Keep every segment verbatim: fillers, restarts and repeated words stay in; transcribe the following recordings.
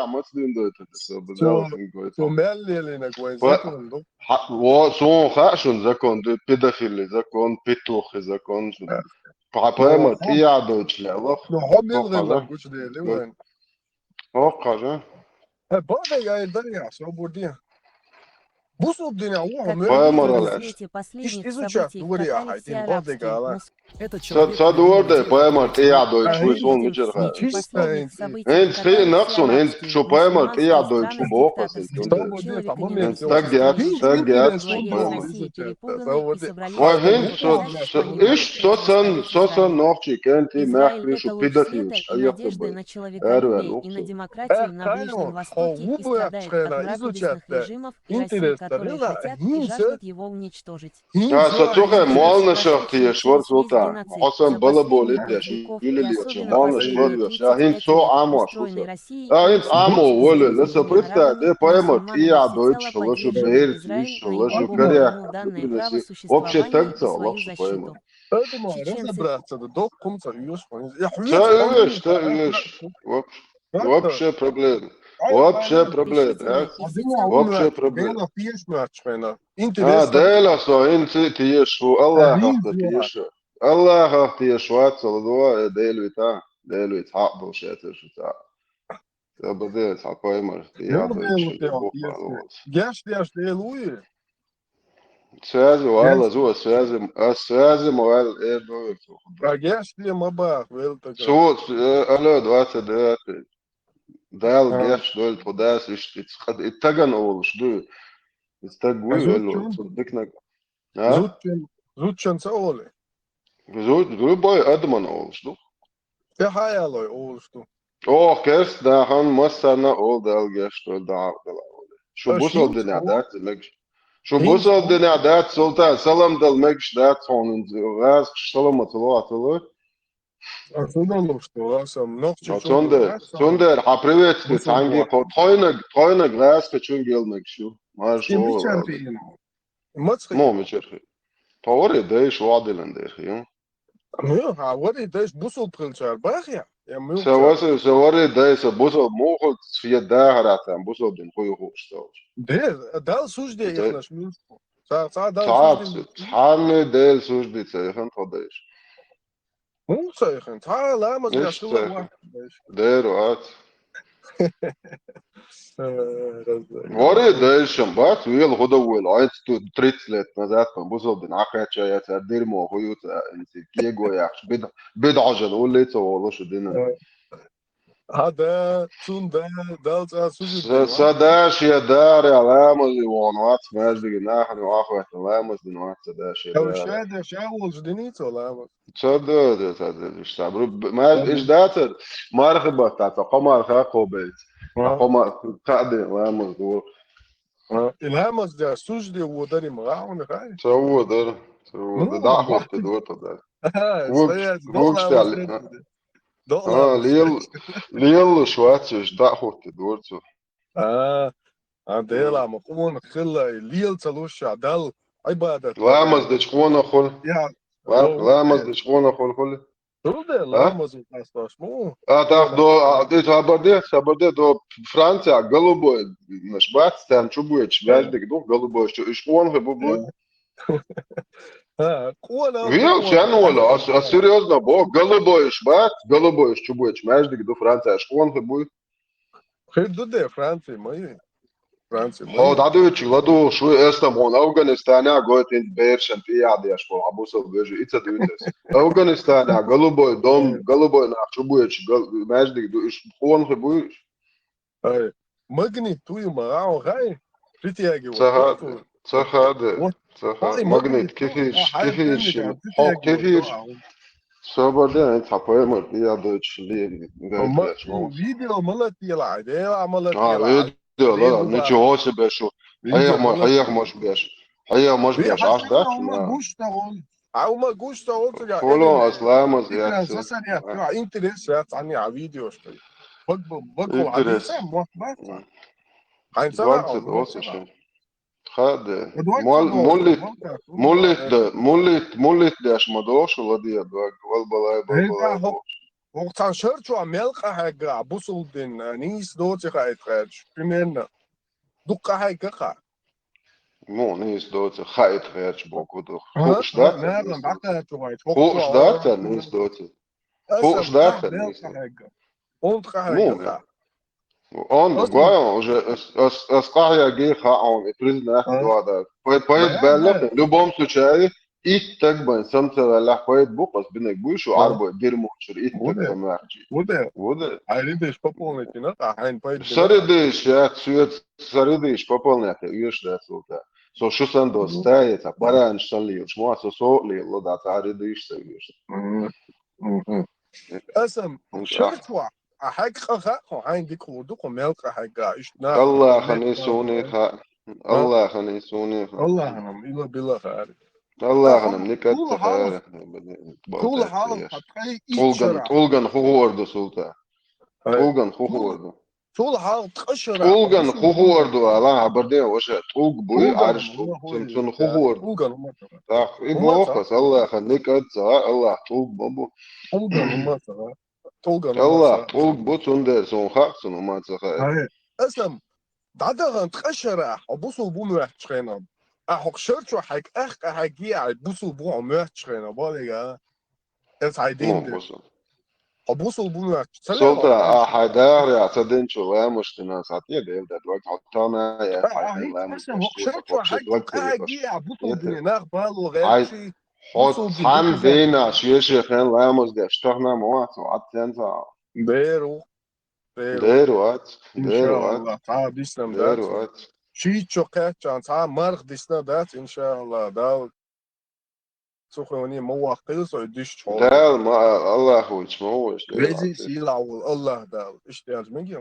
маца дийна дойту, со базалатин гойту. Со мел лелийнарг вайн закон ду. Хьа-, во, суна хаьа шун закон ду, педофили закон, петухи закон шун. Хьа, паймар тӀеяхьа дойтуш лелах. Ну, хьо мел гӀиллар гучу дели вайн. Хьо кхажа. Э, бадай ай дар я, со бурди. Бусулба динехь ву хьо мел. Паймар лаьш. Иштта изучать дурий ахьа, дин бадай гала. Ца, ца дур дай, паймар тӀеяхьа дойтуш вуй суна мичара хаьа. ХӀинца хиъна суна, хӀинца шу паймар тӀеяхьа дойтуш ву боху аса. ХӀинца стаг яц, стаг яц шу паймар. Ва хӀинца со, со, иш со сан, со сан нохчий кӀентий, маьхкарий шу педофилаш, а яхта бай. Эр вер вухту. Э, кайо, хьо ву боьхчу хенахь изучать дай. Интересно, рила, хӀинца. Ша, со цу хенахь молнашах тешаш вара, Султан. Хьо сан балаболе деш, юьллуьйлуш, молнаш вара веш. Ша хӀинца со Ӏамош ву со. Ша хӀинца Ӏамо волавелла, со представь де, паймар тӀеяхьа дойтуш хилла шу, бераш йиш хилла шу, коряк. Вообще таг ца хилла шу паймар. Адамо разобраться да, доккхум ца уьйш хьо. Ца уьйш, ца уьйш. Вообще проблема. Вообще проблема, а? Вообще проблема. А, Дела со хӀинца тешаш ву, Аллахах тешаш. Аллахах тешаш вац, ала дуа, э, Дела вита. Дела вита, хьакъ долуш яцара шу цхьаъ. Ца баде, цхьа паймар, я дойчу, бухман вац. Геш деш Дела вуй? Связи вала, зу, а связи, а связи ма вала, эр довер цо. А геш де ма бах, вел така. Цо, э, алло, двадцать девятый. Дала геш дойла тхо дас, ишт, и цкъа, и таган олуш ду. И стаг вуй, вел, цу дикнаг. А? Зудчун, зудчун ца оле? Зуд, любой адаман олуш ду. Те хьаялой олуш ду. Ох, керст дахан массарна ол Дала геш дойла, дагӀа дала оле. Шу бусал динехь дац, мегаш. Шу бусал динехь дац, Султан, салам дал мегаш дац, хьуна гӀазкхаш саламат лоцало. А шу долуш ду, а сам нохчи. Цундер, цундер, хьан приветствие, цхьанги, тхойнаг, тхойнаг гӀазкхачун гел мегаш ю. Марш. Мацхи. Мо мичархи. Тхо вари дайш вадилан дерхи, ю. Ну, хьан вари дайш бусул пхилчар бахья. Я муха. Са васи, са вари дайса бусул муху, я дахарата бусул дин хуй хуш толч. Де, дал сужде ихнаш муш. Ца, ца дал сужде. Цхьанне дел сужде ца ихан тхо дайш. Муха ца ихан, ца ламаз я шула ва. Дер вац. Э, раз-, Вари дайшам бац, вел худа вел, айц ту тридцать лет назад, там, бусул дин, ахача я ца дерьмо хуют, а, инси, кего яхш, бед, бед ажал, улица, олуш дина. Э. Хьада, цунда, дал ца сужу. Са, са даш я дар, я ламаз, и вон вац, между нахрен, ахват, ламаз, дин вац, са даш я дар. Ша да, ша волж дини, ца ламаз. Ца да, да, ца да, иш ца бру, б-, ма, иш да, ца, марха бахта, ца, кхо марха, кхо бейц. Ца, кхо ма, ца да, ламаз, ду. И ламаз да, сужде, водар, и ма, он хай. Ца водар, ца водар, да, хот, ду, та да. Ага, вук, стоять, вук, ламаз стали, да. А, лел, лел, швац, иш, да, хот, ду, ца. А, а, дела, ма, къона хилла, лел ца луша, дал, Ӏибадат. Ламаз дечу къона хул. Я, ла-, ламаз дечу къона хул, хул. Хул де, а? Ламаз у тас таш, му. А, так, до, а, де, сабар де, сабар де, до Франция, голубой, наш бац, там чу бует, чу, бяждик, ду, голубой, чу, иш къон хе бу, бу. А, къона. Вил, чан вола, а, а, серьёзно, бо, голубой, иш бац, голубой, иш чу бует, чу, бяждик, ду, Франция, иш къон хе бу. Хир ду де, Франция, ма ю. Франция, ма ю. Хьо дӀадуьйчу, ладугӀуш ву, эстам хьуна Афганистанехь гойту хӀинца берашан тӀеяхьа деш болу, хьан бусал вежа, и ца дуьйцу эс. Афганистанехь голубой дом, голубой нах чу буьйцу, гал-, маьждиг ду, уьш къонахий буй уьш? Ай, магнит ду ю ма, а, хай, притягивает. Ца хаа, ца хаа де, ца хаа. Ай, магнит, магнит, кефирш, а, хай, кефирш, притягивает, хьо кефирш. Собар де, хӀинца хьан паймар тӀеяхьа дойтуш ле, ма, видео ма латделахь, дела ма латделахь. А, видео, ладно, ничего себе, шу. Хьехамаш, хьехамаш беш. Хьехамаш беш, аш дац, ма. Гуш ца волу. Хьан ма гуш ца волу цигахь. Хулон ас ламаз яц. Сасар яц, интерес яц, ани а видеош. Бак, бак, бак, интерес. Хьайн сама. Двадцать восемь. Хаа де. Мол-, моллит, моллит да, моллит, моллит деш ма дохуш, ладе даг, вал балай, вал балай. ХӀокху цхьана шар чохь мел къахьегна ахь бусулба дин, нийса доций хаийта гӀерташ, примерно. Дукха къахьегна-кх ахь? Муха нийса доций хаийта гӀерташ боху ду? Хууш дац цара нийса доций? Хууш дац цара нийса доций? Хууш дац цара нийса доций? Онда къахьегна. Онда гой уже, ас, ас, ас къахьегна хаьа хьуна, и признать а ду дац. Пайда баьлла, в любом случае, итт стаг бен сам ца ваьллехь пайда бу, ас бинарг буй шу, Ӏарбой дира мучура итт стаг сам ваьхчи. Ву де? Ву де? Хьайн ридиш пополнить йина, а хьайн пайда бина? Сан ридиш, я, цуьца сан ридиш пополнять йина, оьшуш дац, Султан. Со шу санна доцу стаеца, баранаш санна лелаш, ма со со а лело, да, цхьа ридиш сан оьшуш. Аса шар чохь, а хьегна къа хаьа хьуна, хьайна дика хуур ду кху мел къахьегна, иштта нах. Аллахьан и суна хаьа. Аллахьан и суна хаьа. Аллахьан-м ила била хаьара. Аллахьан-м никъа ца хаьара. Кхул хьалха ткъе итт шарахь. ТӀулган хӀун хуур ду, Султан? ТӀулган хӀун хуур ду? Цул хьалха ткъа шарахь. ТӀулган хӀун хуур ду, ала, хьан барден ваша, тӀулг буй, Ӏарш тӀулг, цун, цун хӀун хуур ду? ТӀулган хӀун ма ца хаьа. И боху ас, Аллахьан никъа ца хаьа, Аллахь тӀулг ма бу. ТӀулган хӀун ма ца хаьа. ТӀулган хӀун ма ца хаьа. Аллахь тӀулг бу, цундела суна хаьа, цунна хӀун ма ца хаьа. Аса дӀадахана ткъа шарахь, хьо бусулба ву моьттучу хенахь. Ахь хӀокху шар чохь хьегна, ахь къахьегна, ахь бусулба ву хьо моьттучу хенахь, боху. Эс хьайн дин ду. Хьо бусулба ву моьттучу. Ца ле хьо, Султан, а хьайн дахарехь ца динчу ламазаш дина схьа тӀе Дела даьтта ваг хьо тана а яц, хьайн ламазаш деш, хьо шар чохь хьегна, къахьегна, ахь бусулба дина, нах бало гӀерташ. Хьо цхьана дийнахь шен-шен хенахь ламаз деш, тахана ма вац хьо, Ӏад цӀен ца Ӏа. Дера ву. Дера вац, дера вац. Иншаллах, цхьа дисна дац. Дера вац. Шийтта шо кхаьччахьана цхьа марха дисна дац, иншаллах, Дала цу хенахь ма ваккхийла со и дисчу хьо. Дала ма, Аллахь вуьйцу ма вуьйцу. Везий сийлахь волу Аллахь Дала. Иштта аьлча мегий?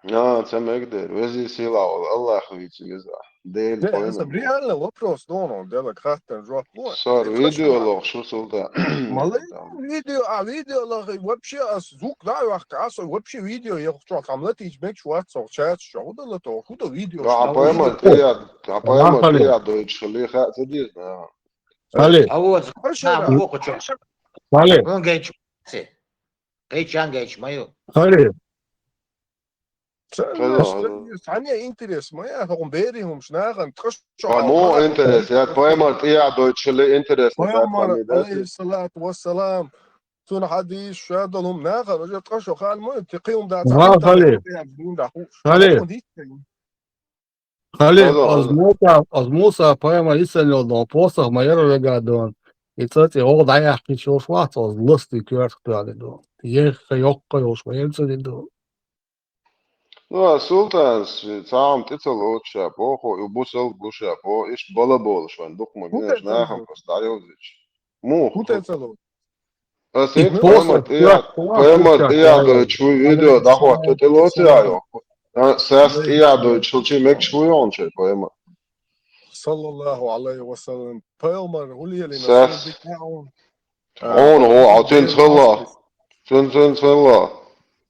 А, ца мега дера. Везий сийлахь волу Аллахь вуьйцу иза. Дела, аса реально вопрос дону, Делаг хаттар жоп ло. Сар видео лохуш ву, Султан. Малай видео, а видео лоху, вообще ас звук дӀа а ваьккха, аса вообще видео яхучохь там латийча мегаш вац со чаташ чохь. ХӀун дала тоху, хӀун до видео? Хьан паймар тӀеяд, хьан паймар тӀеяд дойтуш хили, хаа ца деза? Али. А вот, а, боху чохь. Али. Он гайч. Гайчан гайч, маю. Али. Цхьана интерес ма яц, хӀокхун берийн хӀумаш нахана ткъа шо. Ма интерес яц, паймар тӀеяхьа дойтуш хилла интерес. Пайхамар, алейхиссалату вассалам, цунна хьадийс ша долу хӀума нахана уже ткъа шо ханна ма ю, те кхин хӀума дац. Али. Али. Али, оз Муса, оз Муса пайхамар йисина йолу дон, посох ма яра вегадон. И цӀа тӀе гӀо дӀаяьккхича йолуш вац, оз ластий коьртах тоьхна дон. Еха йоккха йолуш ма яра цӀа дон. Ну, а Султанс, цхьа хӀума тӀе ца лоцу ша, боху, и бусалба бу ша, бо, иштта бала болуш вайн дукха ма гинаш, нахана просто дӀайовзуьйтуш. Муха? ХӀун тӀе ца лоцу? Ас и хӀинца поймар тӀеяхьа, поймар тӀеяхьа дойтуш вуй видео дӀахӀотта тӀе лоцу яхьо. А, сас тӀеяхьа дойтуш хилчий мегаш вуй хьуна шайн поймар? Саллаллаху алейхи ва саллям. Пайхамар хӀун лелийна? Сас. Хьуна гӀо, а цуьнца хилла. Цуьнца, цуьнца хилла.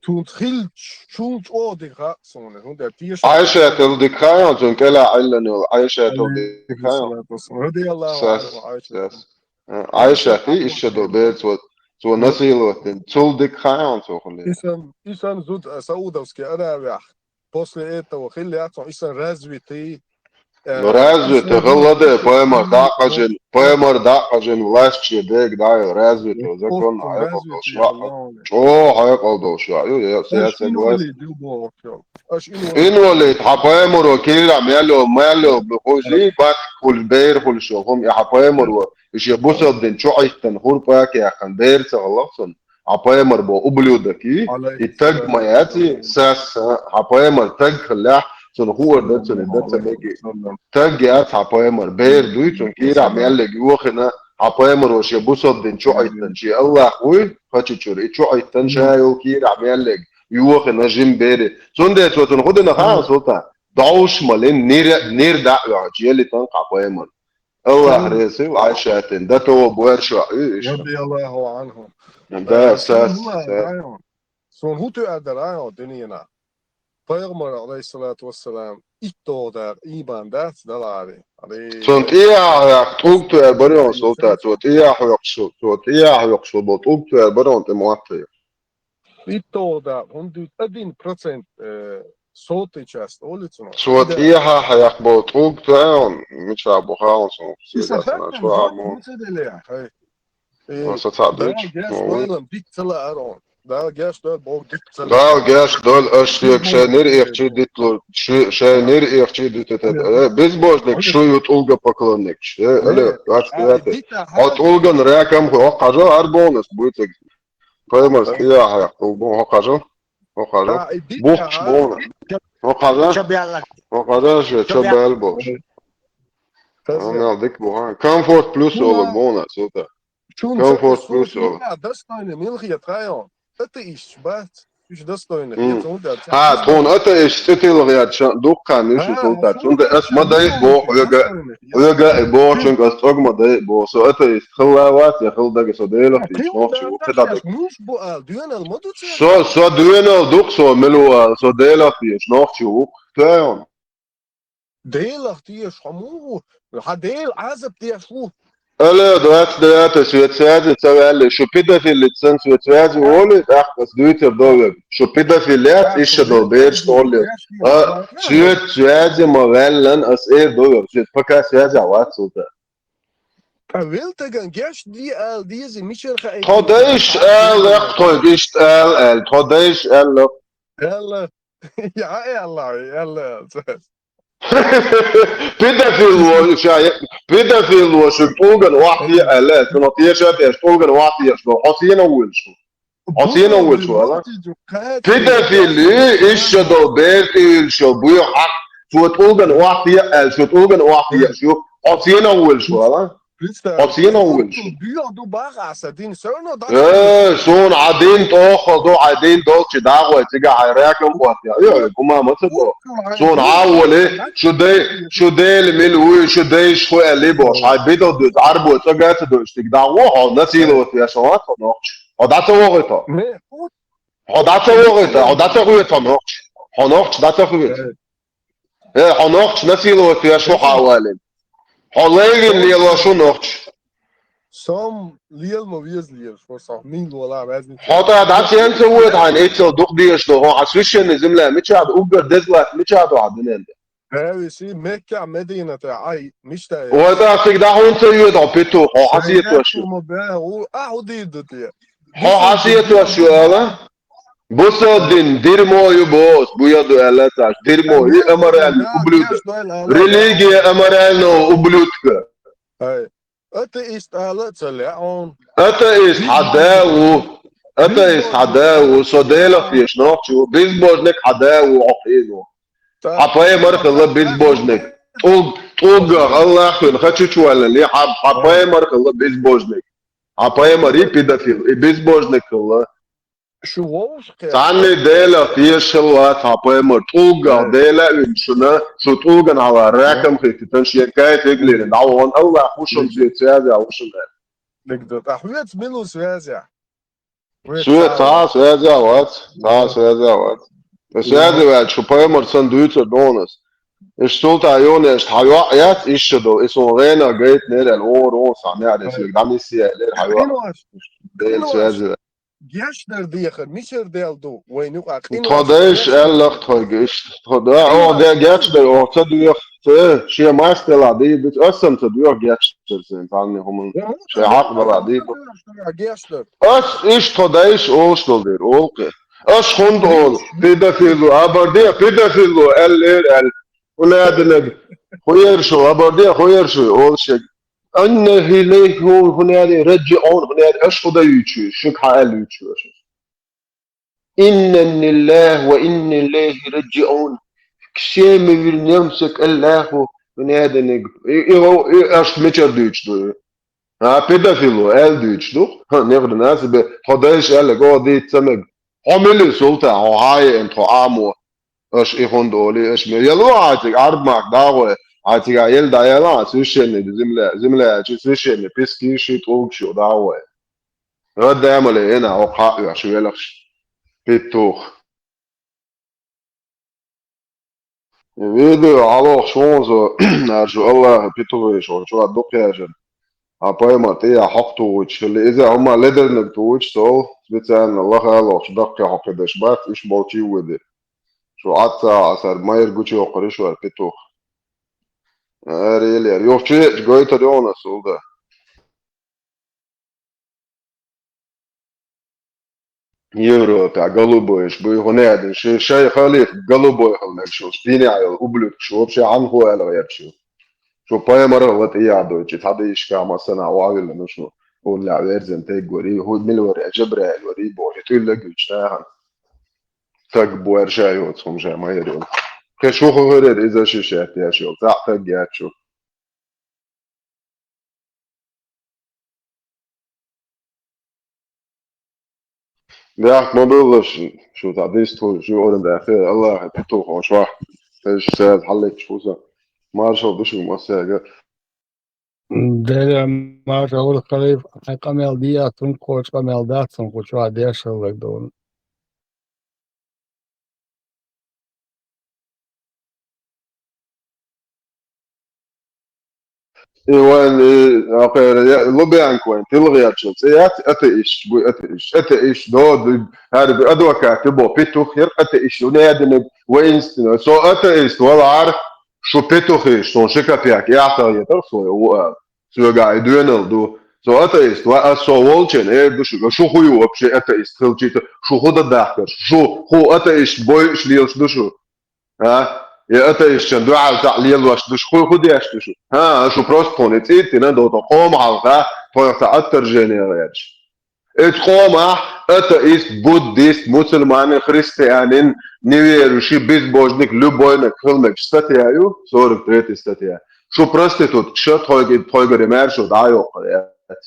Цуьнца хилча, чул чӀогӀа дика хаьа суна. ХӀунда аьлча теша Ӏайшатал дика хаьа, цуьнан кӀелахь Ӏиллина йолу Ӏайшатал дика хаьа. Радияллаху анху Ӏайшат. Ӏайшат и ишша до бер цо, цо насиловать дина. Цул дика хаьа цо хилла. Исан, исан зуда Саудовский Аравиях. После этого хилла яц хьуна исан развитый, э, ну, развитый хилла де, поймар дакъажин, поймар дакъажин власть ше дега дайо, развитый, закон хьекъал долуш ваъ. ЧӀогӀа хьекъал долуш ваъ. Ю, я, я согласен. Инвалид, хьан поймаро кийра мел йолу, мел йолу, бу хузи, бат хули, бер хули шо, хӀума, я хьан поймаро, и шен бусалба дин чу Ӏиттан, хурпа кеххан, бер ца гӀалахь цунна. Хьан пайхамар бо ублюдок и, и таг ма яц и, сас, хьан пайхамар таг хиллехь, цунна хуур дан цунна и дан ца меги. Таг яц хьан пайхамар, бер дуй цунна кийрахь меллиг йохина, хьан пайхамаро шен бусалба дин чу Ӏиттан, шен Аллах вуй, хачи чуьра, и чу Ӏиттан ша йолу кийрахь меллиг йохина жим бери. Цундела цо цунна хӀун дина хаьа, Султан? Довш малин, нир, нир дӀа а ваьхьачу, елитан хьан пайхамар. Аллах реза ву Ӏайшатин, датова буьрша ю иша. Радияллаху анху. Да, сас, сас. Суна хӀун тоьар дара, а, динина? Пайхамар, алейхиссалату вассалам, итт догӀа дакъа ийман дац далари. Цунна тӀеяхьа хьоькхуш тӀулг тоьар барон, Султан, цо тӀеяхьа хьоькхуш, цо тӀеяхьа хьоькхуш бо тӀулг тоьар барон тӀе мотт хьоькхуш. ИтталгӀа дакъа, хӀунда дуьйцу, один процент, э, сотый часть олу цунах. Цо тӀехьа хьаяккха болу тӀулг тоьун, мичахь бу хаалан суна, Иза цигахь хӀара цо Ӏамо. Муца делехь, хӀай. Со цхьаъ дуьйцу. Дала геш дойла, дика ца лаара хьуна. Дала геш дойла, боху, дика ца лаара. Дала геш дойла, аша шега шайн нир ихчий дитлур, ши- шайн нир ихчий дититед. Э, безбожник шу ю, тӀулга поклонник. Э, алло, двадцать девятый. Хьо тӀулган ракам ху, хьо хьажа, ар бонус буьйциг. Паймарс тӀехьа хьаяккха тӀулг бу, хьо хьажа. Хьо хьажа. Бухкаш бу. Хьо хьажа. Хьо хьажа, ша чо баьлла бохуш. Хьо мел дика бу, ха. Комфорт плюс олу бу, сута. Комфорт плюс олу. Достойный мила хета хьайо. Атеисташ бац. Уьш достойный хета, хьуна дац. Ха, тхуна атеисташ цӀе тилла гӀерташ дуккха муьш ю, сута. Цунда ас ма дай боху, хьоьга, хьоьга а бохучуьнга ас цӀог ма дай боху. Со атеист хилла вац, я хилла дага со Делах тийша нохчи ву, кхидӀа дага. Муьш бу ала, доьналла ма ду церан. Со, со доьналла ду-кх, со мила ву ала, со Делах тийша нохчи ву-кх. Тоьун. Делах теша хьо муха ву? Хьан Дела Ӏазап деш ву? Алло, двадцать девятый, свет связи ца ваьлли, шу педофилица санна свет связи волий, тӀаккха ас дуьйцур ду вега. Шу педофил яц, иштта долу бераш тӀолле. А, свет связи ма ваьллан, ас эр ду вега. Свет пока связя вац, сута. Ткъа вел таган геш де ала деза, мичара хаий? Тхо дайша ала, тхойга иштта ала, аьлла, тхо дайша аьлла. Аьлла. Я, аьлла, аьлла. Педофил ву, ша, педофил ву, шу тӀулган охьа де аьлла, шу ма теша а теша, тӀулган охьа деш ду, хьо сенах вуьйлуш ву? Хьо сенах вуьйлуш ву, ала? Педофил, иштта долу бер тӀе вуьйлуш йолу буьйхьа хьакъ, шу тӀулган охьа де аьлла, шу тӀулган охьа деш ю, хьо сенах вуьйлуш ву, ала? Хьо сенах вуьйлуш? Дуьйхьа ду баха аса дин, всё равно дӀа. Э, суна хьан дин тӀохал ду, хьан дин долчу дагӀой цигахь хьайн ракам хӀоттае. Ой, ой, гума ма ца бо. Суна хьан а волий, шу дай, шу Дела мила вуй, шу дайша хӀу аьлли бохуш, хьайн бидал дуьйцу, Ӏарбо цӀа га ца дуьйцу, стиг дагӀо хьо, насиловать веш хьо вац хьо нохча. Хьо дӀа ца вохуьйту? Хьо дӀа ца вохуьйту, хьо дӀа ца хуьйту хьо нохча? Хьо нохча дӀа ца хуьйту? Э, хьо нохча насиловать веш хӀу хьан а валийна? Хьо лайвин лелош ву нохча. Сом лела ма веза лелаш, хьо сох мин лола везна. Хьо тӀа дӀа сен ца воьду хьайна, эццал дукха дезаш ду, хьо хьан священный земля мичахь ду, уггар деза латта мичахь ду хьан дуьнен тӀе? Хьави си Мекка, Мединат, ай, мечта я. Вай тӀа цига дӀа хьуна ца йоьду хьо, петух, хьо хьан сетош ю? Ма бе, у, а, хьу дийр ду те. Хьо хьан сетош ю, ала? Бусалба дин дерьмо ю боху, бу яду аьлла цаьш, дерьмо ю, аморальный ублюдок. Религия аморального ублюдка. Ай. Атеист ала а ца лаьа хьуна. Атеист хьан да ву. Атеист хьан да ву. Со Делах теша нохча ву. Безбожник хьан да ву, хьо хьийна ву. Хьан пайхамар хилла безбожник. ТӀулг-, тӀулгах Аллах хӀуьнан хачу чу ваьллале, хьан, хьан пайхамар хилла безбожник. Хьан пайхамар и педофил, и безбожник хилла. Шу вовшахкхетта. Цхьанне Делах теша хилла вац хьан пайхамар. ТӀулгах Дела а вина шуна, шу тӀулган хьала ракам хӀиттитан шен кайф эгнарина дӀавахана Аллах ву шуна, свет связя ву шуна. Дегда, а хьоьца мила ву связя? Свет цхьа а связя вац, цхьа а связя вац. Связя ваьлча, шу пайхамар санна дуьйцур ду хьуна ас. Иштта султан йонешта хьан йоӀ яц, иштта ду, и суна гӀенах гайтинера аьлла, вогӀур ву сан, яра, соьга дӀанисъе аьллера хьан йоӀ. Дела связя ваьлча. Гечдар дехар, мичара дел ду, вайна юкъа къинош. Тхо дайша аьлла-кх тхойга иштта. Тхо да, о, де, гечдар, о, ца доьху, ца, шен мастелахь дийр ду, ас санна ца доьху гечдар сайн, цхьанне хӀуманна. Шайн хьакъ далахь дийр ду. Гечдар. Ас иштта тхо дайша олуш долу дера, олу-кх. Ас хӀунда олу, педофил ву, абар де, педофил ву, аьллера аьлла. ХӀун аьлла динарг? ХӀун яра шу, абар де, хӀун яра шу, олу шега. Инна лиллахи ва инна илайхи раджиун, хӀун аьлла, аш худа юьйчу, шуьга хьан аьлла юьйчу аша. Инна лиллахи ва инна илайхи раджиун. К всем мы вернёмся к Аллаху, хӀун аьлла динарг. И, и, и, аш мичара дуьйцуш ду? А, педофил ву, аьлла дуьйцуш ду? Ха, нехъ дина аса бе, тхо дайша аьлла, го дийца ца мега. Хьо мила ю, султан, хьо хьан а еана тхо Ӏамо? Аша и хӀунда олий, аша ме-, яло хьан цига Ӏарб мах дагӀой, хьан цига ел дӀаяла, хьан священный земля, земля аьлча, священный пески ши тӀулгаш ю дагӀой. Радда амале, ина, хьо кхаъ оьхуш велахаш. Петух. Видео хьалохуш ву со, аьршу Аллаха петух веш, хьо чохь дукха яшар. Хьан пайхамар тӀехьа хьокху тухучу хилла, иза хӀума ледерниг тухучу сол, специально лахалохчу даккхий хьокхуьдаш бац, уьш болчий вуди. Шу Ӏад ца Ӏасар, майра гучуйоккхур ю шуьра петух. Ара елера. Юха чу еъча гойтур ю хьуна ас улда. Европа, голубойш буй, хӀунда аьлла, ши-, шай халиф голубой хила мегаш шу, дийна йолу ублюдкаш, вообще хьанхо аьлла гӀерташ ю. Шу пайхамарах ла тӀе яхьа дойчу, цхьа дийшка массана а вовлина шу, уллехь верзина теггори, хӀу мила вара, Джабраил вара, боху, тӀуьлла гуьйчу нахана. Таг буьрша йоцу хӀума ша ма яра. Кхин шу хӀун хир иза ши шаьтта еш йолу, цхьаъ таг яц шу. Бехк ма билла шу, шу цхьа дистхуьлуш ю, оран даьхе, Аллахьа петухо шуьх. Эш саьз хьаллетчу хӀуса. Маршалла ду шуьга массаьрга. Дела маршалла хуьлда, халиф, хьайн къамел дийа, цунна кхочу къамел дац, цунна кху чохь деш хилларг ду. И вайн, и, ахера, я, Лубянка вайн, тилгӀерчул цӀе яц, атеист, буй атеист, атеист, до, ду, гьари, ду, адвокат, ю, бо, петух, яр, атеист, ю, нединиг, воинственный, со атеист, валар, шу петухиш, сон ши копейк, я, ахьа, я, тар, со, у, а, соьга, и, дуьнал, ду, со атеист, ва, а, со волчен, э, ду, шу, шу хуй, вообще, атеист, хилчита, шу худа дахкаш, шу, ху, атеист, бойш, лелш, ду, шу. А? Я атеистчун дуьхьал цхьаъ лелош ду шу, хӀу, хӀу деш ду шу? А, шу просто тхуна и цӀе а тина, до тхо къома хьалха, тхойх цхьа отторжение гӀерташ. Эцу къомах атеист, буддист, мусульманин, христианин, неверующий, безбожник, любойник хила мегаш статья ю, сорок третья статья. Шу проституткаш, тхойга, тхойгара маьршо дӀайоккхур яц.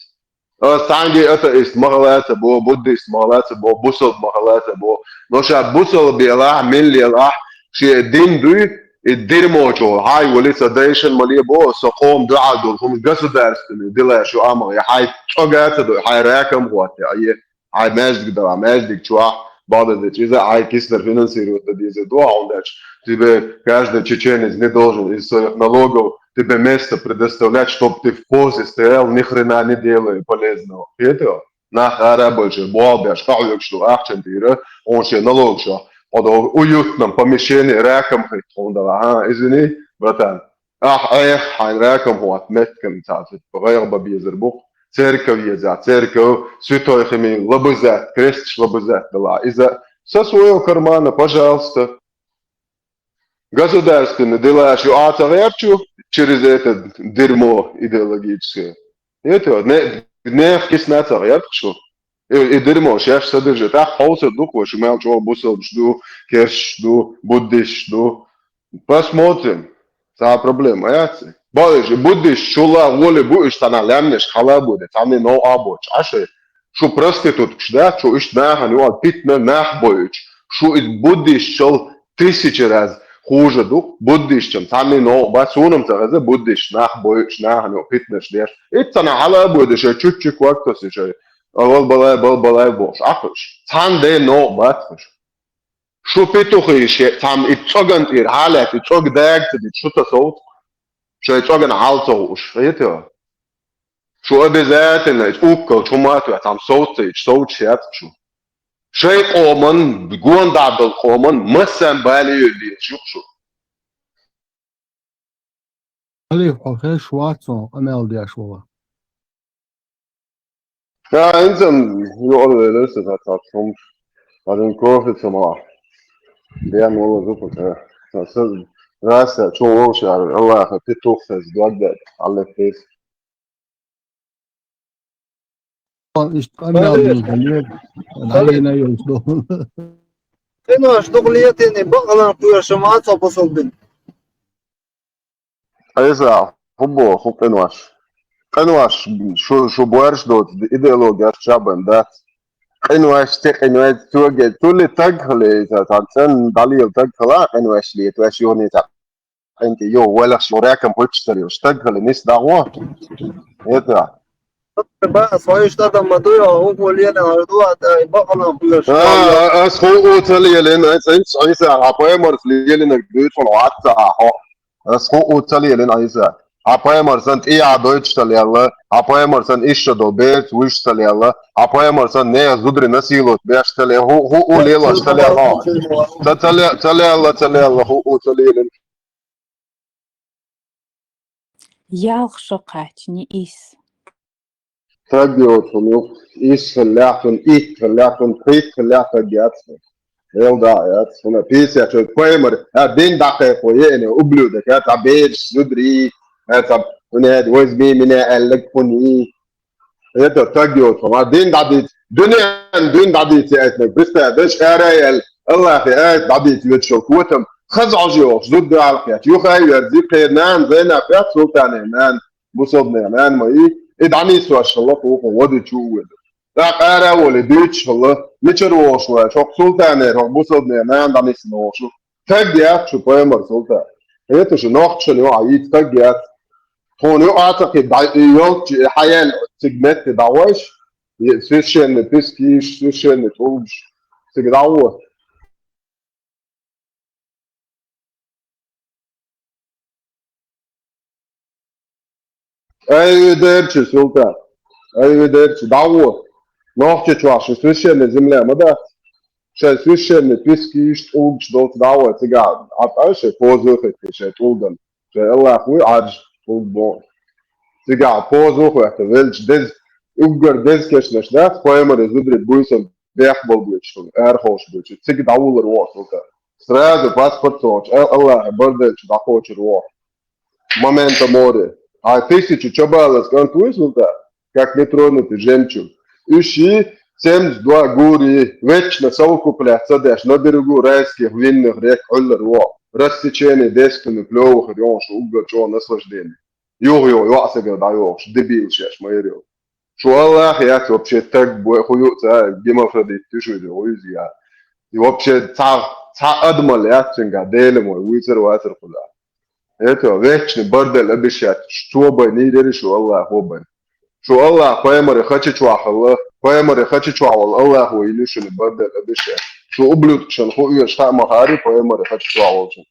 Ас цхьаьнгге атеист ма хилаца боху, буддист ма хилаца боху, бусалба ма хилаца боху. Но ша бусалба елахь, милла елахь, шен дин дуй, и дерьмо чӀогӀа, хьай вали ца дайшан ма ле боху, со къома дуьхьал долу хӀума государственный дела шу амал, я хьай цӀога ца дой, хьай ракам хӀотта, я, хьай маьждиг дала, маьждиг чохь, бакъдерг дечу иза хьай киснара финансировать дан деза дуьхьа хьуна дечу. Тебе каждый чеченец не должен из своих налогов тебе место предоставлять, чтоб ты в позе стоял, ни хрена не делая полезного. Хетий? Нах ара а бойча, болх беш, къахьоьгуш ду ахчан тӀера, хьуна шен налогашах, хьо до уютном помещении ракам хӀитта хьуна дала. А, извини, братан. Ахь Ӏеха хьайн ракам хӀотта меттиган цхьаъ гӀайгӀа бан безар бу-кх. Церков еза, церков, святой хими лабызат, кресташ лабызат дала. Иза со своего кармана, пожалуйста. Государственный делаш ю а ца гӀертачу через это дерьмо идеологическое. Это не, нех кисна ца гӀерташ шу. И, и дерьмо шаьш содержит. ТӀаккха хьовсар ду-кх вай, шу мел чӀогӀа бусалбаш ду, керсташ ду, буддисташ ду. Посмотрим. Цхьа проблема яц. Бо уьш, буддисташ, шула гӀоле бу уьш цхьана лаьмнаш хала а боде, цхьанне новкъа а боцуш, Ӏа шай. Шу проституткаш дац, шу иштта нахана юкъа питна нах бойуьйтуш. Шу иза буддисташал тысяча раз хуже ду, буддисташан цхьанне новкъа бац, суна-м ца хеза буддисташ нах бойуьйтуш, нахана юкъа питнаш деш. Итт цхьана хьала а бойде шай чуть-чуть вактосе шай. Вал балай, бал балай бохуш, Ӏа кхуьуш. Цхьана де новкъа бац кхуьуш. Шу петухи шен цхьамма и цӀоган тӀера хьалаьцна, и цӀога дага ца дича, шу ца совца. Шайн цӀоган хьал ца хууш, хетий? Шу обязательно иза уккалчу хӀума а тоьхна, цхьамма совца ца йича, совцуш яц шу. Шайн къоман, гонда долу къоман, массарна бале йойла дезаш ю-кх шу. Халиф, хьо хезаш вац хьуна къамел деш вала? Ша хӀинца юкъара велира сан цхьа цхьацца хӀумаш. Хьажин кофе ца ма. Ден вала зупа ца. Сан са раса чу вовшар, Аллаха петух хеза дог дайта, хьаллакхийса. Иштта къамел Ма дуза ле, дӀалена йолуш ду. Къинош дукха летийна, бакъалан кхоьруш ма ца бусалба дин. Айса, хӀун боху, хӀун къинош? Къинош, шу, шу боьрша доцу идеологеш чабан дац. Къинош, те къинош, цоге, цули таг хиле, цхьа цӀен дӀалела таг хила, къинош ле, веш юхне цхьа къинтӀе йо, валах шо ракам хуьттуш ца лелаш, таг хиле, нис дагӀо. Это. Ба, со иштта адам ма ду, йо, хӀун лена, хӀара ду, а, тай, бакъалан хуьлуш. А, а, ас хӀун у ца лелина, ас инца Ӏийса, а, пайхамарс лелинарг дуьйцу хьуна, вац ца, а, хьо. Ас хӀун у ца лелина, Ӏийса. Хьан пайхамар санна тӀехьа дойтуш ца лелла, хьан пайхамар санна иштта долу берца вуьйш ца лелла, хьан пайхамар санна нехан зударий насиловать беш ца лелла, хӀу, хӀу, хӀу лелош ца лелла хьо. Ца, ца ле-, ца лелла, ца лелла, хӀу, хӀу ца лелла. Ялх шо кхаьчна, ис. Стаг йоцу хӀума ю, ис хиллехь цунна, итт хиллехь цунна, пхийтта хиллехь стаг яц. Эл да а яц. ХӀуна писачу пайхамар, а, дин дӀакхайкхо еана, ублюдок, а, цхьа бераш, зударий, а, цхьа, хӀуна аьлла, возьми меня аьлларг хӀуна. Это стаг йоцу хӀума. Дин дӀадийца, дуьненна дин дӀадийца яйтинарг, бистадаш ара яьлла, Аллахе аят дӀадийца йоцуш йолу котам, хаза Ӏожа йохуш, зуда дуьхьал кхетта, юха а верзий, кхеран нана, Зайнап яц, Султанан нана. Бусалбанийн нана ма ю, и дӀанисвеш хилла кхухьа, вадичу а веда. ТӀаккха ара а волий, дуьйцуш хилла, мичара вогӀуш вац, хӀокху Султанера, хӀокху бусалбанийн нана дӀанисна вогӀуш ву. Стаг яц шу, пайхамар, Султан. Хета шу, нохчашна юкъахь и стаг яц. Тхуна юкъахь а ца кхин, дӀа-, и йолчу, и хьаяьлла цига метте дӀагӀойш, и священный писки йиш, священный тӀулгаш цига дӀагӀо. Айвидерчи, Султан, айвидерчи, дӀагӀо. Нохчийчохь шайн священная земля ма дац. Шайн священный писки йиш, тӀулгаш долчу дӀагӀо, цигахь Ӏа шайн поза хӀиттий, шайн тӀулган. Шайн Аллах вуй Ӏаржа, тӀулг боху. Цигахь поза хӀоьттина велча деза, уггар деза кешнаш дац, пайхамаран зударий буьйсанна бехк болу боьчуш, араховш боьчуш, цига дӀавуллар ву хьо, Султан. Сразу паспорт цохуьйтуш, Ал-, Аллахьан барделлачу дӀакхочур ву хьо. Момента море. Хьайн тысячу чобалас кӀант вуй, Султан, как нетронутый жемчуг. Уьш йий, семьдесят два гур йий, вечно совокуплять ца деш, на берегу райских винных рек Ӏуьллар ву хьо. Рассечение десятыми плевухар йохуш уггар чӀогӀа наслаждение. Юха-юха йоӀсагара дӀайохуш, дебил шаьш ма яра йолу. Шу Аллах яц вообще стаг бу-, хӀу ю ца, гермафродит ю шу, хӀу иза яц. И вообще цхьа, цхьа адамал яц цуьнгахь, Дела мо, вуьйцур вацар кхузахь. Это вечный бордель обещать, цо бен йийр яра шу Аллахо бен. Шу Аллах пайхамаре хача чохь хилла, пайхамаре хача чохь волу Аллахо йина шуна бордель обещать. Шу ублюдкашна хӀу оьшу хаа ма хаьара пайхамаре хача чохь волчун.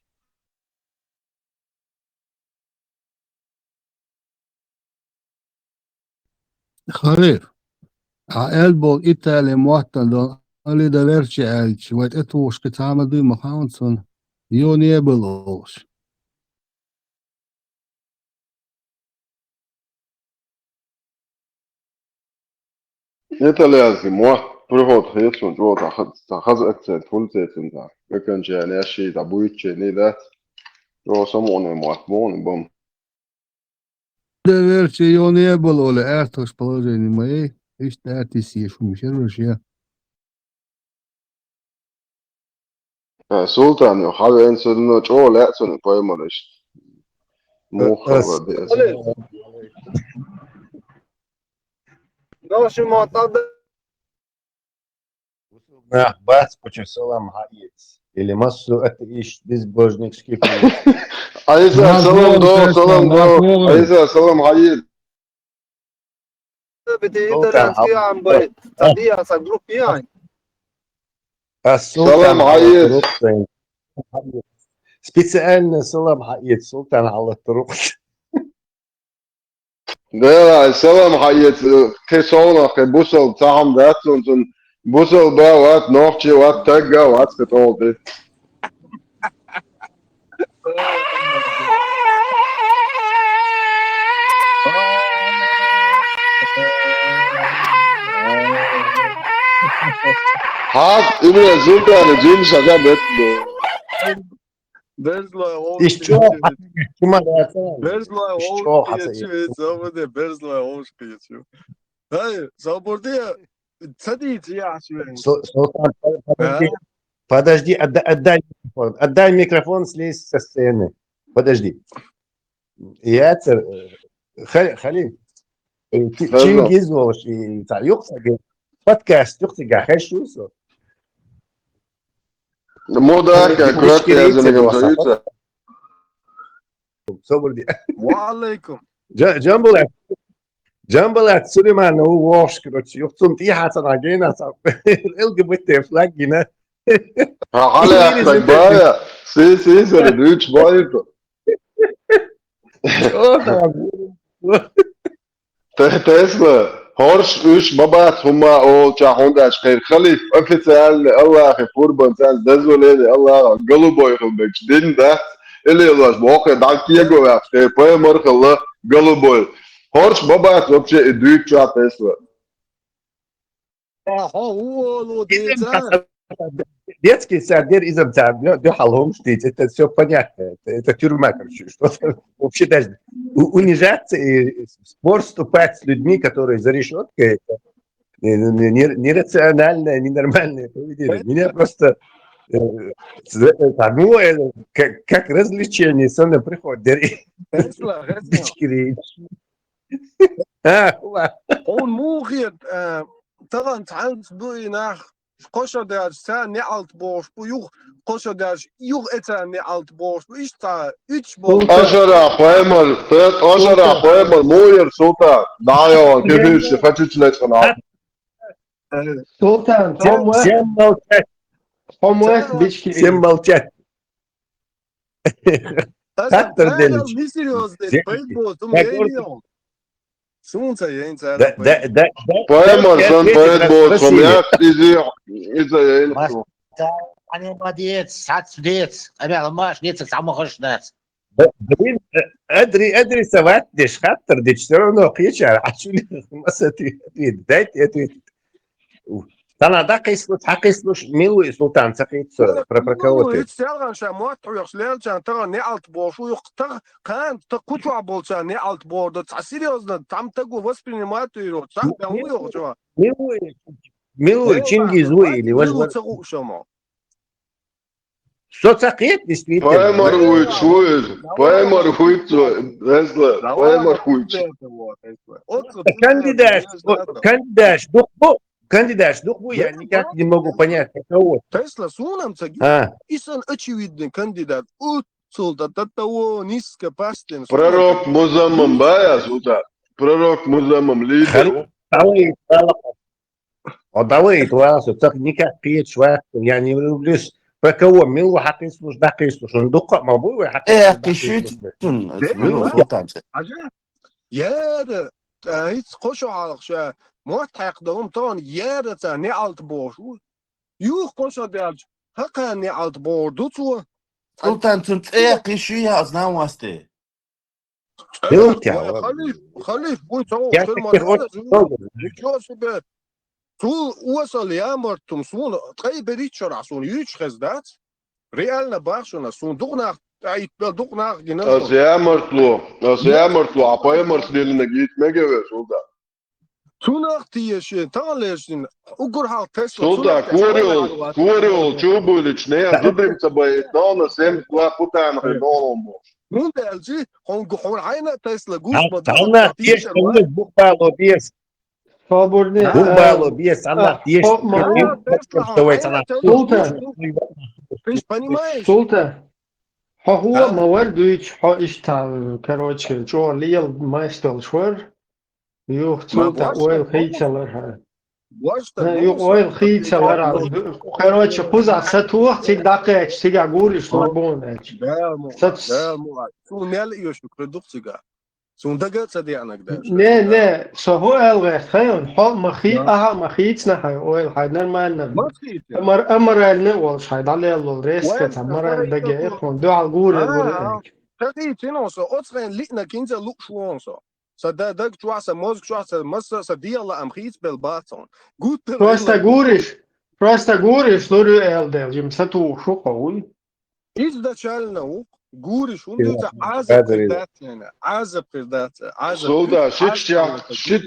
Халиф, хьан аьлла болу Итали моттана долу Али да Верчи аьлча, вай тӀетухуш кхин цхьа а ма дуй ма хаьа цунна, йо небал олуш. Итальянский мотт, приход хецун, чӀогӀа цхьа ха-, цхьа хаза акцент, фуьлцецун цхьа. Окончание, ши, цхьа буьйцучерний дац. ЧӀогӀа самукъане мотт, мукъане бан. Да Верчи йо небал олу, аьртош положение ма ей, иштта аьртисса еш хӀума шерваш я. Э, Султан, ю, хьан вен ца дуно чӀогӀа лаьа цунна пайхамараш. Муха Ас- хала деас. Алло. Ноши ма тӀадда. Нах бац кхучу салам хьаэца. Или массо атеист, безбожник, скиф. Айса, салам до, салам до. Айса, салам хьаэца. Бити Султан, итальянский ам бай. Тадия са группа ян. Ас Султан, салам хьаэца. Специально салам хьаэца, Султан хьалаттару. Делай, салам хьаэца, кхин совнах, кхин бусалба цхьа хӀума дац, цунна, цунна бусалба вац, нохчи вац, тагга вац, кхин тӀолди. Хьац, имре зултана жин шага бетду. Берзлой Иш чо хьаца, чума яца. Берзлой Иш чо хьаца. Берзлой Омушкичу. Ай, Сабурдия, садись, я швен. Со-, Султан, подожди. А? Подожди, отда-, отдай микрофон. Отдай микрофон, слезь со сцены. Подожди. Яцер, э, Ха-, Халил. Э, чи-, Чингиз волуш, и, та, юкъ ца ге-, подкаст, юкъ ца ге-, хеш шу со. Мудака, квартира за мигом. Собарди. Ва алейкум. Джа-, Джамбулат. Джамбулат Сулейман, у, вошкрочи. Юхцун тихо ца гена ца. ЛГБТ флаг гина. Ха, хале, так бая. Си, си, сэр, дюч бая. Те-, Тесла, хӀорш уьш ма бац хӀумма олучохь, хӀунда аьлча кхеран халиф официально Аллахьан пурбанца аьлла, дозволение Аллахьан, голубой хила мегаш дин дац, или лош бохе дӀа кего ваьккхаш, кхеран пайхамар хилла голубой. ХӀорш ма бац вообще и дуьйцучохь, Тесла. Хьо хӀун олу дийца? Детский сад, дер иза ца, дуьхьал хӀумаш дийца, это всё понятно. Это, это тюрьма, короче, что вообще даже у-, унижаться и в спор вступать с людьми, которые за решёткой, это не-, не-, не-, нерациональное, ненормальное поведение. Меня просто, э, з-, это, ну, э, как, как развлечение со мной приходит, дер, Хезла, хезла. Бичкери. А, ва. Хьуна муха хета, а, тахана цхьаьнца бу и нах, кхо шо даьлча, царна неӀалт бохуш бу, юха кхо шо даьлча, юха и царна неӀалт бохуш бу. Иштта цхьа уьтташ болу. Ашара пайхамар, те-, ашара пайхамар, муха яра Султан, дӀа а йогӀун, кефирш, хачуьчу лечкъана. Султан, хьо ма, хьо ма, бичкери. Всем молчать. Хаттар делча. Несерьёзно, пайда боцу, ма яйна йогӀу. Суна ца яйна цара. Да, да, да, да, пайхамар сан пайда боцу, ма яц, иза, иза яйна. Ани ма дец, сац дец, амел маш дец, самахаш дац. Б-, блин, э, адри-, адресовать деш хаттар дечу, всё равно кхечара, а чу масати ответ. Дайте ответ. Тана дӀакхийслуш, хьакхийслуш, мила ву и Султан ца кхийца, про, про кого ты? Ицу селхана ша мотт хьоьхуш лелчарна тахана неӀалт бохуш ву, юха тах-, кхана тах кху чохь болчарна неӀалт бохур ду, цхьа серьёзно, цхьамма таго воспринимать йийр ву, цхьаъ бен ву йогӀу чохь. Мила ву и, мила ву и, Чингиз ву или, мила ву ца хууш ма. Со ца кхета, действительно. Пайхамар вуьйцуш ву иза. Пайхамар вуьйцу, Тесла. Пайхамар вуьйцу. Кандидаташ, кандидаташ дукха бу, кандидаташ дукха бу, я никак не могу понять, каково. Тесла, суна-м ца гина. А. И сан очевидный кандидат. Уццул да, да, да, о, низко пастен. Пророк Музаммам баья, Султан. Пророк Музаммам лидер. Хьо давай, Васа, цах никак кхеташ вац, я не влюблюсь. Про кого? Мила ву хьакхийслуш, дӀакхийслуш. Он дуккха а ма бу вай хьакхийслуш, э, дӀакхийслуш. Кхишуьйтун, Мила ву Султанца. Хьажа? Яра, а, хӀинца кхо шо хьалха ша мотт хьаькхна долу, тахана яра царна неӀалт бохуш ву. Юха кхо шо даьлча, хӀокхарна неӀалт бохур ду цо. Султан, цунна цӀе кхишуьй, я знаю вас ты. Халиф, халиф вуй, ца ву, я хир таких мара, очень много. Ничего себе. Цул осал ямарт хӀума суна, ткъе берхӀитта шарахь суна юьйцуш хезна дац. Реально бах шуна, суна дукха нах тӀаиттабелла, дукха нах гина. Ас ямартло, ас ямартло, а пайхамарс лелинарг йийца мега веш, Султан. Цунах тешаш, тахана лешаш, уггар хьалха Тесла. Султан, кори волу, кори волу чу буьйлича, нехан зудим ца байта, нона, семьдесят два путана хир долу бохуш. ХӀунда аьлча, хьуна, хьуна хьайна а Тесла гуш ма ду, тешар вац. Бухбало бес. Собурни, бухбало бес, Аллах деш. Султан. Ты ж понимаешь? Султан. Хьо хӀума ма вара дуьйцу, хьо иштта, короче, чӀогӀа лела майсталш вара. Юха цул тӀаьхьа ойла хийцалара хьан. Юха ойла хийцалара. Короче, кхузахь сатоха, цига дӀакхаьчча, цигахь гуриш лур бу хьуна аьлча. Суна мел а йоьшу кхуьдух цигахь. Суна дага а ца деанарг даьлла. Не, не, со хӀун аьлла гӀерта хайна, хьо ма хи-, аха ма хийцина хьайн ойла, хьайн нормально. Амар-, аморально а волуш хьайн дӀалелла волу резко ца, морально даге а хьуна, дуьхьал гур а гур а аьлча. Ца хийцина со, оцу хенахь лиъна кинца лууш ву хьуна со. Сан да-, даг чохь, сан мозга чохь, сан масса а сан дегӀан лаам хийцабелла бац хьуна. Гуттар а просто гуриш, просто гуриш лур ю аьлла дела, жима сатухуш ву хьо, вуй? Изначально ву, гуриш, хӀунда дуьйцу, Ӏазап хир дац царна, Ӏазап хир дац, Ӏазап. Султан, шитчехь, шит,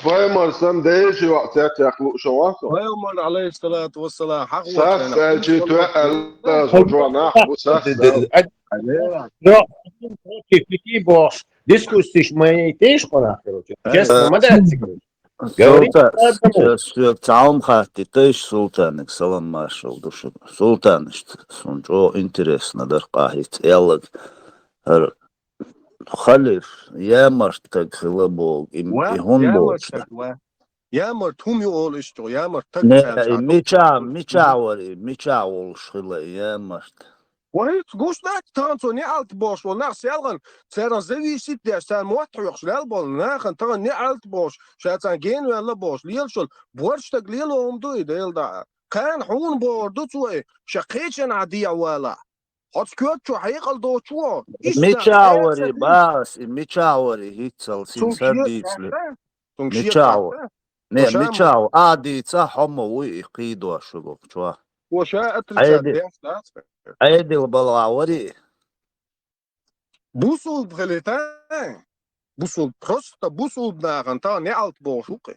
пайхамар санна, деши ваъ цаьрчех лууш ван со. Пайхамар, алейхиссалату вассалам, хьан сас аьлчи, тоьа аьлла, со чохь нах бу, сас аьлла. Йо, фики бохуш, дискуссиш ма яйтеш хьо нах, короче. Честно, ма дац, короче. Говори, Султан, ладно. Сейчас соьга цхьа хӀума хаттийта, тайша Султаниг, салам маршалла ду шуьга. Султан, иштта суна чӀогӀа интересно дара къахьийца аьлларг. ХӀара халиф, ямарт стаг хила боху, и, и хӀунда бохуш дац? Ямарт хӀума ю олу иштта, ямарт стаг. Не, и мичахь, мичахь вара и, мичахь волуш хила и ямарт? Вай, гуш дац, тахана цо неӀалт бохуш волу нах селхана, церан зависит деш, царна мотт хьоькхуш лел болу нахана тахана неӀалт бохуш, ша царна генваьлла бохуш, лелаш волу борш стаг лело хӀума ду и, Делан даа. Кхана хьуна бохур ду цо и, ша кхечанхьа дехьа валахь. Хьо цу коьрта чу хьекъал доцуш ву хьо. Иштта Мичахь вари, церан бахас, и мичахь вари, хӀинццалц, хӀинца дийцале. Цунга шен Мичахь ву? Цхьаъ Не, Ва ша ма- мичахь ву? А дийца, хьо ма вуй и кхийдош шуьга чохь. Ва ша отрицать Ӏеди-, деш дац. Ӏедил балгӀа вари? Бусулба хилита? Бусулба, просто бусулба нахана тахана неӀалт бохуш ву кхи.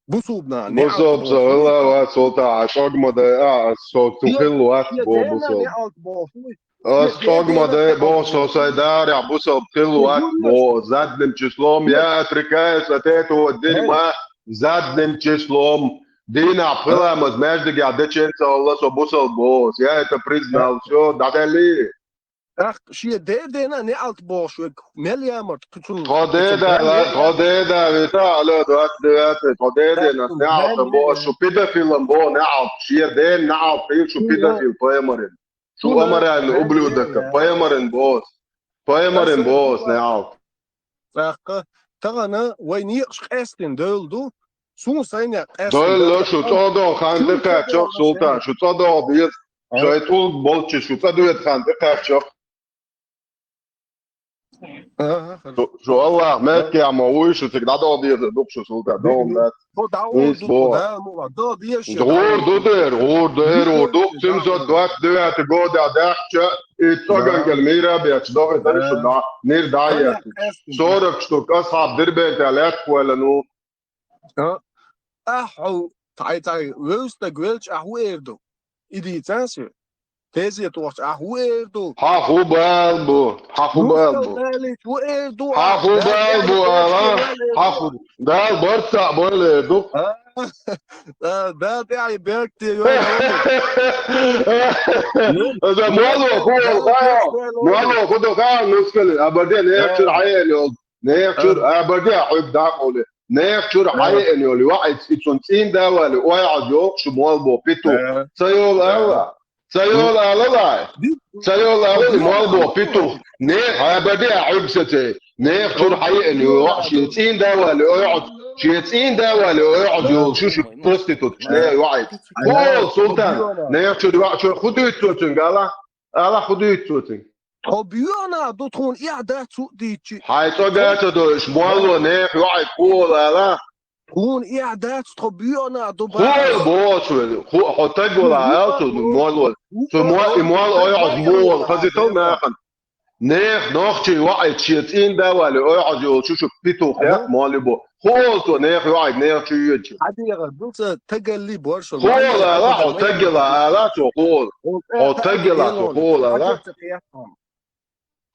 Бусулба нахана неӀалт Бусулба бохуш ву. Со хилла вац, Султан, а чӀогма дай, а, со цу хилла вац, бо бусулба. НеӀалт бохуш ву. Ас чӀогма дай, бо со сайн дарехь бусулба хилла вац, бо задним числом, я отрекаюсь от этого дерьма задним числом. Дийнахь пхи ламаз маьждигехь дечен ца хилла со бусулба бо, я это признал, всё, дӀадаьллий. ТӀаккха шен дедена неӀалт бохуш верг мел ямарт кху цунна? Тхо деда, тхо деда вита, алло, двадцать девятый, тхо дедена неӀалт бохуш, шу педофилам бо неӀалт, шен дена неӀалт хир, шу педофил, поймарин. Шу аморальный ублюдок, поймарин бос. Поймарин бос, неӀалт. ТӀаккха тахана вай некъаш къаьстина девлла ду, суна сайна къаьстина Дойла девлла шу ду. ЦӀа догӀу хан тӀекхаьчча, Султан, шу цӀа догӀу деза. Шайн тӀулг болчу шу цӀа доьду хан тӀекхаьчча. Ага, хорошо. Шу, шу Аллах меккехь ма вуй, шу цига дӀадогӀу деза ду шу, Султан, догӀу дац. Хьо дӀагӀур ду, Дала ма ван, догӀу деза шу. ГӀур ду дер, гӀур дер, гӀур ду. Семьсот двадцать девятый года даьхча, и цӀоган кӀел мийра бечу, догӀу дара шу, да, нир дӀа а яц. Сорок штук асхьаб Дербента лаьтта хьойла, ну. А? Ахьа хьо, цхьай-цхьай вевза стаг велча, ахьа хӀун эр ду? И дийцан соьга. Тезет вахча, ахьа хӀун эр ду? Хьан хӀун бала бу? Хьан хӀун бала бу? Хьан хӀун бала бу, ала? Хьан хӀун? Дала барт цхьаъ бойла эр ду. А? А, Дала тӀаьхье беркате йойла. Аса моло хӀун ду, хаа? Моло хӀун ду, хаа, нускали? А баде, нехан чуьра хьаелла йолу. Нехан чуьра, а, баде, хьуьга дакъале. Нехан чуьра хьаеана йолу йоӀица и цунна цӀийнда вале, ой Ӏаза йолу шу мол бо, петух. Ца йолу ала? Ца йолу ала лай? Ца йолу ала ли мол бо, петух? Не, хьан баде а хьуьгса цей. Нехан чуьра хьаеана йолу йоӀ шен цӀийнда вале, ой Ӏаза. Шен цӀийнда вале, ой Ӏаза йолу шу шу проститутка, не йоӀица. Хьо, Султан, нехан чуьра йоӀ чуьра хӀун дуьйцу цуьнга, ала? Ала хӀун дуьйцу цуьнга? Тхо боьанах ду, тхуна эхь дац хӀуъа дийцчи. Хьайн цӀа гача дойуш, молло нехан йоӀе кхуола ала? Тхуна эхь дац, тхо боьанах ду, бахьа. Кхуола боцу вели, ху-, хьо таг вала ала цу молло. Цу мо-, и молла ойхьаз мугӀал хазитал нахана. Нехан нохчий йоӀе шен цӀийнда вале, ойхьаз йолчу шу петух яц, молли бо. Кхуола цо нехан йоӀе, нехан чу йоьдучу. Хьан дегӀар ду ца тагалли боршал? Кхуола ала, хьо таггала ала цо кхуола. Хьо таггала цо кхуола ала.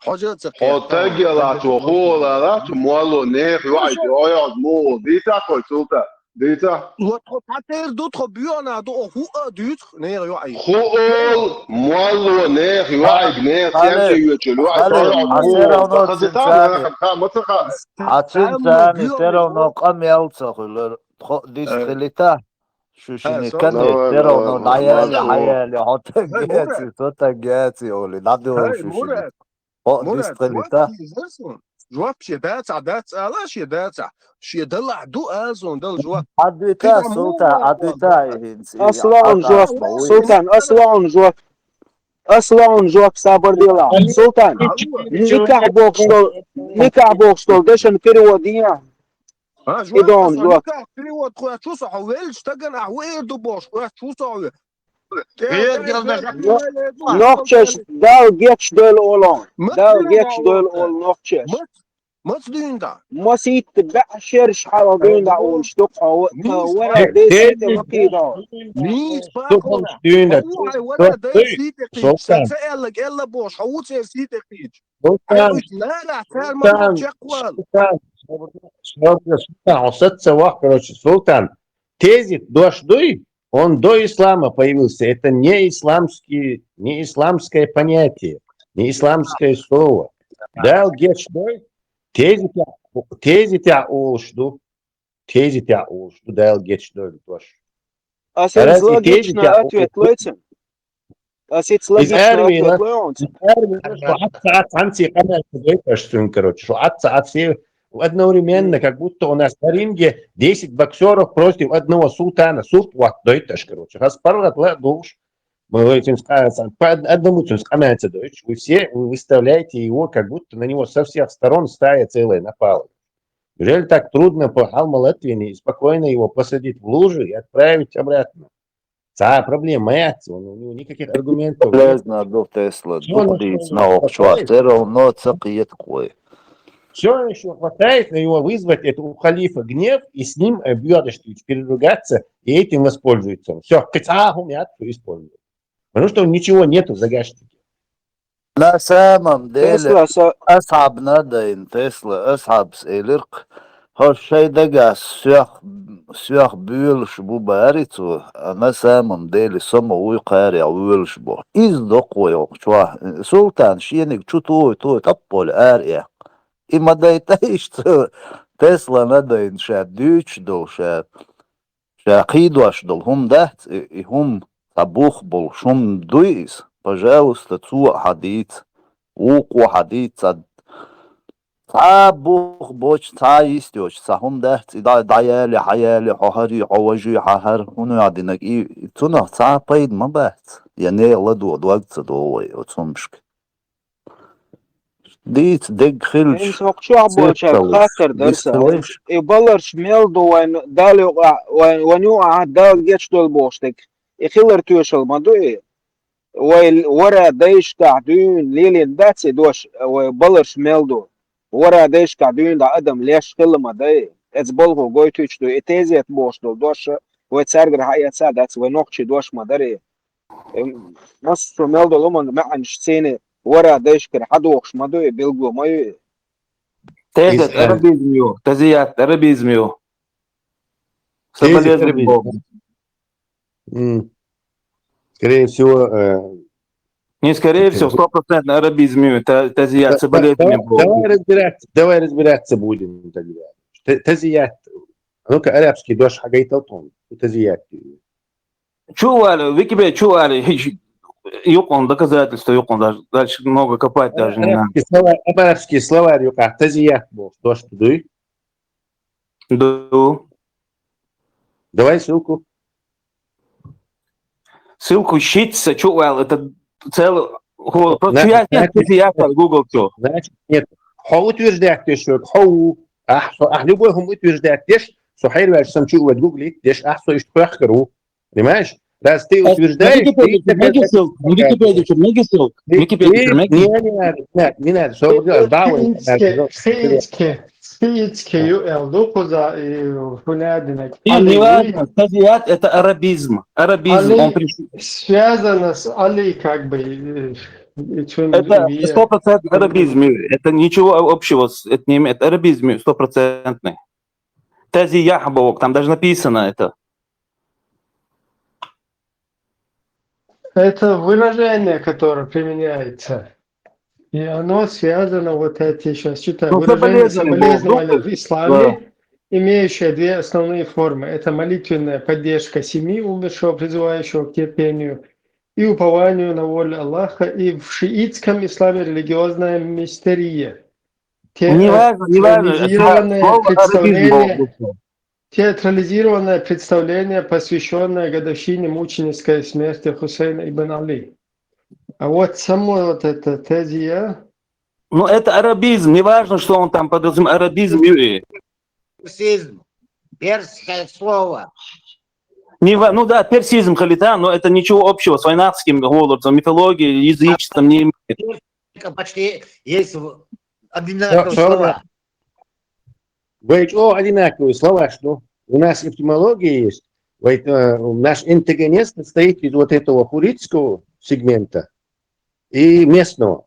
Хьожа а ца кхетта. Хьо таггала цо кхуола ала, цу молло нехан йоӀе, ойхьаз мугӀал. Дийца хой, Султан? Дийца? Вот тхо цхьатера ду, тхо боьанах ду, о, хӀуъа а дуьйцу нехан йоӀе. Хуъал, молло нехан йоӀе, нехан сенца йоьдучу йоӀе, ойхьаз мугӀал. Хаза тан, ма ца ха. Хьан цуьнца царна все равно къамел ца хуьлура. Тхо дистхилита. Шу шине кане, все равно дӀаяли, хьаяли, хьо таг яци, со таг яци, оли, дӀадуьйгӀу шу шине. Хьо дистхилита. Жоп шен дацахь, дац ала, шен дацахь. Шен далахь ду ала суна дала жоп. Хьан дуьйта, Султан, хьан дуьйта и хӀинца? Аслан жоп, Султан, аслан жоп. Аслан жоп, сабар дела. Султан, никахь бохуш долу, никахь бохуш долу дешан перевод дийна. А, и дон, жо. Никахь перевод кхоьчу со, хьо веллачу стагана ахь ву эр ду бохуш, кхоьчу со хьо. Нохчаш Дала гечдойла олу. Дала гечдойла олу нохчаш. Маца дуьйна да? Маситта баьӀ шераш хьала дуьйна да олуш ду хьо. Вара десите вакхийда. Нийса бакъо. Дуьйна. Вара десите кхийча. Сан ца аьллаг элла бохуш, хьо ву церан сийте кхийча. Султан, Султан, Султан, Султан, хьо саца вахь, короче, Султан. Тезит дош дуй, он до ислама появился. Это не исламский, не исламское понятие, не исламское слово. Дал гечдой, тезит, тезит олуш ду, тезит олуш ду, Дал гечдой дош. А сен логичный ответ лойцем? Из армии, из армии, что отца, отца, отца, короче, что отца, отца, одновременно, как будто у нас на ринге десять боксеров против одного султана. Сурт вот, дойт аш, короче. Распарывать ла душ. По одному цунс къамаьл ца дойт. Вы все, вы выставляете его, как будто на него со всех сторон стая целая напала. Неужели так трудно по Алмалатвине и спокойно его посадить в лужу и отправить обратно? Цхьа проблема яц, у него никаких аргументов нет. Полезно до Тесла, всё, духлиц на что на охчуа, хватает. Всё равно ца кхетакхой. Всё, на что хватает, на его вызвать, это у халифа гнев, и с ним, э, бьёдочки переругаться, и этим воспользуется. Всё, кыцахум я, всё использует. Потому что у него ничего нету в загашнике. На самом деле, Тесла со- асхьаб надайн, Тесла асхьабс элирк, хо шай дагас сёх, сёх бюлш бу барицу, а на самом деле, само уй кхаря уйлш бу. Из докхой охчуа. Султан шениг чу той, той, тапполь ар эх. И ма дайтайш цу Тесла надайн ша, дюч дол ша. Ша кхийдош дол хум дац, и, и хум ца бух бол шум дуй из, пожалуйста, цу хьадийц, укъо хьадийц, ца, ца бух боч, ца йистёч, ца хум дац, и да, да яли, ха яли, хо хари, хо важи, ха хар, хун я динак, и, и цунах ца пайд ма бац, я не ладу, дуаг ца довой, о цумшк. Дийц дег хилч. Эн сокъ чохь болчара хаттар дар сан. И баларш мел ду вайн Дала юкъа, вайн, вайн юкъа Дала гечдол бохуш дерг. И хилар тоьшалла ма ду и. Вай вара дайшкахь дуьйна лелийна дац и дош, вай баларш мел ду. Вара дайшкахь дуьйна дӀа адам леш хила ма дай. Эца балхо гойтуьйтуш ду. И тезет бохуш долу дош, вай цаьргара хьаэца а дац, вай нохчий дош ма дарий. Эм, массо мел долу хӀуманна маьӀнаш цӀийне вара дайшкара хьадохуш ма ду и, билгало ма ю и. Тезет арабизм ю, тазият арабизм ю. Соболезнования. Скорее всего, э, не скорее всего, стопроцентный арабизм ю, та-, тазият, соболезнования. Давай разбираться, давай разбираться будем тогда. Та-, тазият. А ну-ка, арабский дош хьагайтал тхуна. Тазият. Чу вали, Википедия чу вали, юкъан доказательства юкъан даже. Дальше много копать даже не надо. Арабский словарь, арабский словарь юкъа тазият бохуш дош ду? Ду. Давай ссылку. Ссылку щица чу вали, это целый, просто я тазият Google чу. Значит, нет. Хьо утверждать деш, хьо, ахь, со, ахь любой хӀума утверждать деш, со хьерваьлча сам чу вад Google деш, ахь со иштта пехкар ву. Понимаешь? Раз ты утверждаешь, ты... Меги ссылку, меги ссылку, меги ссылку, меги ссылку. Не, не надо, не надо, не надо. Хиицке, хиицке ю эл ду кхуза и хӀунадинаг. И неважно, тазият — это арабизм, арабизм, он пришёл. Связано с Али, как бы, и, и чё... Это сто процентов арабизм, это ничего общего с, это не имеет, арабизм стопроцентный. Тазият боху, там даже написано это. Это выражение, которое применяется. И оно связано, вот я тебе щас читаю, ну, выражение соболезнования в исламе, имеющее две основные формы. Это молитвенная поддержка семьи умершего, призывающего к терпению и упованию на волю Аллаха, и в шиитском исламе религиозное мистерия. Неважно, неважно. Театрализированное представление, посвящённое годовщине мученической смерти Хусейна ибн Али. А вот само вот это тазия. Ну, это арабизм, неважно, что он там подразумевает, арабизм. Персизм, персское слово. Не ва-, ну да, персизм, халита, но это ничего общего с вайнахским голосом, мифологией, язычеством не имеет. Почти есть одинаковые слова. Вай чӀогӀа одинаковые слова, что у нас этимология есть. Вай, э, наш интогенез состоит из вот этого хурритского сегмента и местного.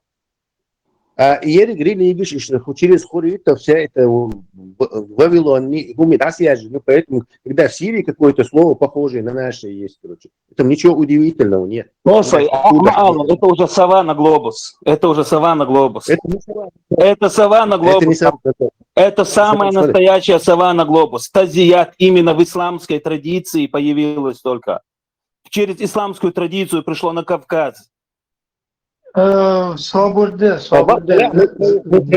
А ерриг религеш, иш-, через хурритов вся это в-, в-, Вавилон, ни-, хӀума дӀасаяьжна. Поэтому, когда в Сирии какое-то слово похожее на наше есть, короче, в этом ничего удивительного нет. Слушай, а, это уже саванна глобус. Это уже саванна глобус. Это не саванна. Это саванна глобус. Это самая настоящая саванна глобус. Тазият именно в исламской традиции появилась только. Через исламскую традицию пришло на Кавказ. Э, Собурде, Собурде.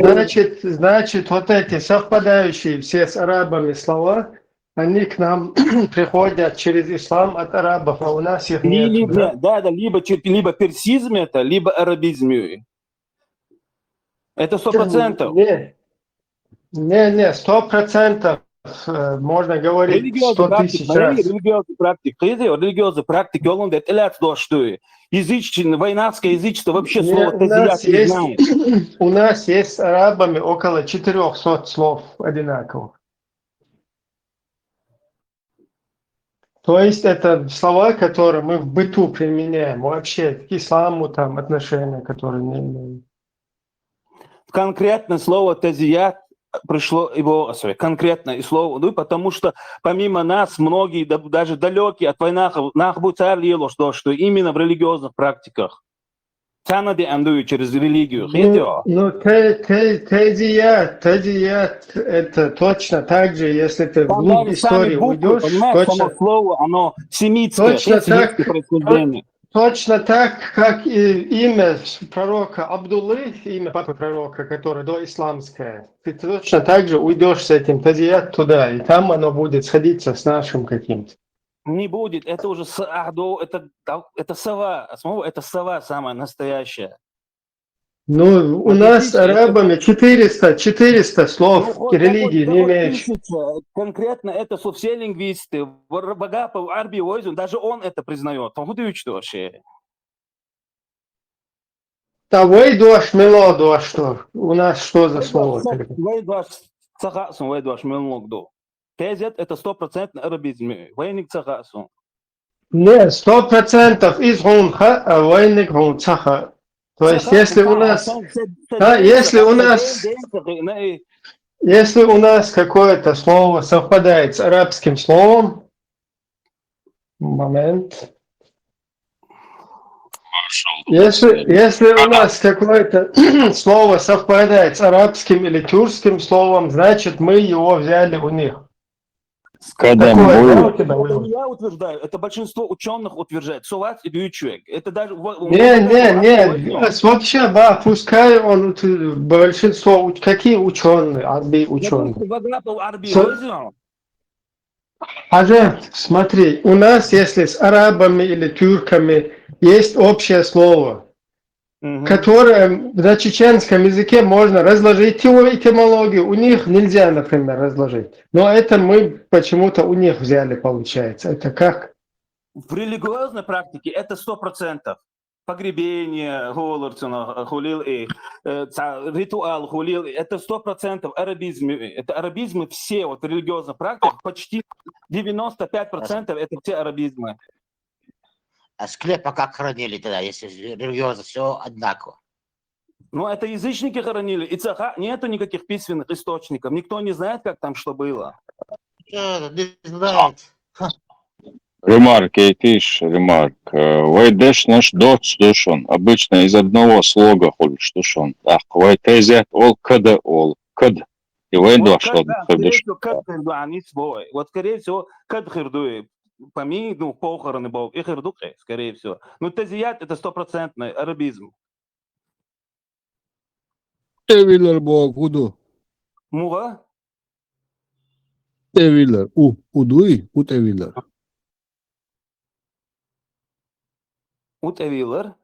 Значит, значит, вот эти совпадающие все с арабами слова, они к нам приходят через ислам от арабов, а у нас их нет, Либо, да? Да, да, либо, чер- либо персизм это, либо арабизм. Это сто процентов. Не, не, не, сто процентов э, можно говорить Религиозный сто практик, тысяч смотри, раз. Религиозный практик, смотри, религиозный практик, он говорит, это то, что язычество, вайнахское язычество вообще Не, слово у тазият нас не есть, знает. У нас есть с арабами около четырёхсот слов одинаковых. То есть это слова, которые мы в быту применяем, вообще к исламу там отношения, которые не имеем. Конкретное слово тазият пришло его, sorry, конкретное слово, ну, потому что помимо нас многие, да- даже далекие от вайнахов, нах бу цар лело, что, что именно в религиозных практиках. Цана де андуй через религию. Ну, ну, те- те- тазият, тазият, это точно так же, если ты вглубь истории уйдешь, Понимаете, само точно, слово, оно семитское, точно это так, семитское происхождение. Точно так, как и имя пророка Абдуллы, имя папы пророка, которое доисламское, ты точно так же уйдешь с этим тазият туда, и там оно будет сходиться с нашим каким-то. Не будет, это уже с ахдо, это, да, это сова, основа, это сова самая настоящая. Ну, у нас с арабами четыреста, четыреста слов Ну, религии не имеешь. Тысяча, конкретно это со все лингвисты. Вар- Вагапов Арби Ойзун, даже он это признает. Он говорит, что вообще? Да вайдош, мелодош, что? У нас что за слово тогда? Вайдош, цахасун, вайдош, мелодо. Тазият это стопроцентно арабизм. Вайник цахасун. Не, сто процентов из гунха, а вайник гун цаха. То есть, если у нас, да, если у нас, если у нас какое-то слово совпадает с арабским словом, момент. Если, если у нас какое-то слово совпадает с арабским или тюркским словом, значит, мы его взяли у них. Такое, да, у тебя вывод? Это не я утверждаю, это большинство ученых утверждает. Суват и Дючек. Это даже... Не, не, не. Вообще, да, пускай он, большинство, какие ученые, арби ученые. Вагапов Арби Ойзун. Хажи, смотри, у нас, если с арабами или тюрками есть общее слово, которое на чеченском языке можно разложить его этимологию, у них нельзя, например, разложить. Но это мы почему-то у них взяли, получается. Это как? В религиозной практике это сто процентов. Погребение, гулир цуна, гулил и, э, ца- ритуал, гулил и, это сто процентов арабизм. Это арабизмы все, вот в религиозных практиках почти девяносто пять процентов это все арабизмы. А склепа как хоронили тогда, если религиозно все одинаково? Ну, это язычники хоронили. И цаха, нету никаких письменных источников. Никто не знает, как там что было. Э, Не знает. Remark, итиш, remark. Э, Вайдеш наш доц душон. Обычно из одного слога хулиш душон. Так, вай тазият ол, када ол, кад. И вай Вот дош кад, ол, да, кад скорее душ. Всего, кад хирду, а не свой. Вот, скорее всего, кад хирду. По ми, ну, похороны бог. И хирду, э, скорее всего. Ну, тазият это стопроцентный арабизм. Эвилер бог уду. Муга? Эвилер. У, удуй, ут эвилер. Ут эвилер.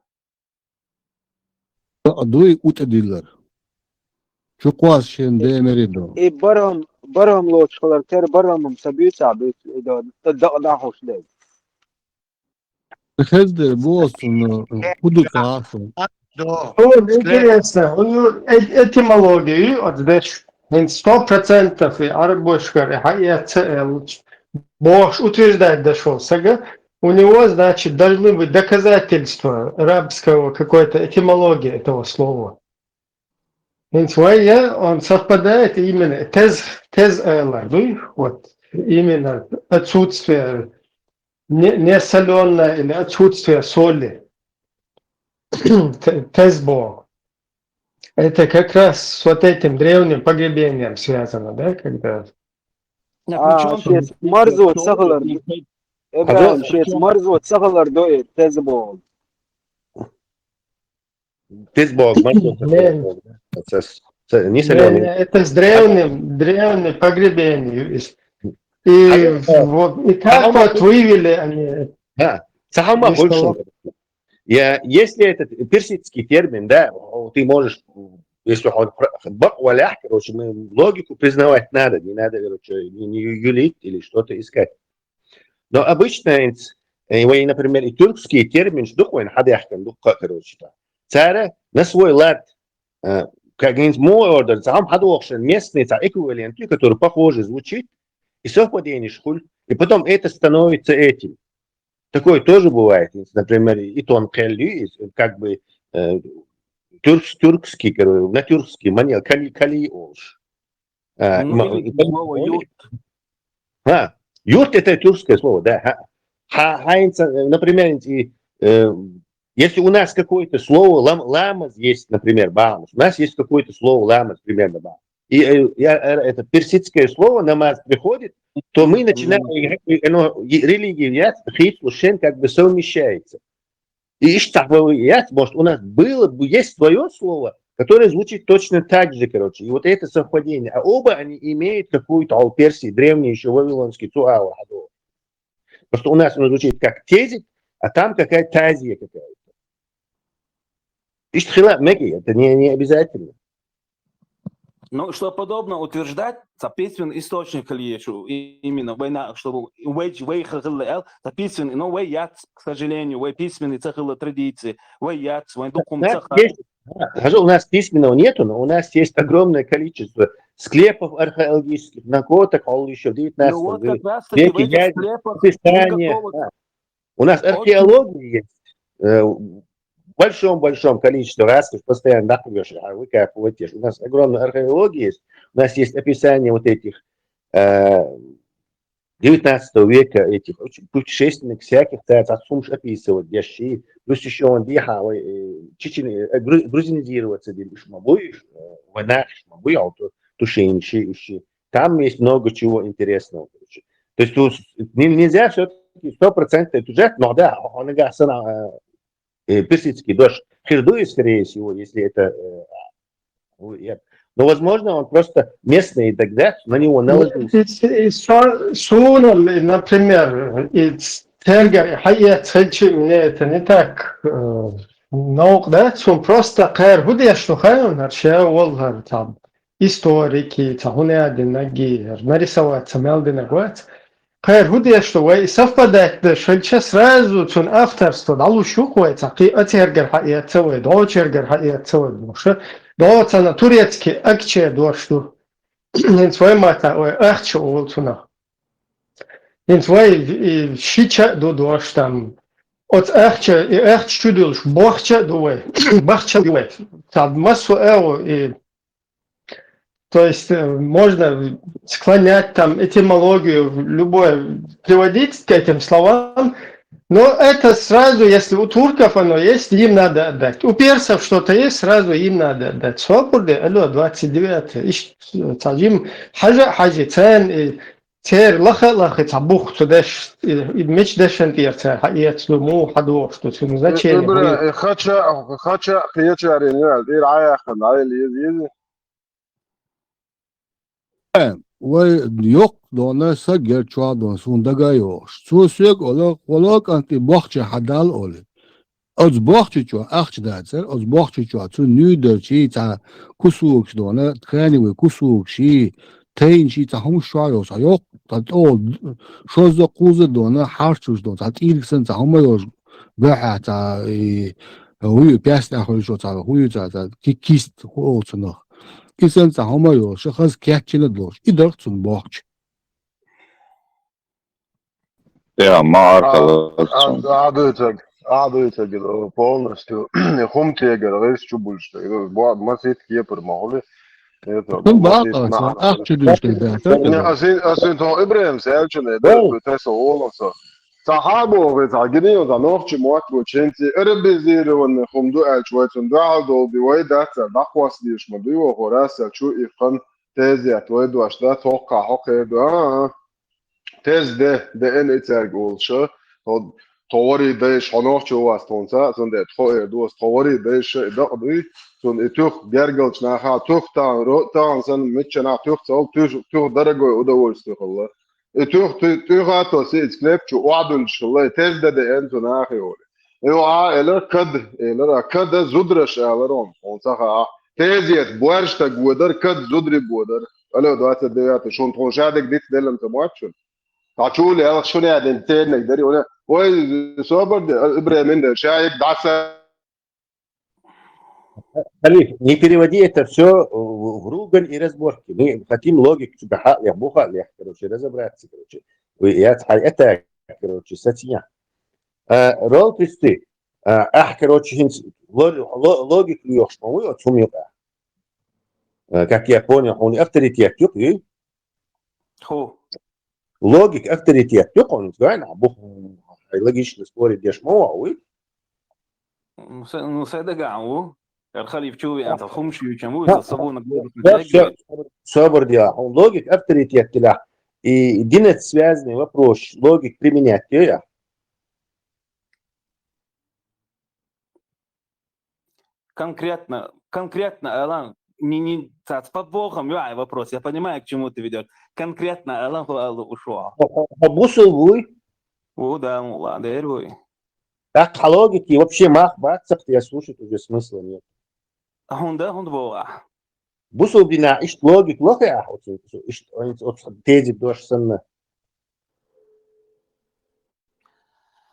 Удуй, ут эдилер. Чуквас шен демеридо. И барам, барам лоч халар, тер барамам сабица бит, да, да, да, хош дей. Хезде босун, уду кафу. Да. Ну, интересно, ну, э- этимологию, вот здесь сто процентов и арабошкар, и хайя цел, Бош утверждать дошел, сага, у него, значит, должны быть доказательства арабского какой-то этимологии этого слова. Ведь вайя, он совпадает именно тез, тез эла, ну, вот, именно отсутствие, не, несоленое или отсутствие соли. Те- Тез бо. Это как раз с вот этим древним погребением связано, да, когда А, шец марзо цахалар. Эбран, шец марзо цахалар до э, тез бо. Без Бога, мать, Не, с- с- не не, соленый. не, это с древним, древнее погребение. И, и А, а, вот, и а так он вот вывели они. Да, цхьа хӀама Есть хуьлуш слова. ду. Я, если этот персидский термин, да, о, ты можешь, если он про- бакъ валяхь, короче, мы логику признавать надо, не надо, короче, не, не юлить или что-то искать. Но обычно, э, вай, например, и тюркский термин, что такое, хьадаьхкина дукха, короче, там. Цара на свой лад, э, как говорится, мой ордер, там хьадохшен местный, там эквивалент, который похоже звучит, и совпадение хуьлу, и потом это становится этим. Такое тоже бывает. Например, и тон кхел, и как бы э, тюркс, тюркский, короче, на тюркский манер, кали, кали олуш. А, Ну, ма- или кали слово олуш. «юрт». А, юрт — это тюркское слово, да. Ха, ха, ха, инца- например, и, э, если у нас какое-то слово лам, ламаз есть, например, баамус, у нас есть какое-то слово ламаз, примерно, баамус. И э, я, э, это персидское слово намаз приходит, то мы начинаем, э, оно, и религия, я, хит, лушен как бы совмещается. И иштта вави яц, может, у нас было бы, есть свое слово, которое звучит точно так же, короче. И вот это совпадение. А оба они имеют какую-то, а у Персии древний еще вавилонский цуава. Просто у нас оно звучит как тезит, а там какая-то тазия какая-то. Иштта хила меги, это не, не обязательно. Ну, что подобно утверждать, ца письменный источник или ещё и- именно вайна, чтобы вейдж, вейха хилла эл, ца письменный, но вай яц, к сожалению, вай письменный ца хилла традиции, вай яц, вай дукхум У нас ца ха- есть, да, даже у нас письменного нету, но у нас есть огромное количество склепов археологических, находок, а еще в Ну девятнадцатом вот как раз таки в веке этих я склепах описание, никакого да. У нас археологии есть э, в большом-большом количестве, раз уж постоянно дакъош, а выкапывать. У нас огромная археология есть, у нас есть описание вот этих э, девятнадцатого века, этих очень путешественников всяких, да, ца сумш описывать деши, плюс еще он дихавый, э, чечен, э, гру- грузинизироваться дим шмабуй, э, ванах шмабуй, а вот тушинши, ищи. Там есть много чего интересного, короче. То есть тут не- нельзя все-таки сто процентов это уже, но да, он гасан, э, персидский дождь хирдуи, скорее всего, если это э, ну, я- но, возможно, он просто местный, и тогда на него наложился. И, и со- сунам, и, например, и тергер, хьаэцхилчи, мне это не так э, наук, да, сун просто кхер худеш, ну, хайон, арше, олгар, там, историки, ца хунядин наги, нарисовать, ца мелдина гвац. Кхер худеш, что вай совпадать да, шельча сразу цун авторство, да, лушу хвай, ца кхи ацергер хьаэца вай, дочергер хьаэца вай, душа. Доцана турецкий акче дош ду. Инц вай мата вай ахча увулцуна. Инц вай и шича ду дош там. Оц ахча, и ахча чудулш, бохча ду вай. Бахча ду вай. Ца массу эу и То есть э, можно склонять там этимологию, любое приводить к этим словам, но это сразу, если у турков оно есть, им надо отдать. У персов что-то есть, сразу им надо отдать. Собурды, алло, двадцать девятое. Иш, цажим, хажа, хажи, цен, и цер, лаха, лаха, ца бух, цу деш, и, и меч дешен тир цер, ха, и цу му, ха, до, что цу значение. Ибра, хача, хача, хача, реню, ир ая, хан, ай, лиз, лиз. Вай йоккха дона, саг герчоа дона, сун дага йохуш. Цо соьга ола, ола кӀанти бохча хьадал оли. Оз бохча чо ахча дацар, оз бохча чо цу нуьйдарчи ца кусугаш дона, тканевый кусугаши, тайнши ца хӀумаш шоа йохуш, йоккха, ца тӀол, шозза кхуза дона, хьарчуш дона, ца тӀиргасан ца хӀума йолуш, бехьа ца, и, хӀуй, пястӀа хуьлуш ца, хӀуй ца, ца, ки-, кист хӀу олу цунах. И санна цхьа хӀума йолуш, хаза кечйина долуш, и дарх цунна бохча. Я, ма аркала. Ӏадуьйтаг, Ӏадуьйтаг полностью хӀума тегара гӀирс чу булча. Бо масит кепар ма хули. Это Цунна бакъ ца, ахча дуьйш тӀе баьхкира. Не, асин, асин тон Ибрахим Селчуне, да, тесо олоса. Ца хьабогӀи, ца гинио, ца нохчи мотт бу, ченци арабизированный хӀума ду аьлча, вай цунна дуьхьал долу ди, вай дац, ца дӀакхосса дийш ма дуй, вай хӀора ца чу и хан тезет, вай дош да, тохкха хьо кхер ду, а, а. Тез де, де эн и цаьрга олуша, хӀо, тхо варий дайша, хьо нохчо вац тхуна цхьа а, цундела тхо эр доцу, тхо варий дайша и дакъа дуй, цунна и туьх гергарчу нахана, туьх тахана, ро-, тахана санна, мичча нах туьх ца хуьлу, туьх, туьх дорогой удовольствие хилла. И туьх, туьх, туьха а то сица клеп чу охьадуьллуш хилла, и теза де деана цу наха йолу. И ваха элира кад, элира, а када зудараш алара хьуна, хьуна ца хаьа. Тезет боьрша стаг воьдара, кад зударий боьдара. Алло, двадцать девятый, шуна тхуна шадерг диц деллан ца моьтту шуна? Ткъа чу лелхаш шуна яьдина церниг дарий, уна, ой, собар де, Ибрахим, ша ик даса. Халиф, не переводи это все в ругань и разборки. Мы хотим логику тебя хаалех, бу хаалех, короче, разобраться, короче. Я это, короче, статья. Э, Ролл пусти. Э, ах, короче, хинц ло-, ло-, логику йохуш ма вуй оцу хӀума юкъа. Э, как я понял, хьуна авторитет юкъа ю? Ху. Логик, авторитет юкъа хьуна, гайна, бу-, логично спорить деш ма вуй. Ну, се-, ну, се дагахь ву. Эр халиф чу веанца, хумш ючам ву, Да. за собой на голову Да, всё, притягивает. Собар де, хьуна логик, авторитет дилахь. И динец связанный вопрос, логик применять, ё, я. Конкретно, конкретно, Алан, не, не, цац, по бокам, ю, ай, вопрос. Я понимаю, к чему ты ведёшь. Конкретно, Алан, ху, алу, ушуа. Хо-, хо-, хо бусул вуй? Ву, да, мула, дер вуй. Так, по логике вообще мах бацахь, я слушать уже смысла нет. А хунда, хунда бога. Бусул дина ишт логик лохе, а, вот, вот, ишт, вот, вот, тезит дош санна.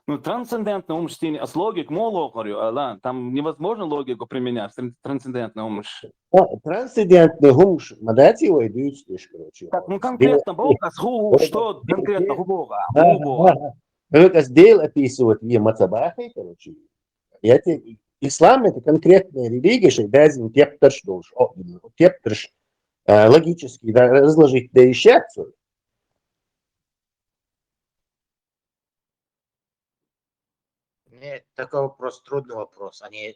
Ну, трансцендентный ум штини, а с логик мо лохар ю, Алан. Там невозможно логику применять, тран-, трансцендентный ум ш-. А, трансцендентный ум ш-, ма дати его и дают, слышь, короче. Так, ну, конкретно Бог, а ху, Вот. что конкретно ху Бога? Да, Ху да, Бога. да. Ну, это сдел описывать в Мацабахе, короче. Я тебе, ислам — это конкретная религия, что обязан тептерш должен, о, тептерш, э, логически, да, разложить, да, и щас. Нет, такой вопрос, трудный вопрос. Они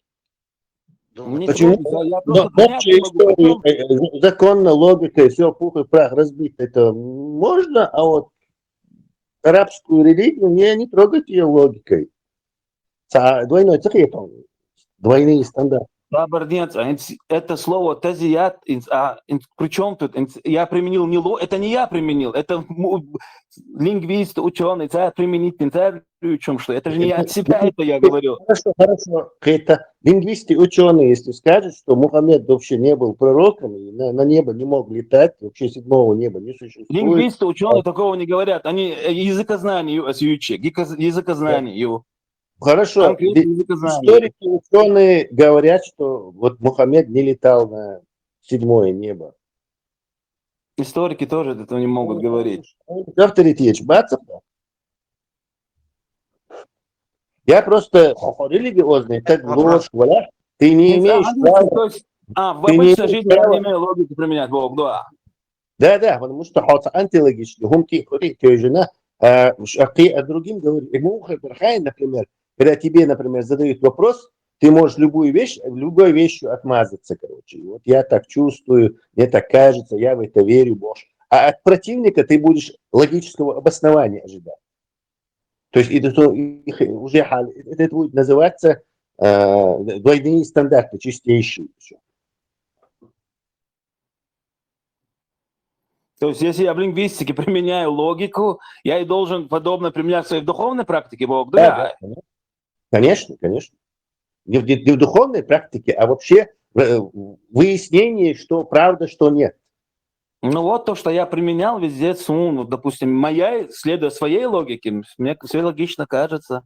думают, Не Почему? трудный, я, я Но просто понять общую не могу, историю, причём э, законно логикой все пух и прах разбить, это можно, а вот арабскую религию не, не трогать ее логикой. Ца-, двойной цехетон, двойные стандарты. Бабарденц, а инц-, это слово тазият, инц-, а, инц-, при чём тут? Инц-, я применил не ло-, это не я применил, это му-, лингвисты, учёные, ца применить, ца при чём что? Это же не от себя это я говорю. Хорошо, хорошо. Это лингвисты, учёные, если скажут, что Мухаммед вообще не был пророком, и на, на небо не мог летать, вообще седьмого неба не существует. Лингвисты, учёные А такого не говорят. Они, э, языкознание, ю-, ас-, ючи, гикоз-, языкознание, ю. Хорошо. Конкретно Ди-, языкознание. Историки, учёные говорят, что вот Мухаммед не летал на седьмое небо. Историки тоже это не могут говорить. Авторитет, бацаха. Я просто хо-, хо-, религиозный, как Вопрос. ложь, валя, ты не Нет, имеешь а, права, то есть, а, в ты не обычной имеешь жизни я права. не имею логики применять, Бог, да. Да, да, потому что хо-, антилогично, хум ти, хури, ты же на, а, ш-, а ты, а другим говорит, ему хо-, например, когда тебе, например, задают вопрос, ты можешь любую вещь, любой вещью отмазаться, короче. И вот я так чувствую, мне так кажется, я в это верю, Бог. А от противника ты будешь логического обоснования ожидать. То есть это, то, их уже хал-, это будет называться, э, двойные стандарты чистейшие. То есть, если я в лингвистике применяю логику, я и должен подобно применять в своей духовной практике, Бог, Да, да? да, конечно. Конечно, конечно. Не в, не в духовной практике, а вообще, э, выяснение, что правда, что нет. Ну вот то, что я применял везде, сун, вот, допустим, моя, следуя своей логике, мне всё логично кажется.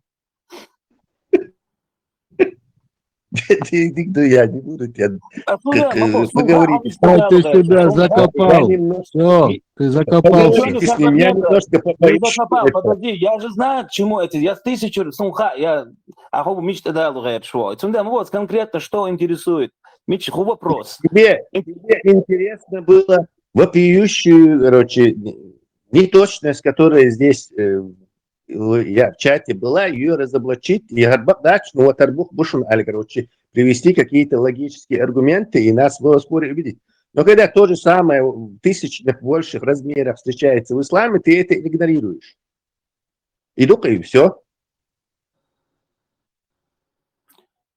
Ты, ты, ты, я не буду тебя А слушай, как, э, Макос, ну, поговорить. да, он Ой, ты сказал, себя да, закопал. Я немножко Всё, и ты закопал. Подожди, Слушай, ты с ним, я немножко Не побоюсь, закопал, это подожди, я же знаю, к чему это. Я с тысячи сунха, я, а хо мечта дал, говорит, что. Цунда, ну вот, конкретно что интересует? Мич, ху вопрос. Тебе, тебе интересно было вопиющую, короче, неточность, которая здесь, э, я в чате была, её разоблачить, я б-, дальше, ну, вот арбух бушун аль, короче, привести какие-то логические аргументы и нас в споре убедить. Но когда то же самое в тысячных больших размерах встречается в исламе, ты это игнорируешь. И только и всё.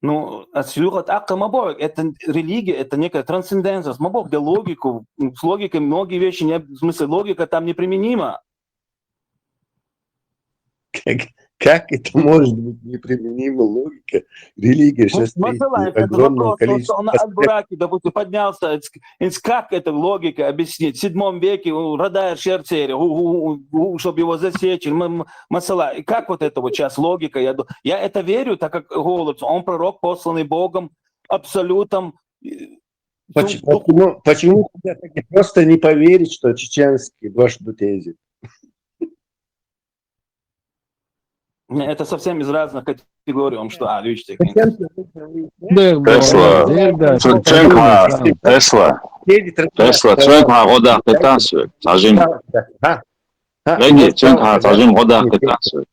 Ну, а сюжет акъа ма бу, это религия, это некая трансценденция. Ма бу, где логику, с логикой многие вещи не, в смысле, логика там неприменима. Как, как это может быть неприменима логика? Религия Ну, сейчас ну, стоит давай, это огромного вопрос, вот количества он аспектов. Аль-Бураки, допустим, поднялся, это с- это с- как это логика объяснить? В седьмом веке у Радая Шерцери, у- у- у- у- чтобы его засечь, м- м- масала, и как вот это вот сейчас логика? Я, ду- я это верю, так как говорится, он пророк, посланный Богом, абсолютом. И Поч- дух- Почему, почему тогда так и просто не поверить, что чеченский Дош Дутези? Не, это совсем из разных категорий, он что, а, видите, Зачем ты Дерб, Тесла. дерб, да, Цу- что Цунгхаа, там? Тесла, Дети тротуар. Тесла, Цунгхаа гӀо даккхийтар со, цхьа жим. Да, да. А, а, Веги, вот Цунгхаа так, цхьа да. жим гӀо даккхийтар со.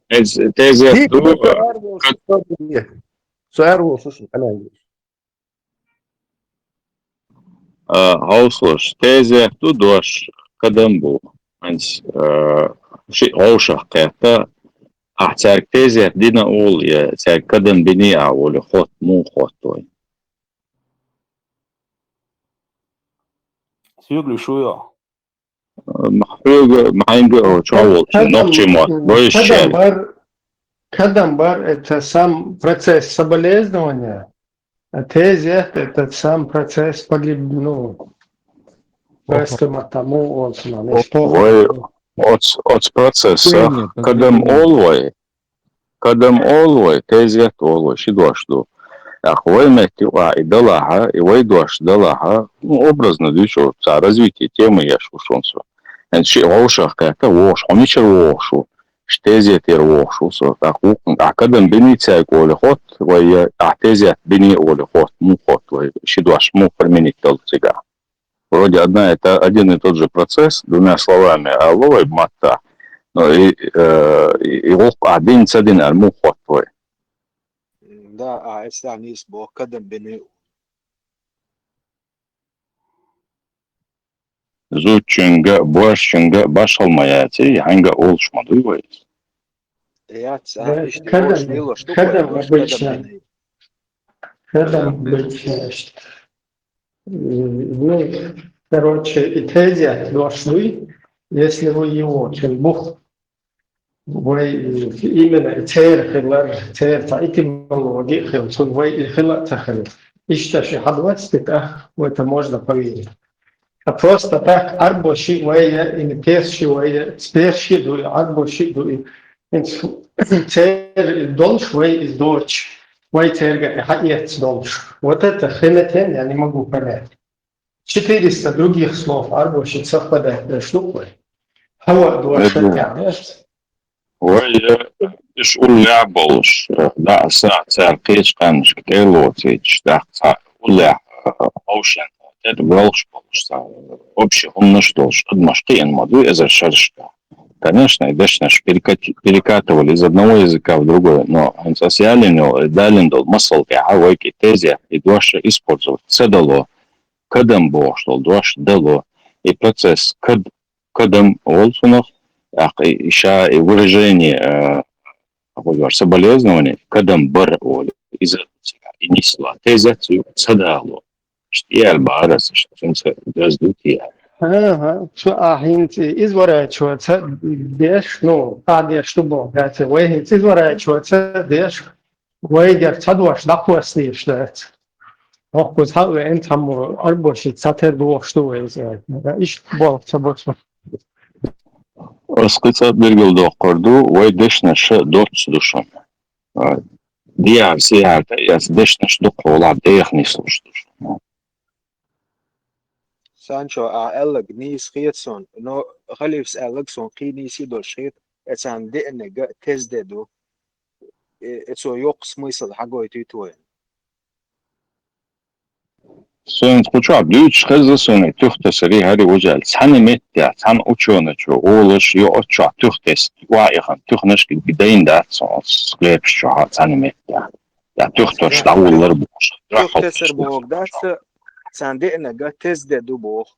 Эз, тезет Дети ду, тротуар, вот, что ты мне. Суар, вот, слушай, она говорит. а, хьовсалаш, тезет ду дош, кадам бу. ХӀанз, а, ши вовшах кхетта, а цаьрга тезет дина ул, я цаьрга кадам бини а ул, хот, му хот вай. Сюглю шуё. Махрюга, маинга, о, чавол, Кадам, нохчи мот, м, боишь кадам шер. бар, кадам бар, это сам процесс соболезнования, а тезет, это сам процесс погиб, ну, просто тому, он сам, Вай, оц, оц процесса, Понятно, кадам понятно. ол вай, кадам ол вай, тезет ол вай, ши дош ду. Ах, вай метти ва и далаха, и вай дош далаха, ну, образно дючо, ца развитие темы я шушонсо. Эн ши вовшах кхетта, вовш, хомичер вовшу, ши тезет ер вовшу, со, так, вукн, а кадам бини цаьрга оли хот, вай, а тезет бини оли хот, му хот, вай, ши дош, му применить дал цига. Вроде одна, это один и тот же процесс, двумя словами, а ловай матта. Но и, э, и, и вукх а дин ца дин ар му хот вай. Да, а если они с Бог кадам бини. Зудчуьнга, бошчуьнга башхал ма яц, и хьанга олуш ма дуй вай. Яц, Да, а, ишти кадам, олуш милош ду кадам кой, обычно. кадам бини. Кадам обычно. Ну, короче, и тезет дош дуй, если вы его, чем бух, вай именно и цер хилар, цер ца этимология хил, цун вай и хила ца хил. Ишта ши хадвастит, а, в это можно поверить. А просто так, арбо ши вай я, или пес ши вай я, пес ши дуй, арбо ши дуй. Инц-, цер долш вай из доч, вай церга хьаэц долш. Вот это хренотень я не могу понять. Четыреста других слов арбо ши совпадать деш ду вай. Хава дош Это- тянет. Вай, э, иш уллехь болуш, э, да, са, цаьрга кхечу къаьмнашка тӀе а лоцийчаш, тӀаккха цхьа уллехь, э, ховшен, тӀе а болуш болуш, цхьа, э, общий хӀуманаш долуш, адамаш кхиъна ма дуй эзар шерашка. Конечно, и дешнаш перекати-, перекатывали из одного языка в другой, но хӀинца ас ялийна йолу, далийна долу масал тӀехь а вайга и тезет, и дош использовать ца дало, кадам бохуш долу дош дало, и процесс кад-, кадам волу цунах, тӀаккха и ша и выражение, э, хӀун вара, соболезнование, кадам бар олу, иза и нисла, тезет цу ца дало. Иштта и аьлла бахара аса, иштта цуьнца доьзна ду те. Ага, цу а хӀинца изворачиваться деш, ну, а деш ду боху, дац, вай хӀинца изворачиваться деш, вайгара ца дош дӀакхоссийша дац. Хьокхуза хьа а веана, цхьаммо арбоши ца тера дохуш ду вай иза. Иштта болу ца босу. Ас кхин цкъа билгалдоккхур ду, вай дешнаш доццуш ду шуна. А, диар, сиар тӀе а эцна дешнаш дукхахьолахь деха нислуш ду шуна. Санчо, а аьлларг нийса хета суна, но халифас аьлларг суна кхин нийса долуш хета, и царна деанарг тезде ду. И, и цо йоккха смысл хьагойтуьйту вайна. Суна кху чохь дуьйцуш хезна суна и туьхтесарий хӀара и вужал. Цхьана меттехь, цхьана учёнайчо олуш, йо оцу чохь туьхтесна, охьаихна туьхнаш дайна дац суна оцу лепаш чохь цхьана меттехь. Я туьхтурш дӀавуллар бохуш. Туьхтесар боху дац, царна деанарг тезде ду боху.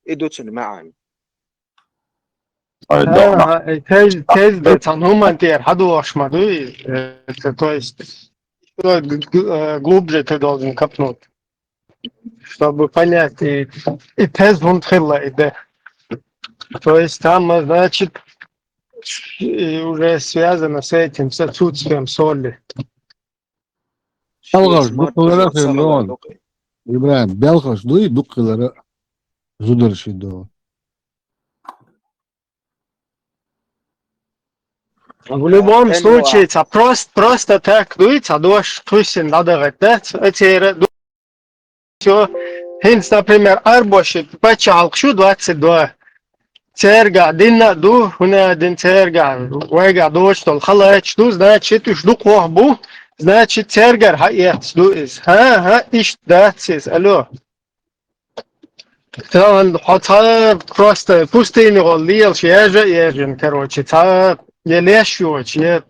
И ду цуьнан маьӀна. Ой, дохна. Ага, и тез-, тезде цхьана хӀуманна тӀера хьадохуш ма дуй, э, то есть, г- г- э, глубже ты должен копнуть, чтобы понять и, и тез хунтхилла, и да. То есть там, э, значит, и уже связано с этим, с отсутствием соли. Алгаш, дукхилара хилла. Ибрагим, белхаш дуй, дукхилара зударши до. В любом случае, ца просто, просто так дуй, ца дош кхуьссин дӀадагӀать, да? Ца- эцера ду- всё. ХӀинца, например, арбоши паччахьалкхаш ю двадцать два. Церга динна ду, хӀуна дин церга, вайга дош дол халач ду, значит, уж дукхох бу, значит, цергар хьаэц ду из. Ха, ха, ишт дац из, алло. Тан хьо ца просто пустыне гӀолла лелаш, яжа, яжин, короче, ца я леш йоч, я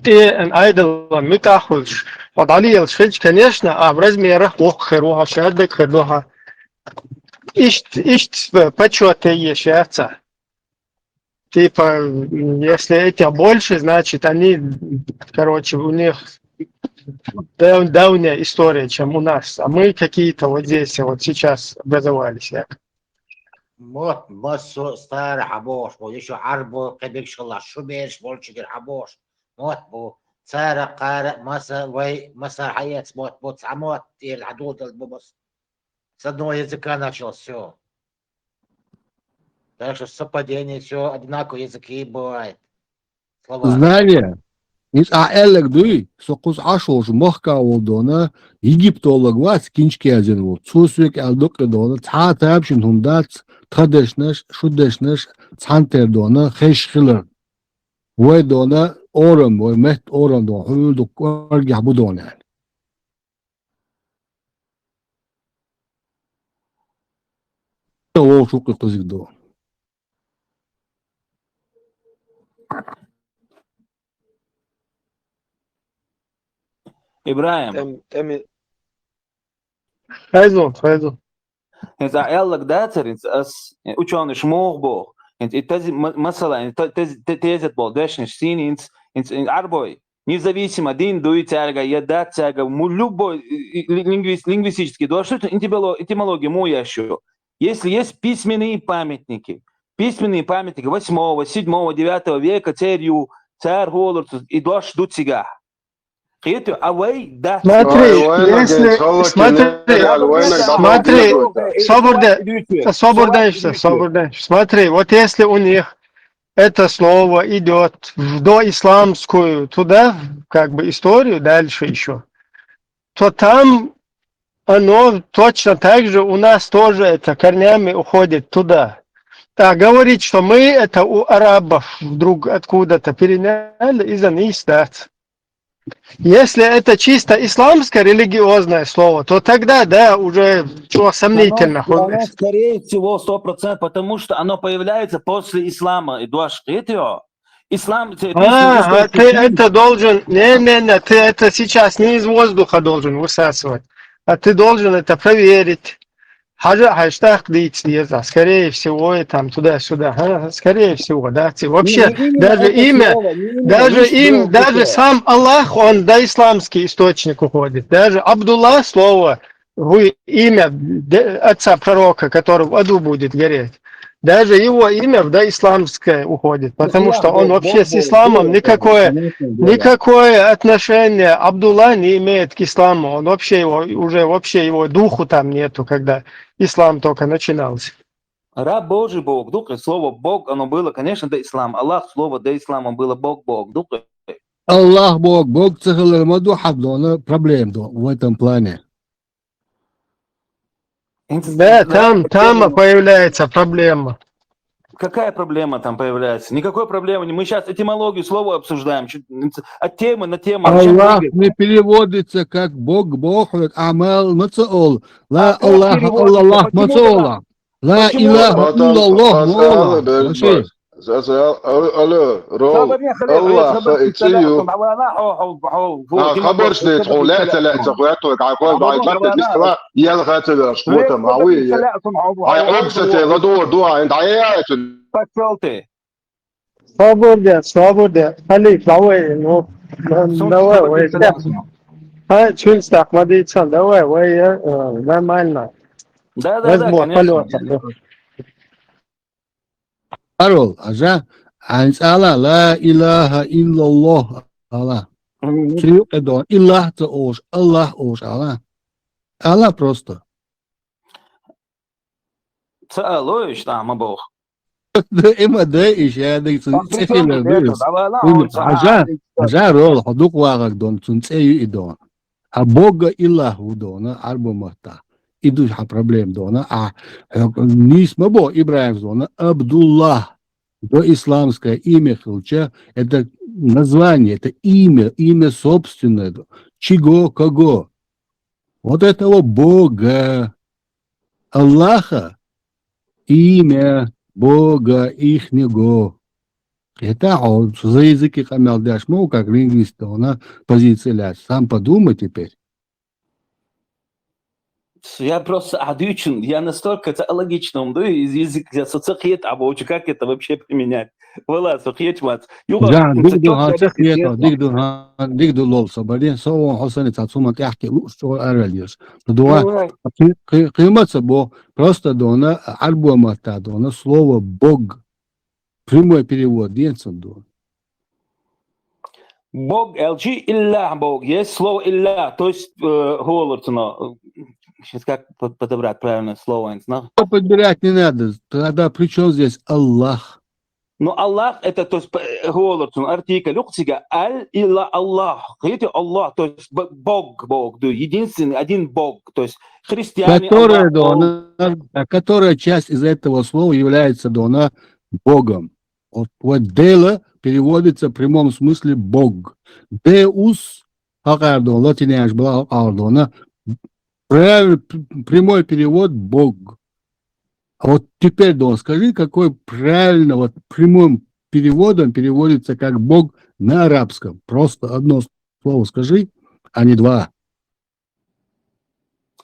те ан айдала микахулш, хьо дӀалелаш хилч, конечно, а в размерах вокх хир ву хьо, шаддаг хир ву хьо. Ишт, ишт почёт еш яца. Типа, если этих больше, значит, они, короче, у них дав- давняя история, чем у нас. А мы какие-то вот здесь вот сейчас образовались. Я. Мотт, масса цара хьабош, бо, ишо Ӏарбо, кхебегшхала, шу берш болчигир хьабош. Мотт бу, цара кхара, масса, вай, масса хьаэц мотт бу, ца мотт, тӀера хьадулдал бу, масса. С одного языка начал все. Так что совпадение, все одинаковые языки бывает. Слова. Знание. Из а эллаг дуй, со кхуз Ӏашолш махка вол дона, Египет оллаг вац, кинчки язин вол. Цу суек ал дукъи дона, цхьа табшин хум дац, тха дешнаш, шу дешнаш, цхьан тер дона, хеш хилар. Вай дона, орам, вай мет орам дона, хьул дук оргих бу дона. Вол шукъи кхузиг дона. Ибрагим. Тем, теми. Хайзу, хайзу. ХӀинца а аьллаг дацар, хӀинца ас учёныш мух бох. ХӀинца и тез-, ма-, масала, хӀинца те-, тез-, те-, тезет бол дешнаш син, хӀинца, хӀинца, хӀинца Ӏарбой. Независимо, дин дуй цаьрга, я дац цаьрга, му-, любой и-, и-, лингвист-, лингвистический дош, этимоло-, этимология му яш ю. Если есть письменные памятники, письменные памятники восьмого, седьмого, девятого века, церю, цар холурцу, и дош ду цигахь. Кхету, а вай дац. Смотри, Ай, вайна если, гей, халла смотри, кине, ай, вайна смотри, гей. соборде, соборденщица, соборденщица. Смотри, вот если у них это слово идет в доисламскую, туда, как бы, историю дальше еще, то там оно точно так же у нас тоже это корнями уходит туда. А говорить, что мы это у арабов вдруг откуда-то переняли, из-за них, да. Если это чисто исламское религиозное слово, то тогда, да, уже чего сомнительно. Оно, оно, скорее всего, сто процентов, потому что оно появляется после ислама, и дуаш кхету. Ислам, те- А, а ты это должен, не-не-не, ты это сейчас не из воздуха должен высасывать, а ты должен это проверить. Хьажа хьаштах дийц деза, скорее всего, и там туда-сюда. Ха, скорее всего, да. Ты вообще, Не, не именно даже это имя, слово, не именно даже лишь им, слово даже такое. Сам Аллах, он до исламский источник уходит. Даже Абдулла слово, вы имя де- отца пророка, который в аду будет гореть, даже его имя в доисламское уходит, потому Аллах что он Бог, вообще Бог, с Бог, исламом Бог, никакое, конечно, Бог. Никакое отношение Абдулла не имеет к исламу. Он вообще его, уже вообще его духу там нету, когда ислам только начинался. Раб Божий Бог, дух и слово Бог, оно было, конечно, до ислама. Аллах слово до ислама было Бог, Бог, дух. Аллах Бог, Бог ца хилар ма ду хьаб дона, проблема ду в этом плане. Да, там, там появляется проблема. Какая проблема там появляется? Никакой проблемы нет. Мы сейчас этимологию слова обсуждаем. Чё, от темы на тему. А Аллах не переводится как Бог, Бог, амал, мацаол. Ла Аллаха, Аллах, мацаола. Ла илаха иллаллах, ма ола. Вообще. Алло, Ром, Аллах, ицию. Хабарш дет, хо, лаца, лаца, хо, яту, как, хо, бай, бай, бистала, ял, хата, да, шмота, мауи, я. Ай, обсате, ладур, дуа, ин, ай, ай, ай, ай. Пошёл ты. Свобода, свобода. Халиф, давай, ну. Ну, давай, вай, сейчас. А, чё так, смотри, чё, давай, вай, э, нормально. Да, да, да, Возьму, конечно. Полёта. Парол, ажа, анцала ла илаха иллаллах, ала. Мгм. Чё это? Илах ца ош, Аллах ош, ала. Ала просто. Ца алой, что мы бог. Да, има да, и ща да, цун цехилер да. Ажа, ажа рол, худук вагак дон, цун цею и дон. А Бога Илах у дона, арбу мата. И душ ха проблем дона, а, э, нисма бо Ибрахим дона, Абдуллах. До исламское имя хилча, это название, это имя, имя собственное. Чего, кого? Вот этого Бога, Аллаха, имя Бога ихнего. Это он за языки хамял дашму, как лингвист, она позиция ляж. Сам подумай теперь. Я просто адючен, я настолько это логично, да, из язык, я соцехет, а вот как это вообще применять? Вала, сохет, мат. Жан, дигду хан, сохет, дигду хан, дигду лол, собади, со он хосани цацуман тяхки, лу, что арвелиос. Дуа, кымаца бо, просто дона, арбуа мата дона, слово Бог. Прямой перевод, ден сан дона. Бог, элчи, илля Бог. Есть слово илля, то есть, э, холорцно. Сейчас как по- подобрать правильное слово, я не знаю. Подбирать не надо. Тогда при чем здесь Аллах? Ну, Аллах, это, то есть, п- э, холорцно, артикль, луксига, аль илля Аллах. Видите, Аллах, то есть б- Бог, Бог, да, единственный, один Бог, то есть христиане, Которая, Аллах, Бог. Дона, а которая часть из этого слова является, Дона, Богом? Вот, вот дело переводится в прямом смысле Бог. Деус, хакардона, латиняш была хакардона. Правильный п- прямой перевод Бог. А вот теперь, Дон, скажи, какой правильно, вот прямым переводом переводится как Бог на арабском? Просто одно слово скажи, а не два.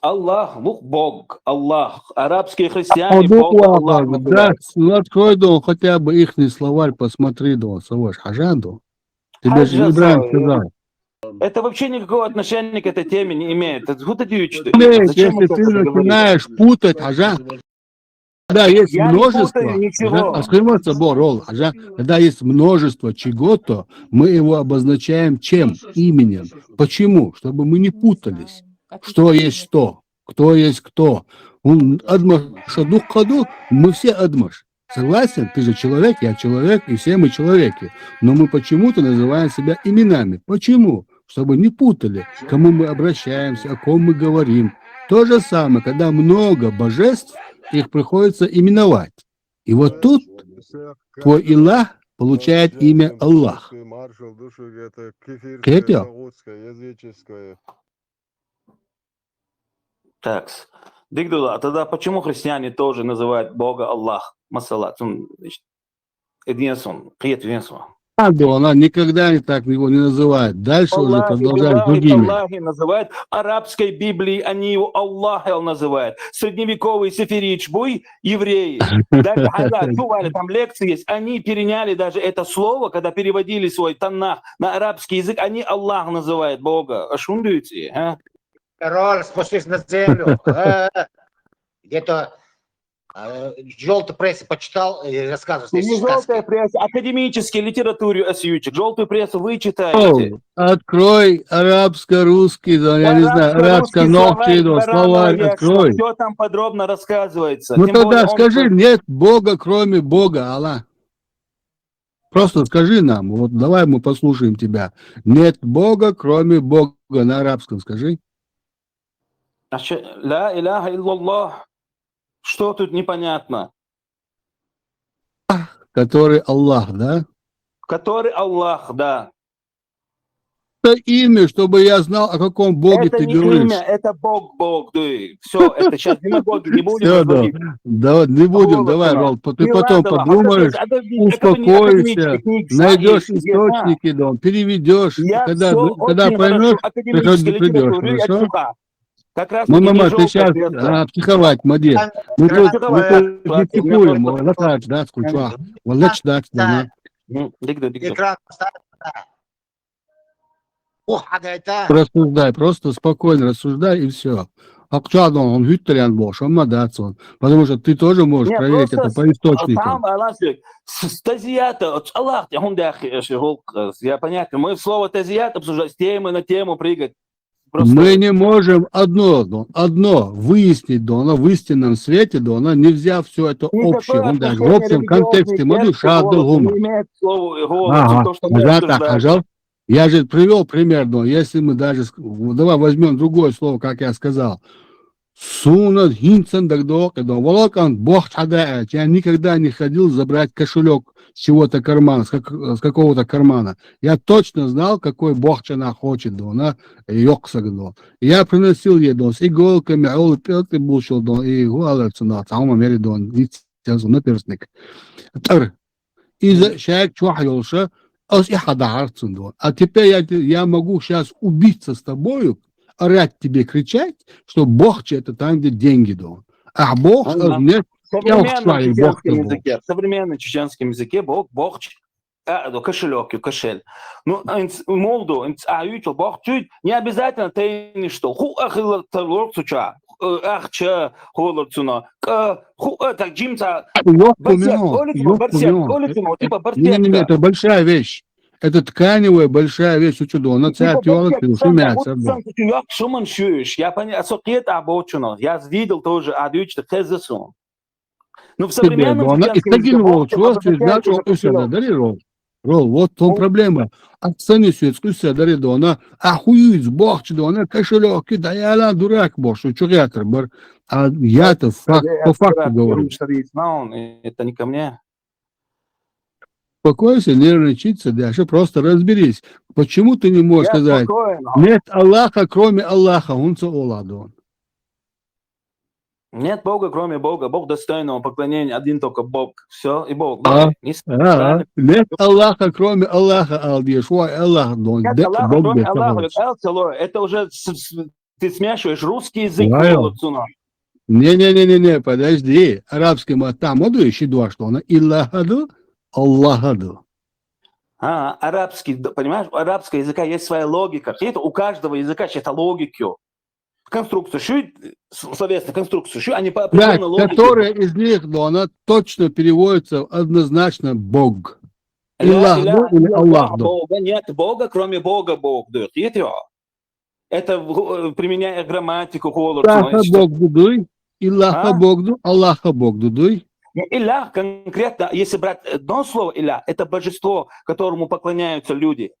Аллах, лук Бог, Аллах. Арабские христиане Богу Аллах называют. Да, ну открой, Дон, хотя бы ихний словарь, посмотри, Дон, Саваш Хажан, Дон. Тебе же Ибрахим сказал. Это вообще никакого отношения к этой теме не имеет. Это хута дючты. Имеет, если ты начинаешь путать, Хажан. Когда есть множество, а, а, когда есть множество чего-то, мы его обозначаем чем? Именем. Почему? Чтобы мы не путались. Что есть что? Кто есть кто? Он адмаш, шадук хаду, мы все адмаш. Согласен? Ты же человек, я человек, и все мы человеки. Но мы почему-то называем себя именами. Почему? Чтобы не путали, к кому мы обращаемся, о ком мы говорим. То же самое, когда много божеств, их приходится именовать. И вот тут твой Илах получает имя Аллах. Кепя? Так. Дигдула, а тогда почему христиане тоже называют Бога Аллах? Масала, цун, значит, единственным, киет единственным. А, да, она никогда не так его не называет. Дальше уже продолжает другими. Аллахи называют. Арабской Библии они его Аллах называют. Средневековый сеферич буй, евреи. Даже, ага, чували, там лекции есть. Они переняли даже это слово, когда переводили свой Танах на арабский язык, они Аллах называют Бога. А шундуете, а? Король, спустись на землю. Э, где-то, э, желтый пресс почитал и рассказывал. Не желтая пресса, академический литературу освещик. Желтую прессу вы читаете. О, открой арабско-русский, да, я не знаю, арабско-нохчий, да, словарь открой. Все там подробно рассказывается. Ну тогда скажи, нет Бога, кроме Бога, Аллах. Просто скажи нам, вот давай мы послушаем тебя. Нет Бога, кроме Бога, на арабском скажи. А чё, ля иляха илляллах? Что тут непонятно? Который Аллах, да? Который Аллах, да. Это имя, чтобы я знал, о каком Боге ты говоришь. Это не имя, это Бог, Бог, ты. Все, это сейчас демагоги, не будем разводить. Да, не будем, давай, Рол, ты потом подумаешь, успокойся, найдешь источники, да, переведешь, когда, когда поймешь, приходи, придешь, хорошо? Как раз таки не желтая пресса. Мама, ты сейчас, а, психовать, молодец. Мы тут, мы тут критикуем, молодец, да, скучно. Молодец, да, да. Экран поставь, да. Ох, хьагайта. Рассуждай, просто спокойно рассуждай, и все. А чё он, он Гюттер ян бошь, он ма дац он. Потому что ты тоже можешь Не, проверить просто это по источникам. Там, Алан Сергеевич, с- с тазията, от Аллах, я хун дах, я ши гол, я понятно. Мы слово тазията обсуждать, с темы на тему прыгать. Просто Мы не можем одно, ну, одно выяснить, да, она в истинном свете, да, она нельзя все это никакое общее. Он даже в отношение общем религиозный контексте текст моду к шадал голосу гума. Не имеет к слову, голос, Ага, то, что мы хажал так, обсуждаем. Хажал. Я же привел пример, но если мы даже, ск- ну, давай возьмем другое слово, как я сказал. Суна хинцан дагдок, да, волокан бохч хада, я никогда не ходил забрать кошелек с чего-то кармана, с, как- с какого-то кармана. Я точно знал, какой бохч она хочет, да, она ёксагно. Я приносил ей, да, с иголками, а он пёртый бушил, да, и гуалар цена, цаума мери, да, наперстник. Тар. Из шаг чуах ёлша, ас и хада харцун, да. А теперь я, я могу сейчас убиться с тобою, орать тебе, кричать, что бохч это там, где деньги, да. А бохч, Ага. а нет, В современном свои чеченском бог-то языке, в современном чеченском языке бог, бохч, а, ну, кошелек, кошель. Ну, инц- молду, инц- а, ючу, бохч, чуть, не обязательно ты ничто. Ху ахилар тарлор суча, э, ахча, холор цуна. К- Ху, э, так, джимца, Ёк барсет, кумино, оли цуна, ёк барсет, кумино. оли цуна, типа Не, не, не, барсетка. это большая вещь. Это тканевая большая вещь, учудо, она Типа царь тёлок, барсетка, ты сам шумят, как будто да. сам такой, ёк, шуман шуешь. Я понял, а сокет, а бочуно. Я видел тоже, а дючи, хезесун. Ну, в Тебе, современном да, она и чеченском языке стагин бог, волчуа, это ты знаешь, кошелёк. что у себя дари рол. Рол, вот в том Ну. Проблема. А цены сюец у себя дари, да, она, а хуюц бохч, да, она кошелёк, да, я ла дурак бохч, что чё я бар. А я-то факт, Я по факту раз говорю. говорю, что есть, но он, это не ко мне. Успокойся, не нервничаться, Даша, просто разберись. Почему ты не можешь Я сказать, спокоен. нет Аллаха, кроме Аллаха, он ца оладон. Нет Бога, кроме Бога. Бог достойного поклонения, один только Бог. Все, и Бог. А, Бог. Не с- А, правильно. нет Аллаха, кроме Аллаха, Алдеш, ой, Аллах, дон, Нет де- Аллаха, Бог кроме без Аллаха. Аллаха. Аллах целое. Это уже с- с- ты смешиваешь русский язык Вау. Холод Цуна. Не-не-не-не-не, подожди. Арабский мы там, вот ещё два, что она Иллахаду, Аллахаду. А, арабский, д- понимаешь, у арабского языка есть своя логика. Это у каждого языка есть эта логика. Конструкция, чуть, с- словесная конструкция, чуть, они по Да, определенной логике. которая из них, но она точно переводится однозначно Бог. Ля Илах иляха Бог или илляллах Аллах Бог? Бога, нет Бога, кроме Бога Бог дает. Видите? Это в- э, применяя грамматику Холод Цуна. Илаха Бог дудуй, Илаха А? Бог ду, Аллаха Бог дудуй. Илях конкретно, если брать одно слово илях, это божество, которому поклоняются люди.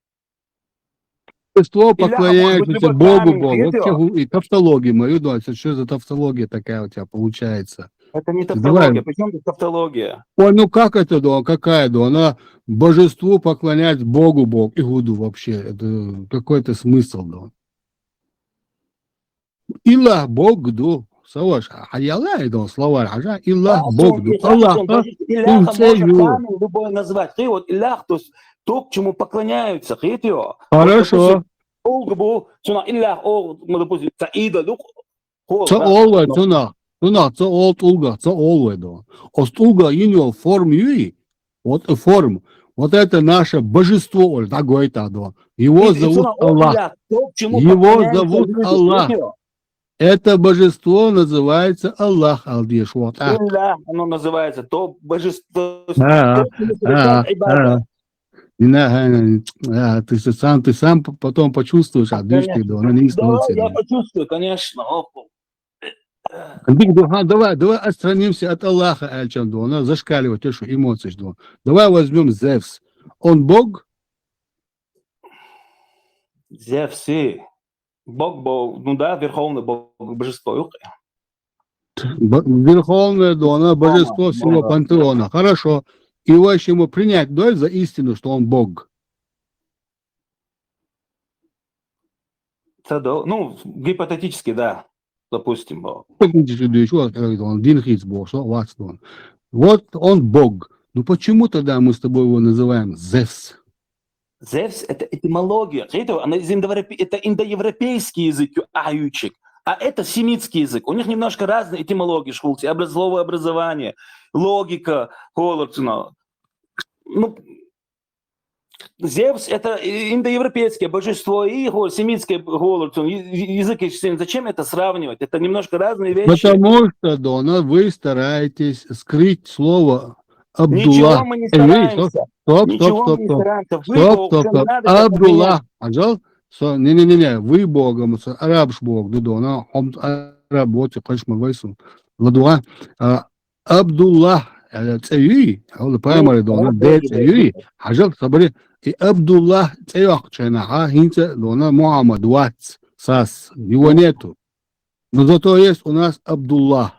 Божество Илаха может быть поклоняется любой Богу, камень, Богу. видео. Вообще, и тавтология мою, да, это что за тавтология такая у тебя получается? Это не Давай. тавтология. Причем тут тавтология? Ой, ну как это, да, какая, да, она божеству поклоняется Богу, Бог, Игуду вообще. Это какой-то смысл, да. Илах Бог ду, саваш, хаяла, да, словарь, хажа, Илах Бог ду, Аллах, Илях Кунце можно ю. камень любой назвать. Ты вот илях, то есть то, к чему поклоняются. Видите? Хорошо. Олг бу, цуна илях, о, мы, допустим, ца идолюк. Ца олвай, цуна, цуна, ца ол тулга, ца олвай, да. Ост тулга ин йол форм юй, вот и форм. Вот это наше божество, оль, да, гойта, да. Его зовут Аллах. Его зовут Аллах. Это божество называется Аллах, Алдеш, вот. А. Илях, оно называется, то божество. А, то, чему а, совершают ибадат. а. Не, а, а, ты с- сам, ты сам п- потом почувствуешь, а дышь ты, да, она не Да, исполнится, я да. Почувствую, конечно. Оп. Дик, да, ха, давай, давай отстранимся от Аллаха, Альчан, да, она зашкаливает, те, что эмоции, да. Давай возьмем Зевс. Он бог? Зевс, и Бог, Бог, ну да, верховный Бог, божество. Юк. Б- Верховное, да, она божество Ага, всего да. пантеона. Хорошо. И вообще ему принять, да, за истину, что он бог? Ца да, ну, гипотетически, да, допустим. Бог. Как не чувствуешь, вот, как он, Динхиц бог, что у вас он. Вот он бог. Ну почему тогда мы с тобой его называем Зевс? Зевс — это этимология. Это, она из индоевропе- это индоевропейский язык, аючик. А это семитский язык. У них немножко разные этимологии, школы, образ- словообразование, логика, Холод Цуна. Ну, Зевс — это индоевропейское божество, и го-, семитское голод, он, я-, я-, язык ещё, зачем это сравнивать? Это немножко разные вещи. Потому что, Дона, вы стараетесь скрыть слово Ничего Абдулла. Мы не Э, видишь, стараемся. Стоп, Ничего стоп, Мы не стоп. стараемся. Вы Стоп, Бог, стоп, не стоп. Надо это Абдулла. обвинять. Ажал? Со, не-не-не, вы Богом, со, араб Бог, ду, Дона, хом араб, вот, конечно, вайсу. Ладуа, а, Абдулла, э, цеюи, а, вот, прямо, Дона, де цеюи. Ажал, собри, и Абдулла цеюак чайна, а, хинца, Дона, Мухаммад, вац, сас, его нету. Но зато есть у нас Абдулла.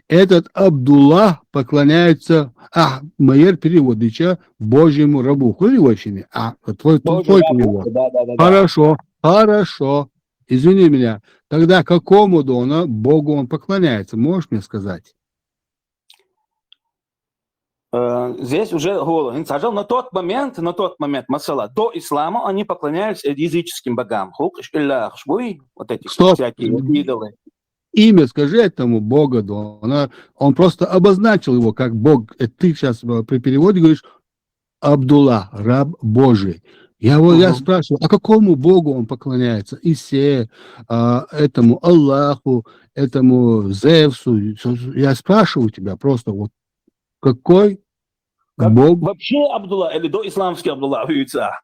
Этот Абдулла поклоняется, а, майер переводича, Божьему рабу. Хули вайшини? А, твой, Божий твой раб, перевод. Да, да, да, да. Хорошо, хорошо. Извини меня. Тогда какому, Дона, Богу он поклоняется? Можешь мне сказать? Э, Здесь уже голод. Сажал на тот момент, на тот момент, масала, до ислама они поклонялись языческим богам. Хук, иш-, илля, хшбуй, вот эти Стоп. всякие идолы. Имя скажи этому Богу, Дона. Он просто обозначил его как Бог. Э, Ты сейчас при переводе говоришь Абдулла, раб Божий. Я, вот, я Мгм. Спрашиваю, а какому Богу он поклоняется? Исе, а, этому Аллаху, этому Зевсу. Я спрашиваю тебя просто, вот какой Как Бог? Вообще Абдулла или до исламский Абдулла яйца?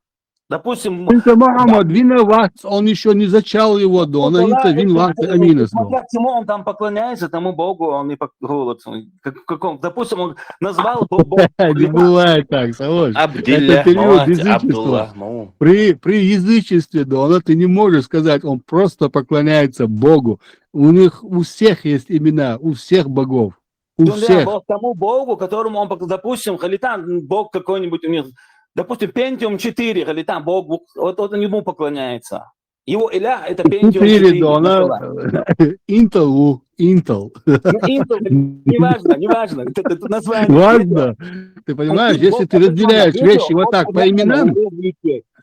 Допустим, Это Мухаммад виноват, он еще не зачал его, Дона, Абдулла, это виноват, это, аминас. Смотря к чему он там поклоняется, тому Богу он и пок- голод. Как, в каком, допустим, он назвал Бог, Бог Не бывает так, Савош. Абдилля, Это период мават, язычества. Абдуллах, мау. При, при язычестве, Дона, ты не можешь сказать, он просто поклоняется Богу. У них, у всех есть имена, у всех богов. У Дунья всех. Бог тому Богу, которому он, пок- допустим, халитан, Бог какой-нибудь у них, допустим, Pentium четыре, халитан, Бог, вот, вот он ему поклоняется. Его иля — это Pentium Четыре, четыре. Дона, Масала. Intel, у, Intel. Ну, Intel, неважно, неважно. Это, это название. Важно. Ты понимаешь, если ты разделяешь вещи вот так по именам,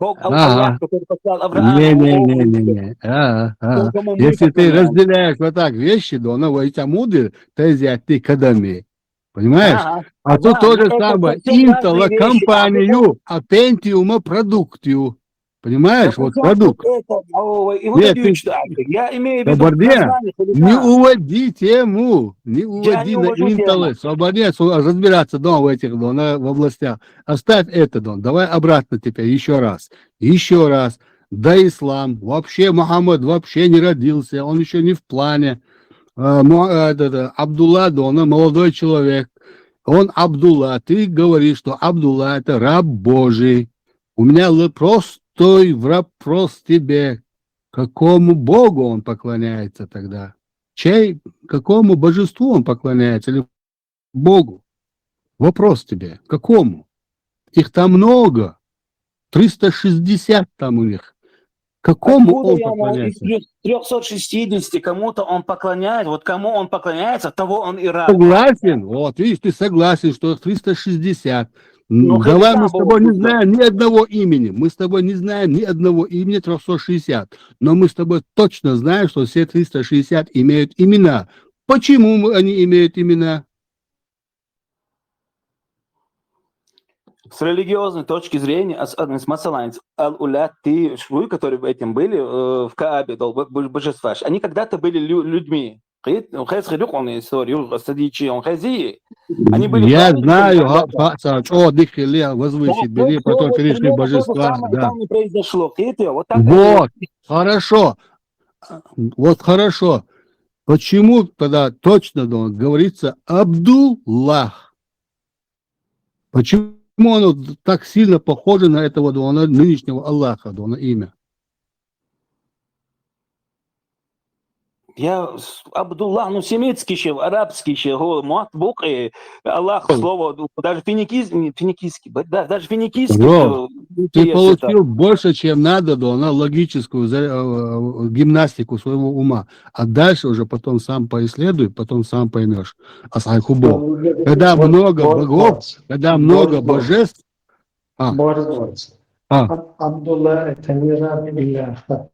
Бог Ага. Аллах, который послал Авраама. Не-не-не-не. А, а. Только мы Если ты поклоняемся. Разделяешь вот так вещи, Дона, вайта мудир, ты зятты кадами. Понимаешь? Ага. А тут Да, то ну же это самое. совсем разные Intel вещи. компанию, а Pentium продукцию. Понимаешь? Ну, Вот причём продукт. Это, о, и Нет, выдают, ты- что я имею в виду Собардия, название халифата. Не уводи тему, не уводи не на увожу тему. Intel. Собардия, со- разбираться дома в этих, Дона, в областях. Оставь это, Дона. Давай обратно теперь еще раз. Еще раз. Да ислам. Вообще Мухаммад вообще не родился. Он еще не в плане. А, Му- а, это, это, Абдулла, Дона, молодой человек. Он Абдулла. Ты говоришь, что Абдулла — это раб Божий. У меня л- простой вопрос тебе. Какому Богу он поклоняется тогда? Чей, какому божеству он поклоняется? Или Богу? Вопрос тебе. Какому? Их там много. Триста шестьдесят там у них. Какому Откуда он я могу из поклоняется? трёх- трёхсот шестидесяти кому-то он поклоняется, вот кому он поклоняется, того он и раб. Согласен. Вот, видишь, ты согласен, что их триста шестьдесят. Ну, Давай хотя мы с бы тобой вот не это. Знаем ни одного имени. Мы с тобой не знаем ни одного имени трёхсот шестьдесят. Но мы с тобой точно знаем, что все триста шестьдесят имеют имена. Почему мы- они имеют имена? С религиозной точки зрения, ас- ас- масалан, ал-улят, ты, швы, которые в этом были, э, в Каабе, дол-, б- б- божества, они когда-то были лю- людьми. Хит, он хез хидук, он историю, садичи, он хези. Они были Я праведниками знаю, когда-то. ха- ха- са- о, дыхили, возвысить Да, били, вот потом вот перешли в примерно то же божества. самое Да. там и произошло. Хит, вот так. Вот, хорошо. Вот хорошо. Почему тогда точно, Дона, говорится Абдуллах? Почему оно так сильно похоже на этого, Дона, нынешнего Аллаха, Дона, имя? Я с- Абдуллах, ну, семитский ещё, арабский ещё, го- мат бук, э, Аллах, слово, ну, даже финикийский, не, финикийский, б- да, даже финикийский. Бро, э, Ты интересно, получил больше, чем надо, Дона, логическую за- э, э, гимнастику своего ума. А дальше уже потом сам поисследуй, потом сам поймешь. Асхай Хубо. Когда много богов, когда много божеств, а, Борис Борис. А. Аб- Абдулла — это не раб Илляха.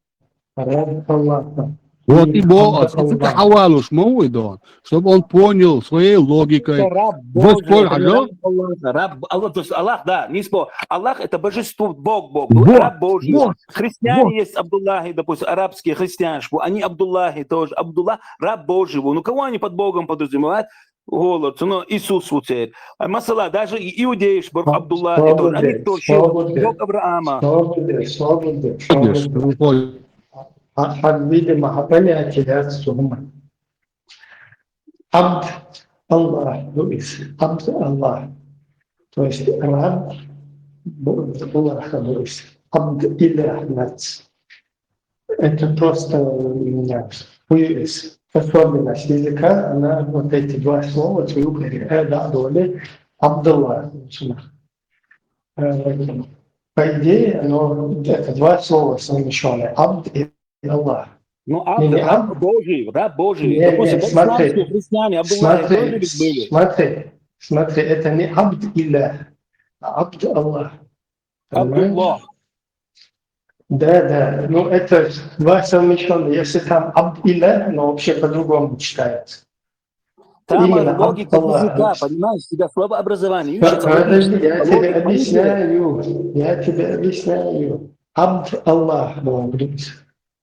Раб Аллаха. Вот и Бог, а цу тӀа хьавалуш ма ву и дон, чтобы он понял своей логикой. Это раб Вот Божий, скоро, это не алло? раб Аллаха. Раб, Аллах, то есть Аллах, да, не спор. Аллах — это божество, Бог, Бог. Вот, Раб Божий. вот, Христиане вот. Есть Абдуллахи, допустим, арабские христиане, что они Абдуллахи тоже. Абдуллах, раб Божий. Ну, кого они под Богом подразумевают? Голод, ну, Иисус вот это. А масала, даже и иудеи, что Бог Абдуллах, и тоже. Они кто? Что? Бог Авраама. Видишь, ну, вот. Хьабиби махьаббали ачилац сума. Абд Аллах дуис. Абд Аллах. То есть раб Аллаха дуис. Абд Илях нац. Это просто у меня хуюис. Особенность языка, она вот эти два слова, цуюк, э, да, доли, Абдуллах. Э, По идее, оно, это два слова совмещенные. Абд и Аллах. Ну, Абд, Не, не, раб Абд. Божий, раб Божий. Не, Допустим, не, да, смотри, исламские христиане, Абдуллахи тоже Смотри, ведь были. смотри, смотри, это не Абд Илля, а Абд Аллах. Понимаешь? Абдуллах. Да, да. Ну, это два совмещенные. Если там Абд Илля, но вообще по-другому читается. Там Именно логика Абд Аллах. Языка, понимаешь, тебя словообразование. По- Ищется Подожди, логическая я тебе логика, объясняю, я тебе объясняю. Абд Аллах был.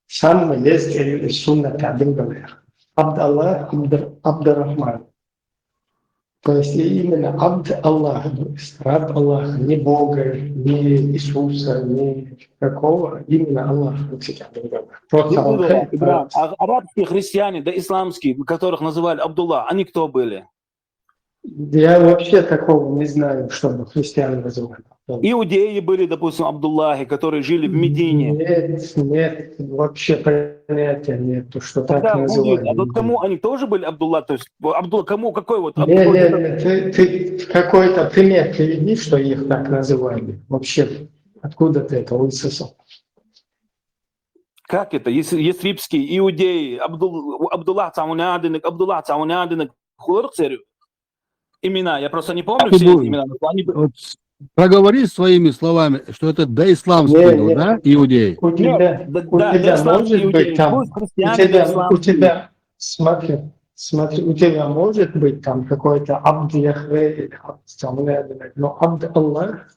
Самый есть сунна табин говорят. Абд Аллах, Абд, Абдурахман. То есть именно Абд Аллах, то есть раб Аллаха, не Бога, не Иисуса, не какого, именно Аллах. Просто Ибрагим, Аллах. Ибрагим, а арабские христиане, да исламские, которых называли Абдуллах, они кто были? Я вообще такого не знаю, чтобы христиан называли. Иудеи были, допустим, Абдуллахи, которые жили в Медине. Нет, нет, вообще понятия нет, что так Тогда, называли. А вот кому они тоже были Абдуллах? То есть Абдуллах, кому, какой вот Не, Абдуллах? не, не, ты, ты в какой-то пример приведи, что их так называли. Вообще, откуда ты это высосал? Как это? Если ясрибские, иудеи, Абдул, Абдуллах Цаунадинг, Абдуллах Цаунадинг, хуларх серю. Имена, я просто не помню Ты все эти будешь. Имена. Но они были. Вот проговори своими словами, что это доисламский Не, был, не. Да, иудей. У тебя, Да, у да, тебя доисламские может быть иудеи, там, пусть у христиане тебя, у доисламские. тебя, смотри, смотри, у тебя может быть там какой-то Абд Яхве или Абд Самлядина, но Абд Аллах,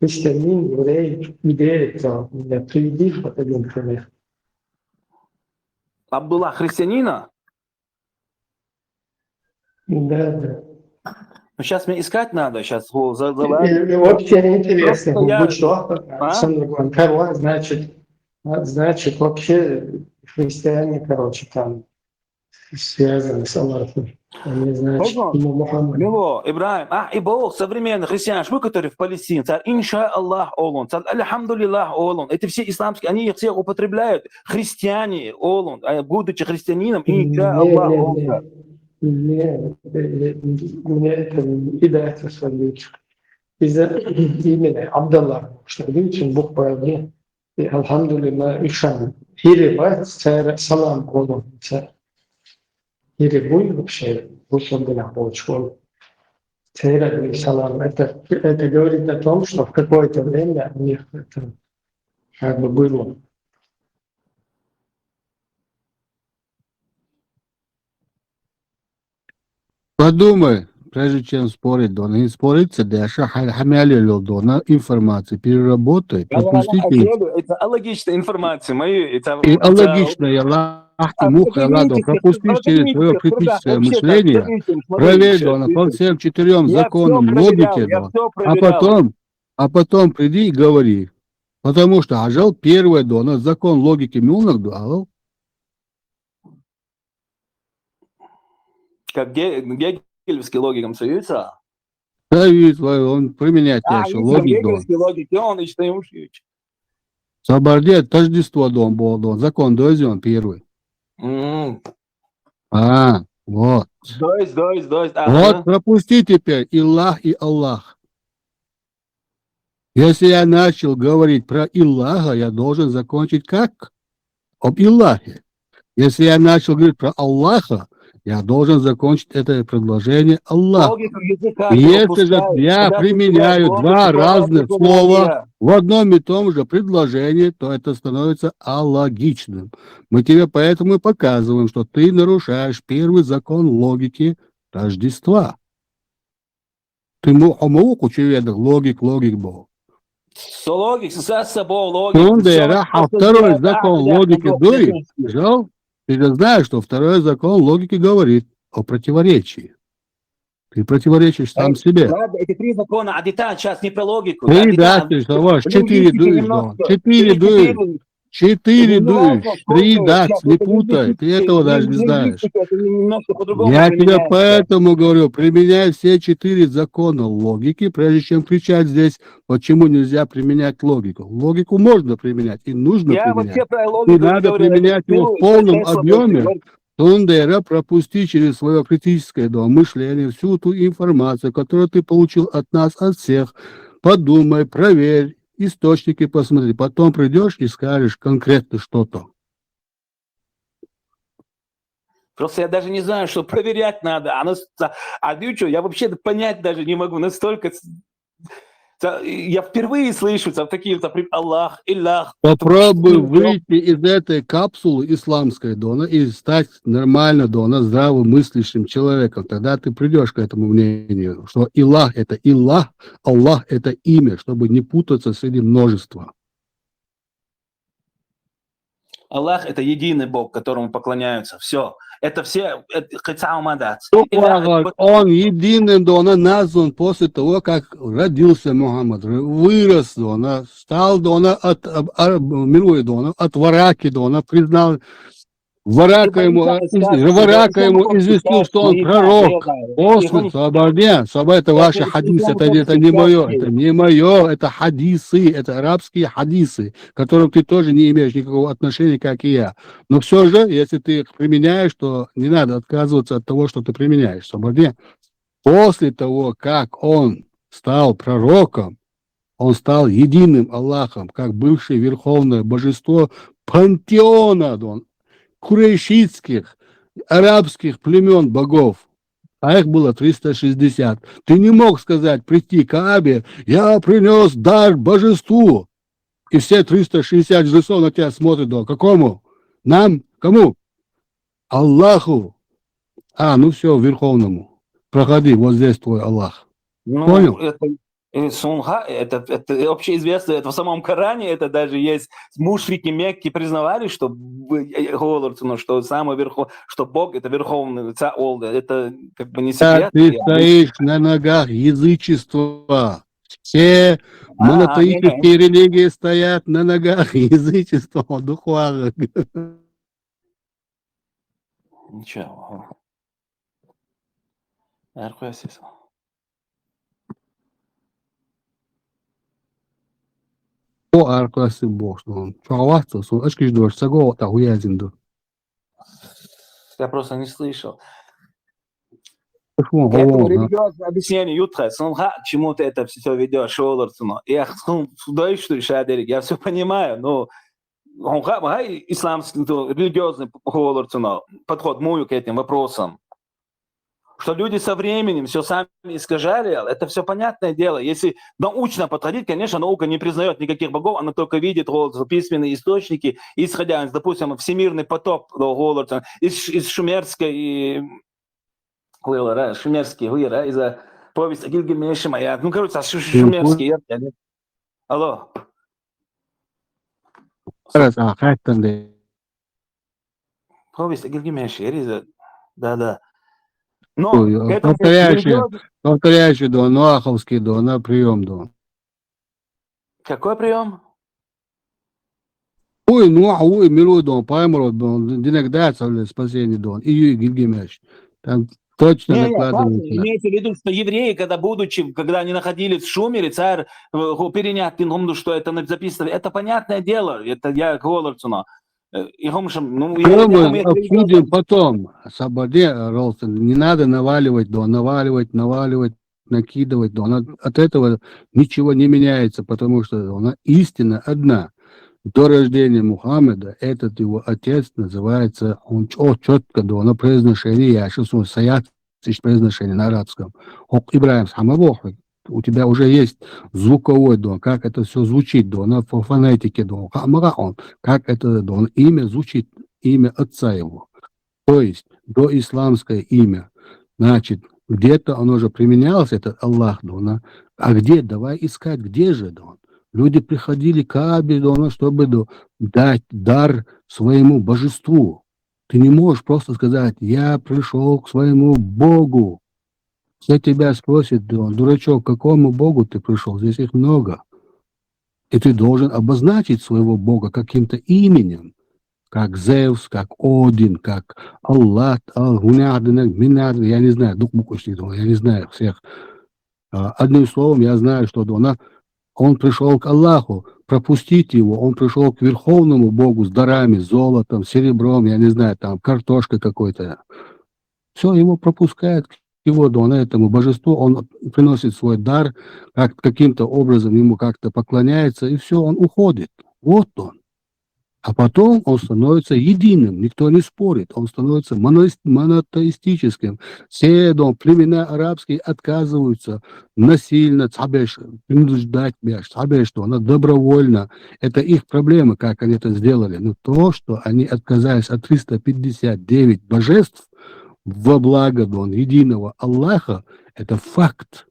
христианин, еврей, иудей, это, приведи хоть один пример. Абдуллах христианина? Да, да. Ну, сейчас мне искать надо, сейчас за, за И, и вообще интересно, Просто я- будь что, А? Александр Гонкарова, значит, а, значит, вообще христиане, короче, там связаны с Аллахом. Они, значит, Можно? ну, Мухаммад. Мило, Ибрагим, а, и Бог, современный христиан, мы, которые в Палестине, цар, инша Аллах, олун, цар, альхамдулиллах, олун. Эти все исламские, они их всех употребляют. Христиане, олун, а, будучи христианином, инша Не, Аллах, не, олун. не. Не, э, э, мне это не дается сравнить. Из-за имени Абдаллах, что видите, буква Б, и Алхамдулилла, Ишан. Хири ба, цер салам колу, цер. Хири буй вообще, бусурдина получкол. Цер салам. Это, это говорит о том, что в какое-то время у них это как бы было. Подумай, прежде чем спорить, Дона. Не спорить, Даша, хамяли, Дона, информацию переработай, Я говорю, пропустите. это алогичная информация, мои, это, И это- алогично, я лахти, А мух, вот я ладно, видите, пропусти вот через видите, свое как, критическое вообще так, мышление. смотрите, смотрите, Проверь, сейчас, Дона, по видите. всем четырем Я всё законам проверял, логики, я Дона. всё А проверял. потом, а потом приди и говори. Потому что, ажал, первое, Дона, закон логики мюлнак, Дона. Как ге- гегельский логиком союза? Да, видишь, он применяет А, дальше и логику, Дона. гегельский логик, и он, и что ему шьют. Сабарде Тождество, Дона, был, Дона. Закон, Дона, он первый. М. А, вот. Дойс, дойс, дойс. Вот, Ага. Пропусти теперь Илах и Аллах. Если я начал говорить про Илаха, я должен закончить как? Об Илахе. Если я начал говорить про Аллаха, Я должен закончить это предложение Аллах. Логику языка ты Если же упускаешь, я когда ты применяю говоришь два логику разных языка слова мира. в одном и том же предложении, то это становится алогичным. Мы тебе поэтому и показываем, что ты нарушаешь первый закон логики Рождества. Ты му- хомоуку чеведах логик, логик был. Со логик, со собой логик. Цундера, а второй закон логики дуй. Жал? Ты же знаешь, что второй закон логики говорит о противоречии. Ты противоречишь сам себе. Ладно, эти три закона, а деталь сейчас не про логику. Три а деталь. дат, ты же, вот, В четыре лингвистике дуй, немножко. да. Четыре Три, дуй. четыре. Четыре Ну, дуй. ладно, Три слушай, дат, сейчас не это путай. Ты лингвистика, этого даже не знаешь. Лингвистика, это немножко по-другому Я тебе применяется. Поэтому говорю, применяй все четыре закона логики, прежде чем кричать здесь, почему нельзя применять логику. Логику можно применять и нужно Я применять. вообще про И логику не надо говорю, это применять его ну, в полном это слово объеме. говорит. Тундера, пропусти через свое критическое, да, мышление всю ту информацию, которую ты получил от нас, от всех. Подумай, проверь, источники посмотри. Потом придешь и скажешь конкретно что-то. Просто я даже не знаю, что проверять надо. Она с- а ты чё, я вообще понять даже не могу. Настолько с- ца- я впервые слышу там такие там при- Аллах, Илях. Попробуй Потому что- выйти из этой капсулы исламской, Дона, и стать нормально, Дона, здравомыслящим человеком. Тогда ты придешь к этому мнению, что Илах — это Илах, Аллах — это имя, чтобы не путаться среди множества. Аллах — это единый Бог, которому поклоняются. Все. Это все. Это, хотя умадат. Духуагъ, он единым, Дона, назван после того, как родился Мухаммад, вырос, Дона, стал, Дона, от, а, а, милуй, Дона, от Вараки, Дона, признал Варака ему, а, из- Варака ему известил, что он пророк. После, свободен, свободен, это ваши хадисы, это, это не мое, это не мое, это хадисы, это арабские хадисы, к которым ты тоже не имеешь никакого отношения, как и я. Но все же, если ты их применяешь, то не надо отказываться от того, что ты применяешь. Свободен. После того, как он стал пророком, он стал единым Аллахом, как бывшее верховное божество пантеона, Дона, курейшитских, арабских племен богов. А их было триста шестьдесят. Ты не мог сказать, прийти к Каабе: «Я принес дар божеству». И все триста шестьдесят жрецов на тебя смотрят, Дона. Какому? Нам? Кому? Аллаху. А, ну все, верховному. Проходи, вот здесь твой Аллах. Ну, Понял? Это, э, Сунха, это, это общеизвестно, это в самом Коране, это даже есть. Мушрики Мекки признавали, что б- э, Голорцу, ну, что самый верхо, что Бог — это верховный Цаолда. Это как бы не Да, секрет. ты Я- стоишь на ногах язычества. Все А, монотеистические религии стоят на ногах язычества. Духуагъ. Ничего. Аркъуясыз. О, аркъуясыз бохш, Дона. Чугъаватса, со ачкиш дош, саго та хуязин ду. Я просто не слышал. Шуан, Поэтому о, религиозное объяснение ютха, Сунха, к чему ты это все ведешь, Шолорцуно. Я сун- судой, что ли, Шадерик, я все понимаю, но он ха- хай исламский, ну, религиозный Шолорцуно, подход мою к этим вопросам. Что люди со временем все сами искажали, это все понятное дело. Если научно подходить, конечно, наука не признает никаких богов, она только видит вот письменные источники, исходя из, допустим, всемирный потоп, да, Голорцуно, из, из шумерской и хуйлара, шумерский хуйлара, из-за повесть о Гильгамеше, моя. Ну, короче, шу- шу- шумерский. Я- я не- Алло. Раз, а, хаттан да. Повесть о Гильгамеше, я из-за- да, да. Но Ой, к этому повторяющий, религиозный- повторяющий, Дона, нуаховский, Дона, прием, Дона. Какой прием? Ой, Нуах, ой, милуй, Дона, паймарот, Дона, динагда, спасение, Дона, и Ю-, Гильгамеш. Там точно Не, не, накладывается. Имеется в виду, что евреи, когда будучи, когда они находились в Шумере, царь э, перенять, что это записано, это понятное дело, это я Голорцуно. Э, и хомшем, ну, я- Всё я- мы я- обсудим потом. Сабаде, Ролстон, не надо наваливать, Дона, наваливать, наваливать, накидывать, Дона. От этого ничего не меняется, потому что она истина одна. до рождения Мухаммада этот его отец называется, он четко дона произношение, я сейчас он саяц произношение на арабском. Хок Ибрахим Хамабохвик, у тебя уже есть звуковой дон, как это все звучит дона, по фонетике дона, хамага он, как это дона, имя звучит, имя отца его. То есть доисламское имя. Значит, где-то оно же применялось, этот Аллах дона. А где? Давай искать, где же дон. Люди приходили к Каабе дона, чтобы до- дать дар своему божеству. Ты не можешь просто сказать: «Я пришел к своему Богу». Все тебя спросят: «Дурачок, к какому Богу ты пришел? Здесь их много». И ты должен обозначить своего Бога каким-то именем, как Зевс, как Один, как Аллах, Алгунядынек, Минадынек, я не знаю, дук буквочник, я не знаю всех. А, одним словом, я знаю, что дона, он пришел к Аллаху, пропустите его, он пришел к верховному Богу с дарами, золотом, серебром, я не знаю, там, картошкой какой-то. Все, его пропускают к его дона, этому божеству, он приносит свой дар, как, каким-то образом ему как-то поклоняется, и все, он уходит. Вот он. А потом он становится единым, никто не спорит, он становится моно- монотеистическим. Все дон, племена арабские отказываются насильно, цабеш, принуждать беш, цабеш, что она добровольно. Это их проблема, как они это сделали. Но то, что они отказались от триста пятьдесят девять божеств во благо дон, единого Аллаха, это факт,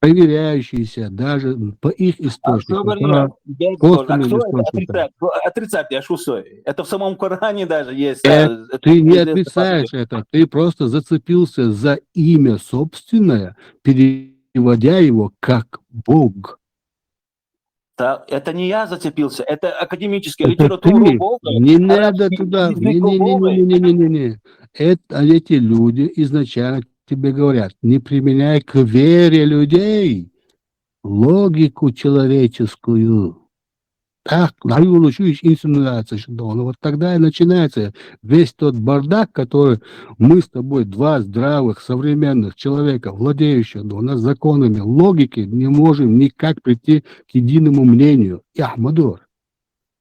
проверяющийся даже по их источникам, по косвенным источникам. Отрицать, отрицать, я шусой. Это в самом Коране даже есть. Нет, это, ты не отрицаешь это, ты просто зацепился за имя собственное, переводя его как Бог. Да, это не я зацепился, это академическая литература Бога. Не надо туда, не-не-не. Это, эти люди изначально тебе говорят, не применяй к вере людей логику человеческую. Так, даюлу шу иш инсинуация шу дона. Вот тогда и начинается весь тот бардак, который мы с тобой, два здравых, современных человека, владеющих дона законами логики, не можем никак прийти к единому мнению. Яхмадур.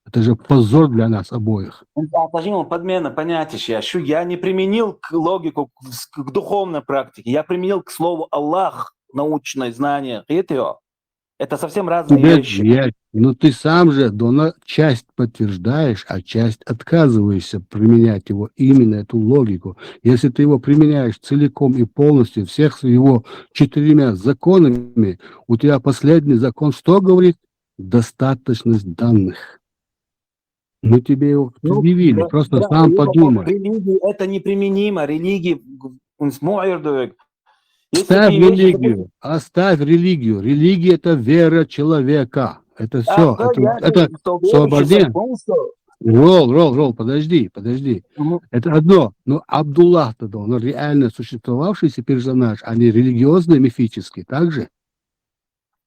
Это же позор для нас обоих. Подмена понятий. Я не применил к логику, к духовной практике. Я применил к слову Аллах научное знание. Это совсем разные вещи. Ну, ты сам же дона часть подтверждаешь, а часть отказываешься применять его, именно эту логику. Если ты его применяешь целиком и полностью, всех с его четырьмя законами, у тебя последний закон что говорит? Достаточность данных. Мы тебе его предъявили, ну, просто да, сам подумай. Религии это неприменимо, религии Ставь религию, оставь религию. Религия — это вера человека. Это все. Это, это освобождение. Ролл, ролл, ролл, подожди, подожди. Угу. Это одно. Но Абдуллах тогда, он реально существовавшийся персонаж, а не религиозный, мифический, так же?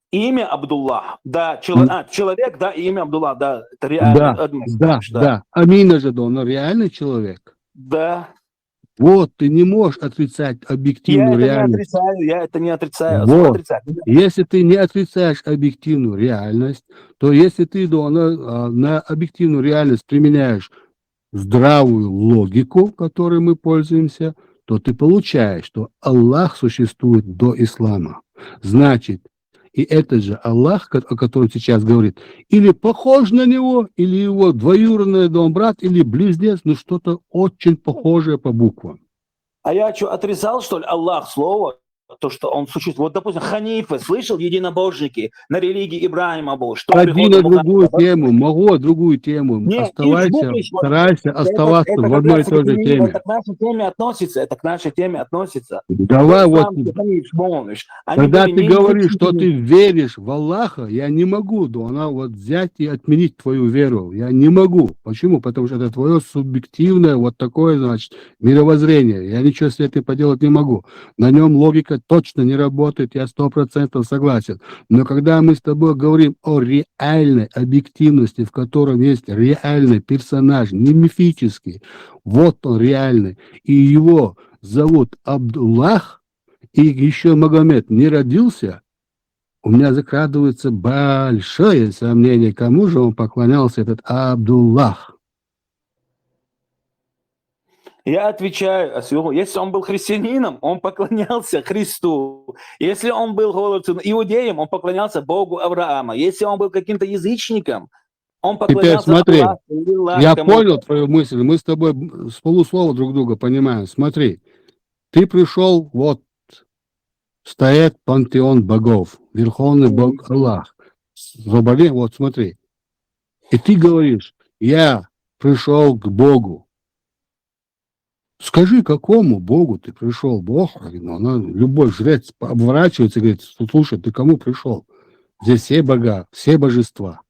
Имя Абдуллах, да, чело... а, человек, да, имя Абдуллах, да, это реально. Да, да, да. Амина же, да, он реальный человек. Да. Вот, ты не можешь отрицать объективную я реальность. Я это не отрицаю, я это не отрицаю. Вот. Если ты не отрицаешь объективную реальность, то если ты на, на объективную реальность применяешь здравую логику, которой мы пользуемся, то ты получаешь, что Аллах существует до ислама. Значит, и этот же Аллах, о котором сейчас говорит, или похож на него, или его двоюродный дом брат, или близнец, ну что-то очень похожее по буквам. А я что, отрицал, что ли, Аллах слово? То, что он существует. Вот, допустим, ханифы, слышал, единобожники, на религии Ибрахима был. Что Один на другую тему, могу другую тему. Нет, оставайся, старайся оставаться в одной и той же теме. Это к нашей теме относится, это к нашей теме относится. Давай вот. Когда ты говоришь, что ты веришь в Аллаха, я не могу, да, она вот взять и отменить твою веру. Я не могу. Почему? Потому что это твое субъективное вот такое, значит, мировоззрение. Я ничего с этим поделать не могу. На нем логика точно не работает, я сто процентов согласен. Но когда мы с тобой говорим о реальной объективности, в котором есть реальный персонаж, не мифический, вот он реальный, и его зовут Абдуллах, и еще Магомед не родился, У меня закрадывается большое сомнение, кому же он поклонялся, этот Абдуллах. Я отвечаю, если он был христианином, он поклонялся Христу. Если он был, говорится, иудеем, он поклонялся Богу Авраама. Если он был каким-то язычником, он Теперь поклонялся смотри, Аллаху, лиллах, Я кому-то. Понял твою мысль. Мы с тобой с полуслова друг друга понимаем. Смотри, ты пришел, вот стоит пантеон богов, верховный бог Аллах. Заболел, вот смотри. И ты говоришь, я пришел к Богу. Скажи, какому Богу ты пришел? Бог, говорит, ну, она, любой жрец обворачивается и говорит, слушай, ты кому пришел? Здесь все бога, все божества.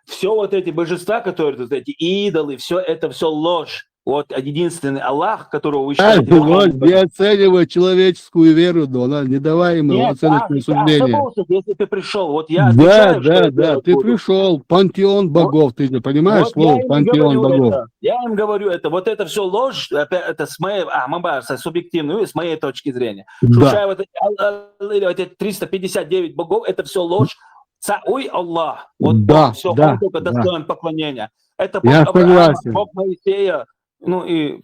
Все вот эти божества, которые тут, эти идолы, все это все ложь. Вот единственный Аллах, которого вы Ай, считаете вот, верховным не богом. Оценивай человеческую веру, да, она не давай ему оценочное а, суждение. Ошибался, если ты пришел. Вот я Да, отвечаю, что да, я да, делать ты буду. Пришел, пантеон богов, ты же понимаешь Вот я слово им пантеон говорю богов? Это. Я им говорю это. Вот это все ложь. Опять это с моей, а, мабар, со субъективной, с моей точки зрения. Да. Слушай, вот эти, ал- ал- или вот эти триста пятьдесят девять богов, это все ложь. Ца-, ой, Аллах. Вот Да, он, все, да, он только да. Достоин поклонения. Это Бог Я Авраама, согласен. Бог Моисея, ну и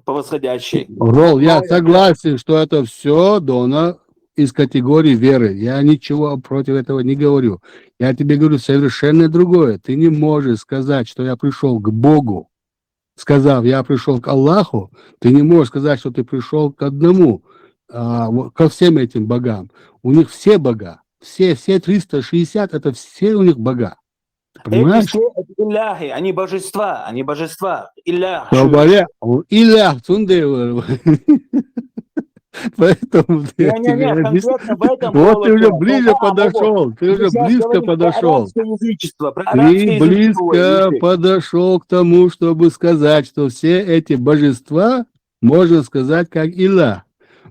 по восходящей. Рол, я Но- согласен, что это все дано из категории веры. Я ничего против этого не говорю. Я тебе говорю совершенно другое. Ты не можешь сказать, что я пришел к Богу. Сказав, я пришел к Аллаху, ты не можешь сказать, что ты пришел к одному, а, вот ко всем этим богам. У них все бога. Все, все триста шестьдесят, это все у них бога. Ты Эти понимаешь? все это илляхи, они божества, они божества. Илях. Говоря, о, илях, цунде. Поэтому я Не-не-не, тебе объясню. конкретно в этом Вот ты уже полусловии. ближе Да, вот. подошел, ты Мы уже сейчас близко говорим про подошел. арабское язычество, про Ты арабское язычество, близко язык. Подошел к тому, чтобы сказать, что все эти божества, можно сказать, как илях.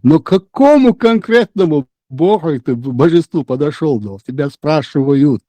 Но к какому конкретному богу ты, божеству подошел, да? Тебя спрашивают.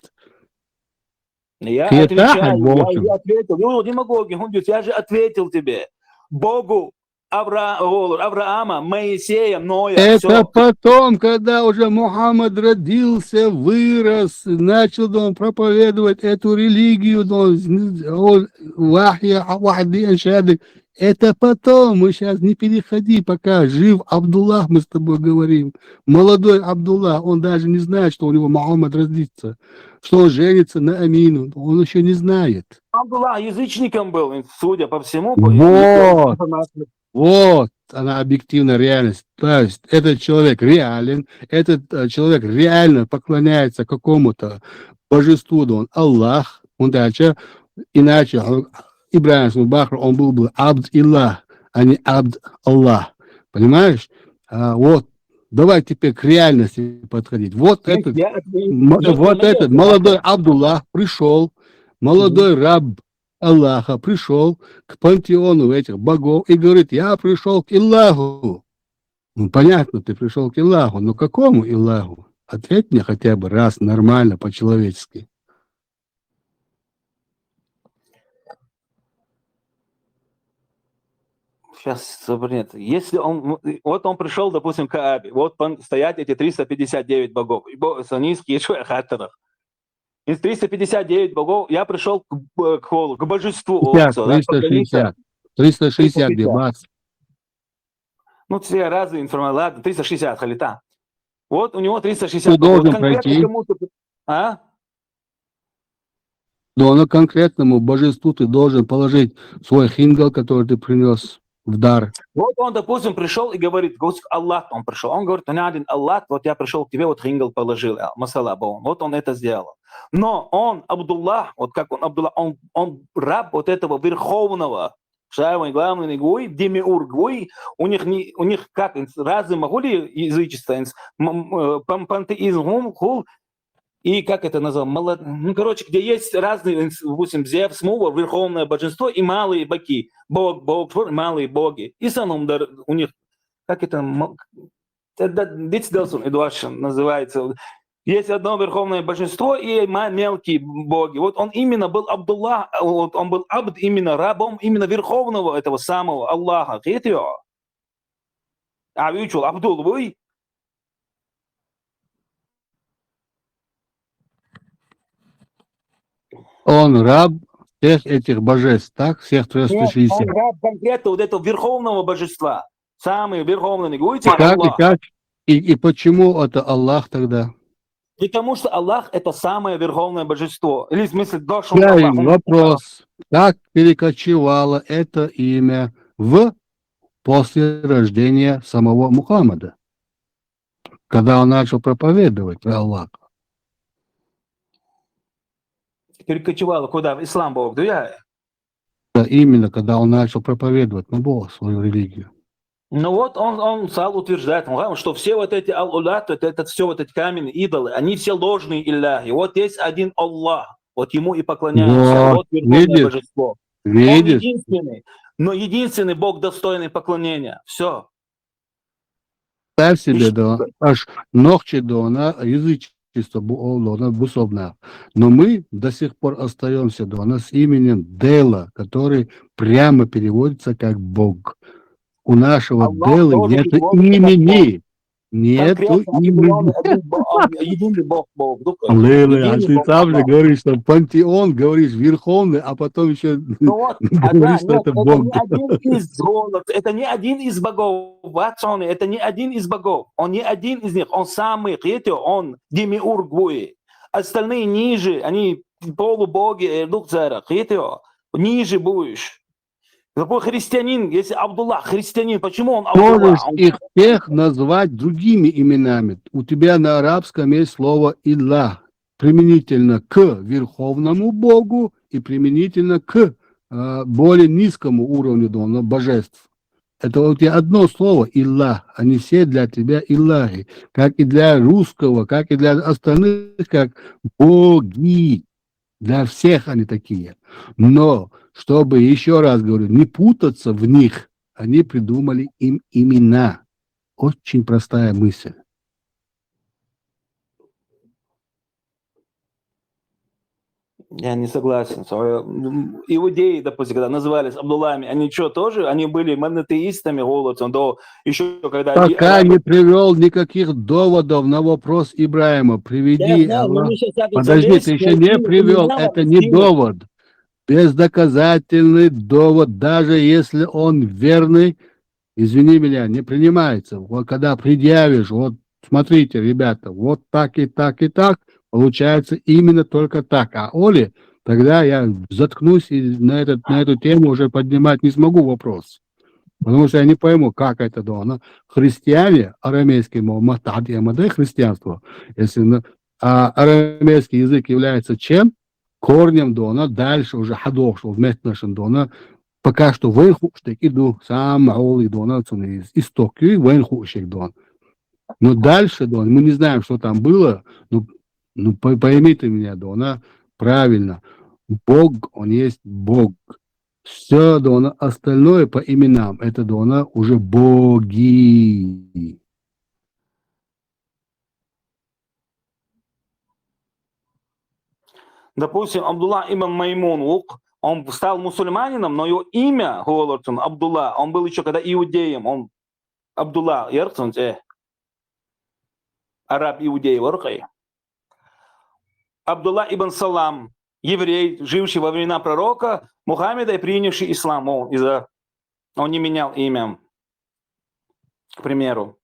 Я Ты отвечаю, так, я, Бог? Я ответил. Ну, не могу, Георгий, я же ответил тебе. Богу Авра... Авраама, Моисея, Ноя. Это Всё. Потом, когда уже Мухаммад родился, вырос, начал он проповедовать эту религию, он, он, вахья, вахьди аншады. Это потом, мы сейчас не переходи, пока жив Абдуллах, мы с тобой говорим. Молодой Абдуллах, он даже не знает, что у него Мухаммад родится, что он женится на Амину, он еще не знает. Абдуллах язычником был, судя по всему. По Вот. Информации. Вот она объективная реальность. То есть этот человек реален, этот э, человек реально поклоняется какому-то божеству, да он Аллах, он дальше, иначе Ибрахим Бахр, он был бы Абд Илла, а не Абд Аллах. Понимаешь? А, вот. Давай теперь к реальности подходить. Вот этот, Я отвечу. м- вот этот молодой Абдуллах пришел, молодой раб Аллаха пришел к пантеону этих богов и говорит: я пришел к Илляху. Ну, понятно, ты пришел к Илляху, но какому Илляху? Ответь мне хотя бы раз нормально, по-человечески. Сейчас, нет. Если он, вот он пришел, допустим, к Каабе, вот стоят эти триста пятьдесят девять богов, и бо, санийские хаттерах. Из триста пятьдесят девять богов я пришел к, к, к божеству. Сейчас, триста шестьдесят. триста шестьдесят, где бац. Ну, все разные информации. Ладно, триста шестьдесят, халита. Вот у него триста шестьдесят богов. Должен пройти. А? Но на конкретному божеству ты должен положить свой хингал, который ты принес в дар. Вот он, допустим, пришел и говорит, Аллах, он пришел. Он говорит, у меня один Аллах, вот я пришел к тебе, вот хингал положил, масала бон. Вот он это сделал. Но он, Абдуллах, вот как он, Абдуллах, он, он раб вот этого верховного, самый главный гуй, демиург гуй, у них, не, у них как, разные могули язычества, пантеизм, хул, и как это назвал, ну, короче, где есть разные, допустим, Зевс, Мувр, верховное божество, и малые боги, бог, бог, малые боги. И санум у них, как это, Дицделсун Эдуаршин называется. Есть одно верховное божество и мелкие боги. Вот он именно был Абдуллах, вот он был Абд, именно рабом именно верховного этого самого Аллаха. Хитрио. А вы что, Абдул, вы? Он раб всех этих божеств, так? Всех Нет, он триста шестьдесят. Раб конкретно вот этого верховного божества. Самый верховный, не говорите Как и Аллах. Как? И, и почему это Аллах тогда? Потому что Аллах — это самое верховное божество. Или в смысле, то, что он Правильно, Аллах, он вопрос. Как перекочевало это имя в после рождения самого Мухаммада, когда он начал проповедовать про Аллаха? Перекочевало куда? В ислам, Бог, да я? Да, именно когда он начал проповедовать на Бога свою религию. Ну вот он, он стал утверждать, он говорит, что все вот эти аль-улат, вот это все вот эти каменные идолы, они все ложные илляхи. Вот есть один Аллах, вот ему и поклоняются. Вот, Вот верховное видишь? Божество. Он Видишь? Единственный. Но единственный Бог, достойный поклонения. Все. Представь себе, да, аж нохчи дона, язычество бу- о, дона, бусовна. Но мы до сих пор остаемся дона с именем Дела, который прямо переводится как Бог. У нашего Аллах Делы тоже нет переводится как имени. Нет Конкретно имени. Определённый один Бог, а, единый Бог, Бог. Только Лейла, а единый ты Бог сам же Аллах. Говоришь, что пантеон, говоришь, верховный, а потом еще Ну вот, а, да, говоришь, что нет, это это Бог. Не один из голод, это не один из богов, Ватсоны, это не один из богов, он не один из них, он самый хитер, он демиург. Остальные ниже, они полубоги, э, дух зара, хитер, ниже будешь. Какой христианин, если Абдулла христианин, почему он Абдулла? Можешь Он- их всех назвать другими именами. У тебя на арабском есть слово «илах», применительно к верховному Богу и применительно к э, более низкому уровню дона, божеств. Это у тебя одно слово «илах», они все для тебя илахи, как и для русского, как и для остальных, как боги. Для всех они такие. Но, чтобы, еще раз говорю, не путаться в них, они придумали им имена. Очень простая мысль. Я не согласен. Со- м, Иудеи, допустим, когда назывались Абдуллами, они что, тоже? Они были монотеистами, голодцем, до еще когда... Пока не привел никаких доводов на вопрос Ибраима. Приведи, Да, да, ну, Аллах. мы сейчас так Подожди, залезть, ты еще я не не привел. знал, Это не не знал. Довод. Бездоказательный довод, даже если он верный, извини меня, не принимается. Вот когда предъявишь, вот смотрите, ребята, вот так и так и так, получается именно только так. А Оли, тогда я заткнусь и на, этот, на эту тему уже поднимать не смогу вопрос. Потому что я не пойму, как это дона. Христиане, арамейский мо-, матад, я модель христианства, если на- а арамейский язык является чем? Корнем дона, дальше уже хадох, что вместе нашим дона, пока что венху штек иду, сам маолы дона, цуны из истокию венху штек дон. Но дальше дон, мы не знаем, что там было, но, ну, по- пойми ты меня, дона, правильно. Бог, он есть Бог. Все дона, остальное по именам, это дона уже боги. Допустим, Абдулла ибн Маймун, ук, он стал мусульманином, но его имя, говорится, Абдулла, он был еще когда иудеем, он Абдулла, ярцунц, э. Араб иудей, варкай. Абдулла ибн Салам, еврей, живший во времена пророка Мухаммеда и принявший ислам, он из-за он не менял имя, к примеру.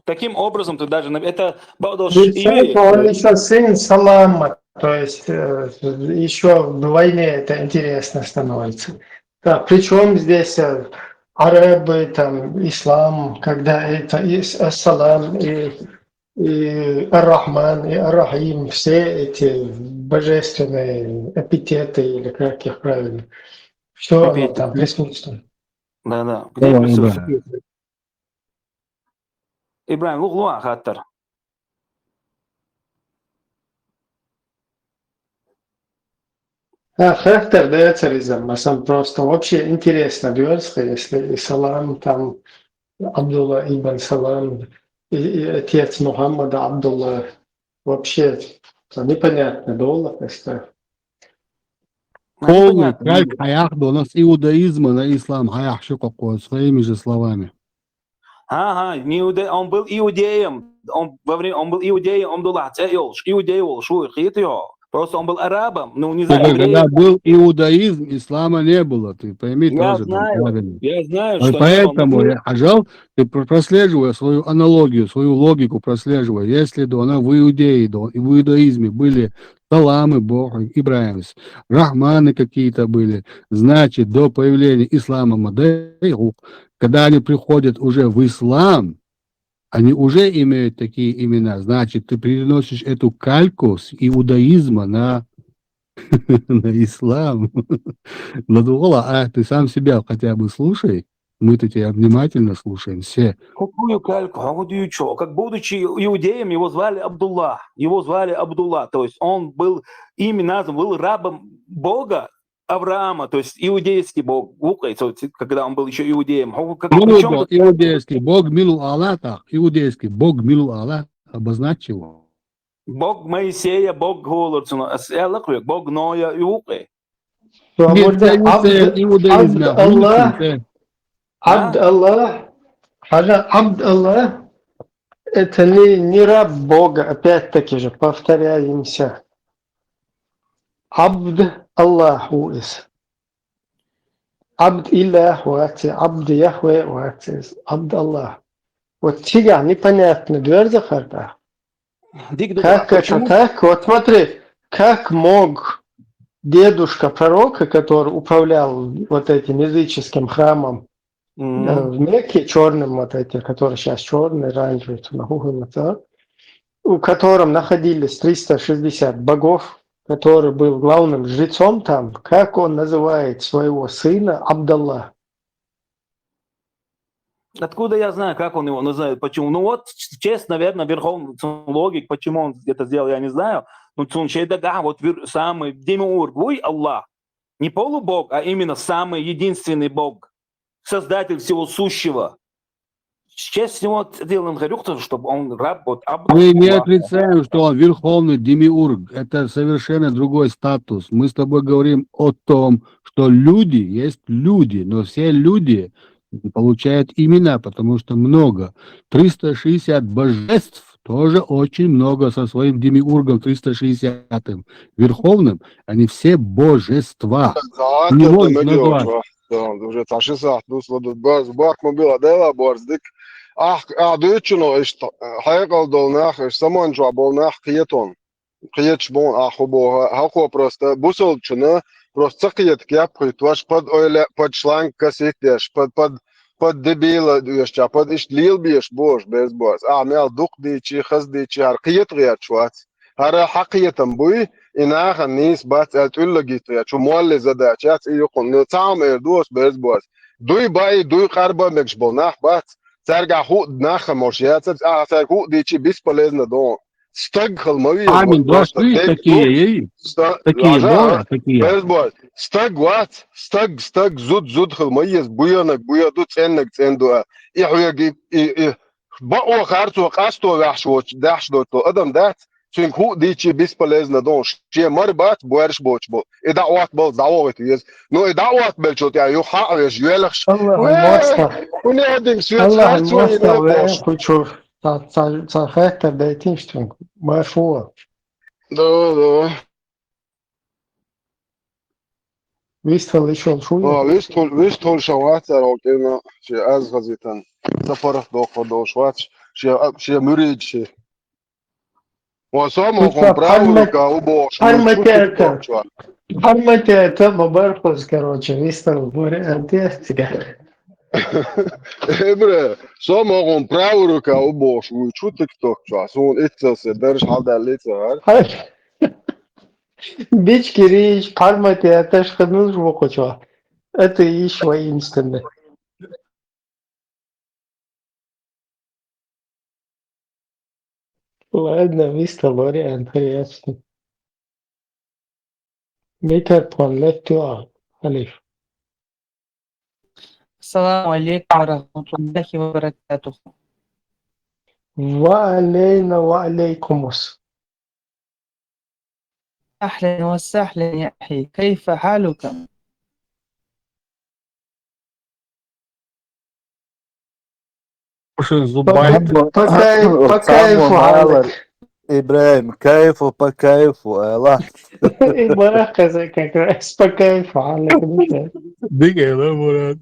Таким образом, ты даже... на- Это Баудош Представь, он еще сын Салама, то есть еще вдвойне это интересно становится. Так, причем здесь э, арабы, там, ислам, когда это и с- Ассалам, и, и Ар-Рахман, и Ар-Рахим, все эти божественные эпитеты, или как их правильно, все оно там присутствует. Да, да. Где Давай, присутствует? Ибрагим. Ибрагим, лугу луа хаттар. А характер да царизм, масам просто вообще интересно, дюрска, если и Салам там, Абдулла ибн Салам, и, и отец Мухаммада Абдулла, вообще непонятно, доллар, это Полный кальк хаях дона с иудаизма на ислам хаях ши кокос своими же словами. Ага, не иуде- он был иудеем. Он, во время, он был иудеем, он был иудеем, иудеем, шуй, хитио. Просто он был арабом, ну, не Слушай, знаю, когда евреем. Был иудаизм, ислама не было, ты пойми Я тоже там знаю, правильно. Я знаю, Вот что не было. Поэтому, Ну, я, Ажал, ты про- прослеживая свою аналогию, свою логику прослеживая, если до она в Иудее, до, и в иудаизме были Саламы Бога, Ибраимс, Рахманы какие-то были, значит, до появления ислама Мадейгу, когда они приходят уже в ислам, они уже имеют такие имена, значит, ты переносишь эту кальку с иудаизма на, на ислам. Ладугала, а ты сам себя хотя бы слушай. Мы-то тебя внимательно слушаем все. Какую кальку? А вот и чё? Как будучи иудеем, его звали Абдулла. Его звали Абдулла. То есть он был имя назван, был рабом Бога Авраама, то есть иудейский Бог. Вукай, то есть, когда он был еще иудеем. А как, Ну, причём вот, тут иудейский бог Милу Аллах, так, иудейский бог Милу Аллах, обозначь его. Бог Моисея, Бог Голорцуна, Бог Ноя и Вукай. Нет, Абд, иудаизм, Абд, иудаизм, Абд Аллах, да. Абд Аллах, Хажа Абд Аллах, это не, не раб Бога, опять-таки же повторяемся. Абд Аллах уис. Абд Илях уатис, Абд Яхве уатис, Абд Аллах. Вот сига непонятно, дверь захарда. Дик да, Как это почему? Так? Вот смотри, как мог дедушка пророка, который управлял вот этим языческим храмом, Мгм. э, в Мекке, черным вот этим, который сейчас черный, оранжевый, там, у котором находились триста шестьдесят богов, который был главным жрецом там, как он называет своего сына Абдаллах? Откуда я знаю, как он его называет, почему? Ну вот, ч- честь, наверное, верховный логик, почему он это сделал, я не знаю. Ну, цунчейда, да, вот вир- самый демиург, вуй Аллах. Не полубог, а именно самый единственный Бог, создатель всего сущего. Честь его делан харюхтов, чтобы он раб, вот Абд Мы не Аллах. Отрицаем, что он верховный демиург. Это совершенно другой статус. Мы с тобой говорим о том, что люди есть люди, но все люди получают имена, потому что много. Триста шестьдесят божеств тоже очень много со своим демиургом триста шестидесятым верховным. Они все божества. Цаат Не это может мегио назвать. чё. Да, уже цаши сахт дус лодот барс барк мобила дела барс дик. Ах, а дучуно ишт хайкал долнах, иш саман чуа болнах киетон. Киетш бон аху бо, хаху просто бусол чуна, просто ца киет кяп хуйтваш под ойле, под шланг касит деш, под, под, под дебила деш, ча, под ишт лил беш бош, без бош. А мел дук дичи, хаз дичи, хар киет гият швац. Хара хакиетам буй, инахан нис бац, эл тюлла гит гият, чу молли задачац, и юкун, ну, цам эр дос, без бош. Дуй бай, дуй карба мекш бол, нах бац. Царга ху, нах хамош яцац, а цар ху дичи бесполезно дон. Стаг хал мави. Амин, да, что есть такие, ей? Ста-, Такие, ложа, да, такие. Без бош. Стаг вац, стаг, стаг, зуд, зуд хал маез, буянак, буяду, ценнак, ценду. И хуяг, и, и, и, ба о харцо, касто вяхш воч, дахш дото, адам дац, цин ху дичи бесполезно дон, че мар бац, буарш боч бо. И да ват бол, да вогит вез. Ну, и да ват бел чот, я, ю ха веш, юэлхш. Аллах Уэ, моста. Уни один свет Аллах харцо, и моста, не ве, бош. Кучур. Ца, ца, ца хэтта бейтин штун. Марфуа. Да, да. Вистал ишол шуй. А, вистхул, вистхул шавац, а рокена, че аз газетан. Сапарах дохо дошвац, че, а, че мюрид, че. Ва само Куча кон правило пармат-, ка убош, пармат мучу это. Чуа. Харматета, мабархос, короче, вистал, буре, антестига. Эбре, само кон правило ка убош, мучу тикток чуа. Сун иццел се, дерш халда лица, а? Бички риш, харматета, шхаднуш вокочуа. Это ещё воинственный. Ладно, вистал, буре, антестига. Бетер пон леттуа, Алиф. السلام عليكم ورحمة الله وبركاته. وعلينا وعليكم السلام. أهلا وسهلا يا أخي، كيف حالك؟ Слушай, Зубайт. По кай-, по кайфу حالك. ИбрахӀим, кайфу по кайфу, аьлла. И бара хаза как раз по кайфу, аьлла. Дика аьлла, Мурад.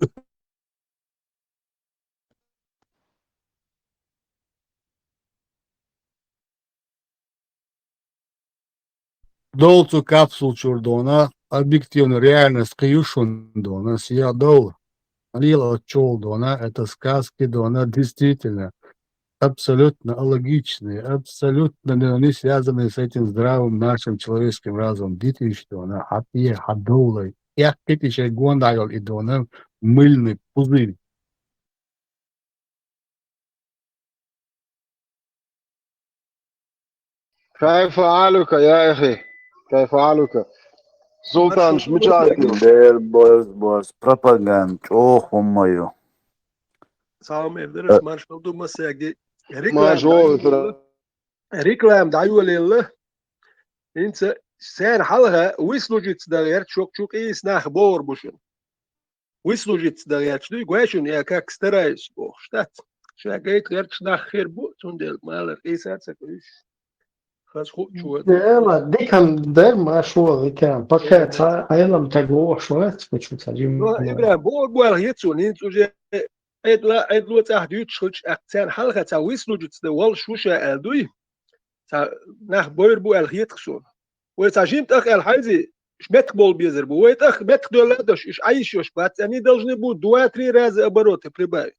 Дол цу капсул чура дона, объективная реальность кхин ю шуна дона, сиа дол. Лила чул дона, это сказки дона, действительно. Абсолютно алогичные, абсолютно не связанные с этим здравым нашим человеческим разумом. Дитиш дона, хьатъе, хьадовлай. Эккхити шей гонда йол и дона, мыльный пузырь. كيف حالك يا أخي؟ كيف حالك؟ Султан, мичахь ду? Дер боз, боз, пропаганда, чӀогӀа хӀумма ю. Салам, Эвдерас, Э. маршал ду массаьга. Маршо, Эвдерас. Реклама дӀайолаелла. ХӀинца царна хьалха выслужиться дан гӀерта шок чу къийса нах богӀур бу шуна. Выслужиться дан гӀерташ дуй, гой шуна, я как стараюсь бохуш, дац. Ша гайта гӀерташ нах хир бу, цундела малар къийса а ца кхуьйсуш. Хаза хуу чу вац. Дела, дикан дар ма шо викан, пока Э. ца Ӏелам таг вохуш вац, почему ца жим Ну, вац. Ибрахим, боху буьйла хета суна, хӀинца уже Ӏедла, Ӏедло цӀахь дуьйцуш хилча, аккха царна хьалха ца выслужиться дан волуш ву ша аьлла дуй? Ца нах бойр бу аьлла хета суна. Вай ца жим тӀах аьлла хьайзи, уьш меттах болу безар бу. Вай тӀах меттах доьлла а дош, уьш Ӏайш йош бац, они должны будут два-три раза обороты прибавить.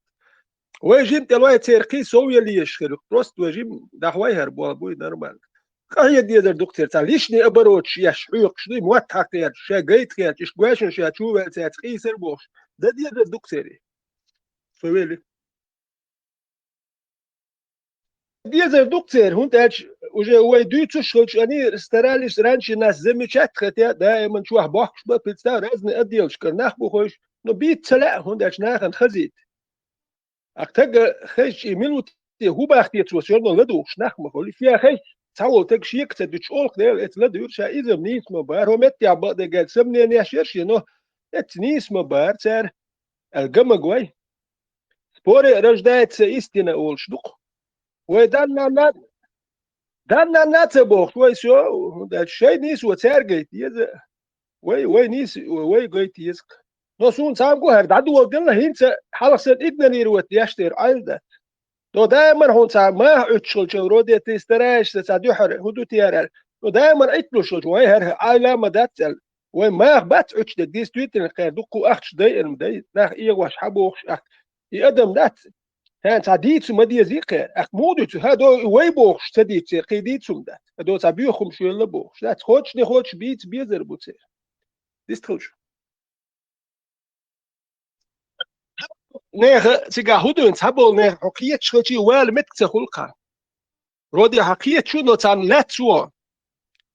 Вай жим тӀе лой церан кхин сов яла езаш хир ю. Просто вай жим дахьа вай хӀара болу буй нормально. Къахьега дезар ду-кх церан, цхьа лишний обороташ еш, хьоькхуш дуй, мотт хьакхаьрча, ша гайта херча, иштта гой шуна ша чу ваьлла цаьрца къийсар а бохуш. Дан дезар ду-кх церан. Со вели. Дезар ду-кх церан, хӀунда аьлча уже вай дуьйцуш хилча, они старались раньше нас замечать, хотя даиман чохь бохкуш бан, представь, разный отделашкара нах бу хойш, но бийца ца лаьа, хӀунда аьлча нахана хазийта. Аккха тага хезча и минуте хӀун бахте цо, всё равно ладугӀуш нах ма хуьлу. Шен хезча, цхьаволу таг шега ца дуьтуш, олу-кх Дела, эца ладуьйра ша, иза-м нийса ма бара, хӀо меттехь бакъдерг аьлча, сомненеш яра шен, но эца нийса ма бара цара, аьлла, ган ма гой. В споре рождается истина олуш ду-кх. Вай данна на-, данна на ца бохуш, вай всё, хӀунда аьлча шайн нийсо цаьрга гайта еза. Вай, вай нийса, вай гайта еза-кх. Но суна цхьамма гу хӀара дӀадоладелла, хӀинца хьалха санна игнорировать деш дерг Ӏайла дац. Но даиман хьуна цхьа маха Ӏуьттуш хилча, вроде ты стараешься, цхьа дуьхьара, хӀун ду те хӀара аьлла. Но даиман Ӏитталуш хилча, вай хӀара Ӏайла ма дац аьлла. Вай маха бац Ӏуьттуш дерг, действительно, кхеран дуккха ахча дайъина дай, нах эгӀош хьан бохуш ахча. И адам дац. ХӀан, цхьа дийца ма дезий кхера. Ахь муха дуьйцу? ХӀа, до, вай бохуш ца дийцу, кхин дийца хӀума дац. ХӀа, до, цхьа боьха хӀума шоьлла бохуш дац. Кхочушне кхочуш бийца безар бу церан. Дистхилчу. Неха цигахь хӀун дуьйна цхьаболу неха хьо кхеташ хилчий вала меттиг ца хуьлу кхана. Роде хьан кхеташ ву, но царна лаьцна вон.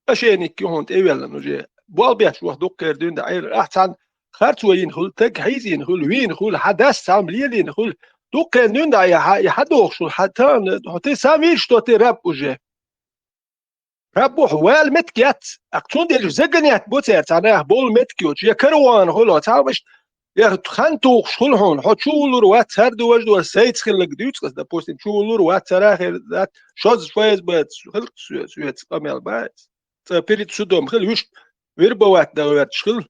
Ошейник ю хьуна тӀевеллан уже. Болх беш ваха дуккха эр дуьйна дан Ӏер. Ахь царна харцо йина хуьлу, таг хьийзийна хуьлу, вийна хуьлу, хьан дас цхьамма лелийна хуьлу. Дуккха эр дуьйна дан Ӏе, хьан, и хьан дохуш хуьлу, хьан тан, хьо ты сам видишь, что ты раб уже. Раб бу хьо, вала меттиг яц. Аккха цундела загонять бу цара, цхьа нах болу меттиг йоцуш, я караван хуьлу, цхьа ваьш, я хан тухуш хуьлу хьуна, хьо чу вуллур вац, хӀара ду важа ду, сайца хилларг дуьйцу ас, допустим, чу вуллур вац, цара хир дац, шозза файза бац, хилла соьца, соьца къамел бац. Цкъа перед судом хила, вуьшта вербовать дан гӀерташ хила.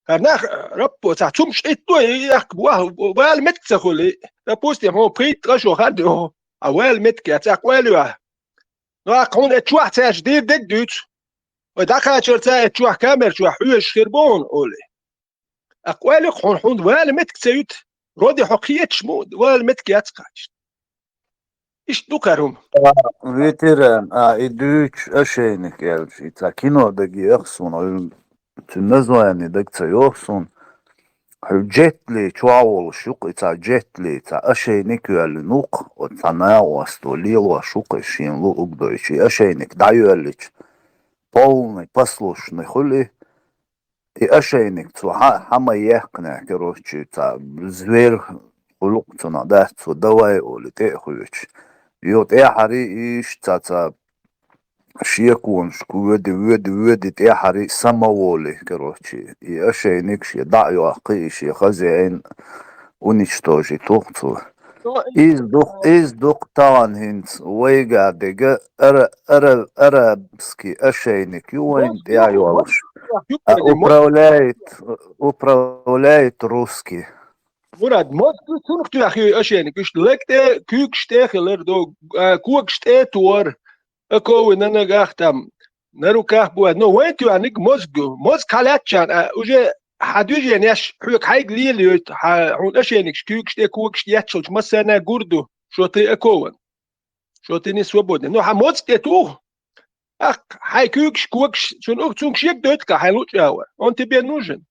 ХӀара нах, раппо, цхьа цумаш Ӏитто, и, и, ахка, вала меттиг ца хуьлу, и. Допустим, хьо пхийтта ткъа шо хар ду, а вала меттиг яц, цхьа къоьлла ю ахь. Ну, ахь хьуна эцу чохь цаьрша дийр дерг дуьйцу. Вай дӀакхачарца эцу чохь камер чохь хьоьжуш хир бу хьуна, олий. Ахь къоьлла ю-кх хьуна, хьуна вала меттиг ца юьту. Роде хьо кхеташ мо, вала меттиг яц кхача. Иштта ду кхара хӀума. А, ветеран, а, и дуьйцуш ошейник аьлча, и цхьа кино дагеха суна, цуьнан название дага ца йогӀу суна. Хьуьлла джетли чохь волуш ю-кх, и цхьа джетли, цхьа ошейник йоьллина ву-кх, оцу цхьа накъосто лелош ву-кх, и шена лу угдойчу, и ошейник дӀайоьллича, полный послушный хуьлу и. И ошейник цо хьа-, хьан ма яьккхинехь, короче, цхьа звер хуьлу-кх цунах, дац цо, давай олий, тӀе а хуьйцуш. Йо, тӀаьхьарий иштта цхьа, цхьа шеконашка воьди, воьди, воьди, тӀаьхьарий са ма волий, короче. И ошейник шен дӀа а йоккхий, и шен хозяин уничтожить ву-кх цо. Из дух, из дух тагӀан хӀинца вайга дега ара-, ара-, арабский ошейник ю вайн тӀехь йолуш. А управляет, управляет русский. Мурад, мозг цунах тӀехь ю ошейник, уьш лаг тӀе, куьйгаш тӀе хилар ду, а, когаш тӀе тор, оковы на ногах там, на руках бывает. Но вайн тоьхниг мозг ю. Мозг хьалаьттачарна, а, уже хьан движенеш хьоьга хьайга лелайойту, хьан, хьуна ошейникаш куьйгаш тӀе, когаш тӀе етталча массарна гур ду, что ты окован, что ты не свободен. Ну, хьан мозг тӀе туху, аккха, хьайн куьйгаш, когаш, цунна, цунга шега дойту-кх хьайн луъчӀагӀвар. Он тебе нужен.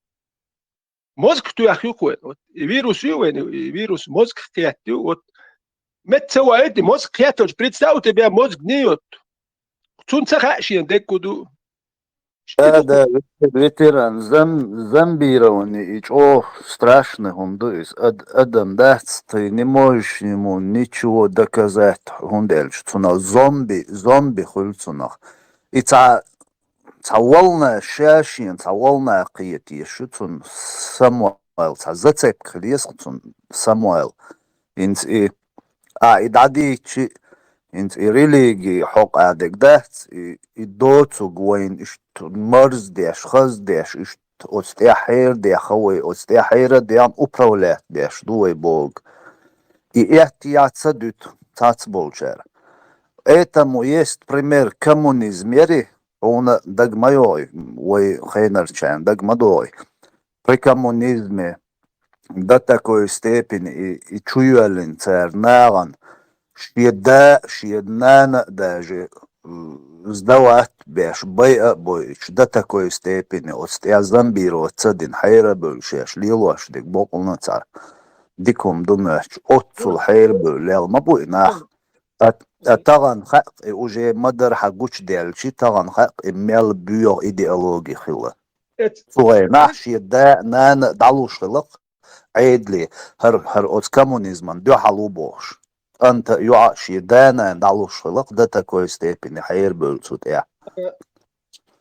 Мозг тоьхна ю-кх вайн. Вот, и вирус ю вайн, и вирус мозг кхетта ю. Вот, метта ца ваийта, мозг кхетталча, представь, у тебя мозг не йотту. Цунна ца хаьа шена дерг хӀун ду. Да, да, ветеран, зом-, зомбирование, и чӀогӀа страшный хӀума ду иза. Ад-, адам дац, ты не можешь ему ничего доказать, хӀунда аьлча цунах зомби, зомби хуьлу цунах. И цхьа, цхьа волна, ша шена цхьа волна кхеташ ю цунна, самавала, цхьа зацепка хила еза цунна, самавала. ХӀинца и, а, и дӀадийчи, хӀинца и религи хьокъа дерг дац, и, и доцург вайна иштта марздеш, хаздеш, иштта оцу тӀехь хьерадеха вай, оцу тӀехь хьерадеана управлять деш ду вай бохург. И эттехь ца дуьту цхьацболчара. Этому есть пример коммунизм яри, хьуна дага ма йогӀий, вай хенарчарна дага ма догӀий. При коммунизме до такой степени и, и чу йоьллина цара нахана, шен да, шен нана а даже, м, сдавать а беш, байа а бойуш, до такой степени оцу тӀехь зомбировать ца дина, хьера а бевлла шаьш лелош дерг боккъал а цхьа дика хӀума ду моьттуш, оццул хьера а бевлла лелла ма бу и нах. А, а тахана хаьа-кх и уже ма-дарра хьан гучудаьлчи, тахана хаьа-кх и мел боьха идеологи хилла. Цу хенахь шен да а, нана а дӀалуш хилла-кх Ӏедале, хӀара, хӀара оцу коммунизмана дуьхьал ву бохуш. КӀанта а, йоӀа а шен да а, нана а дӀалуш хилла-кх до такой степени хьера а бевлла цу тӀехь. Э,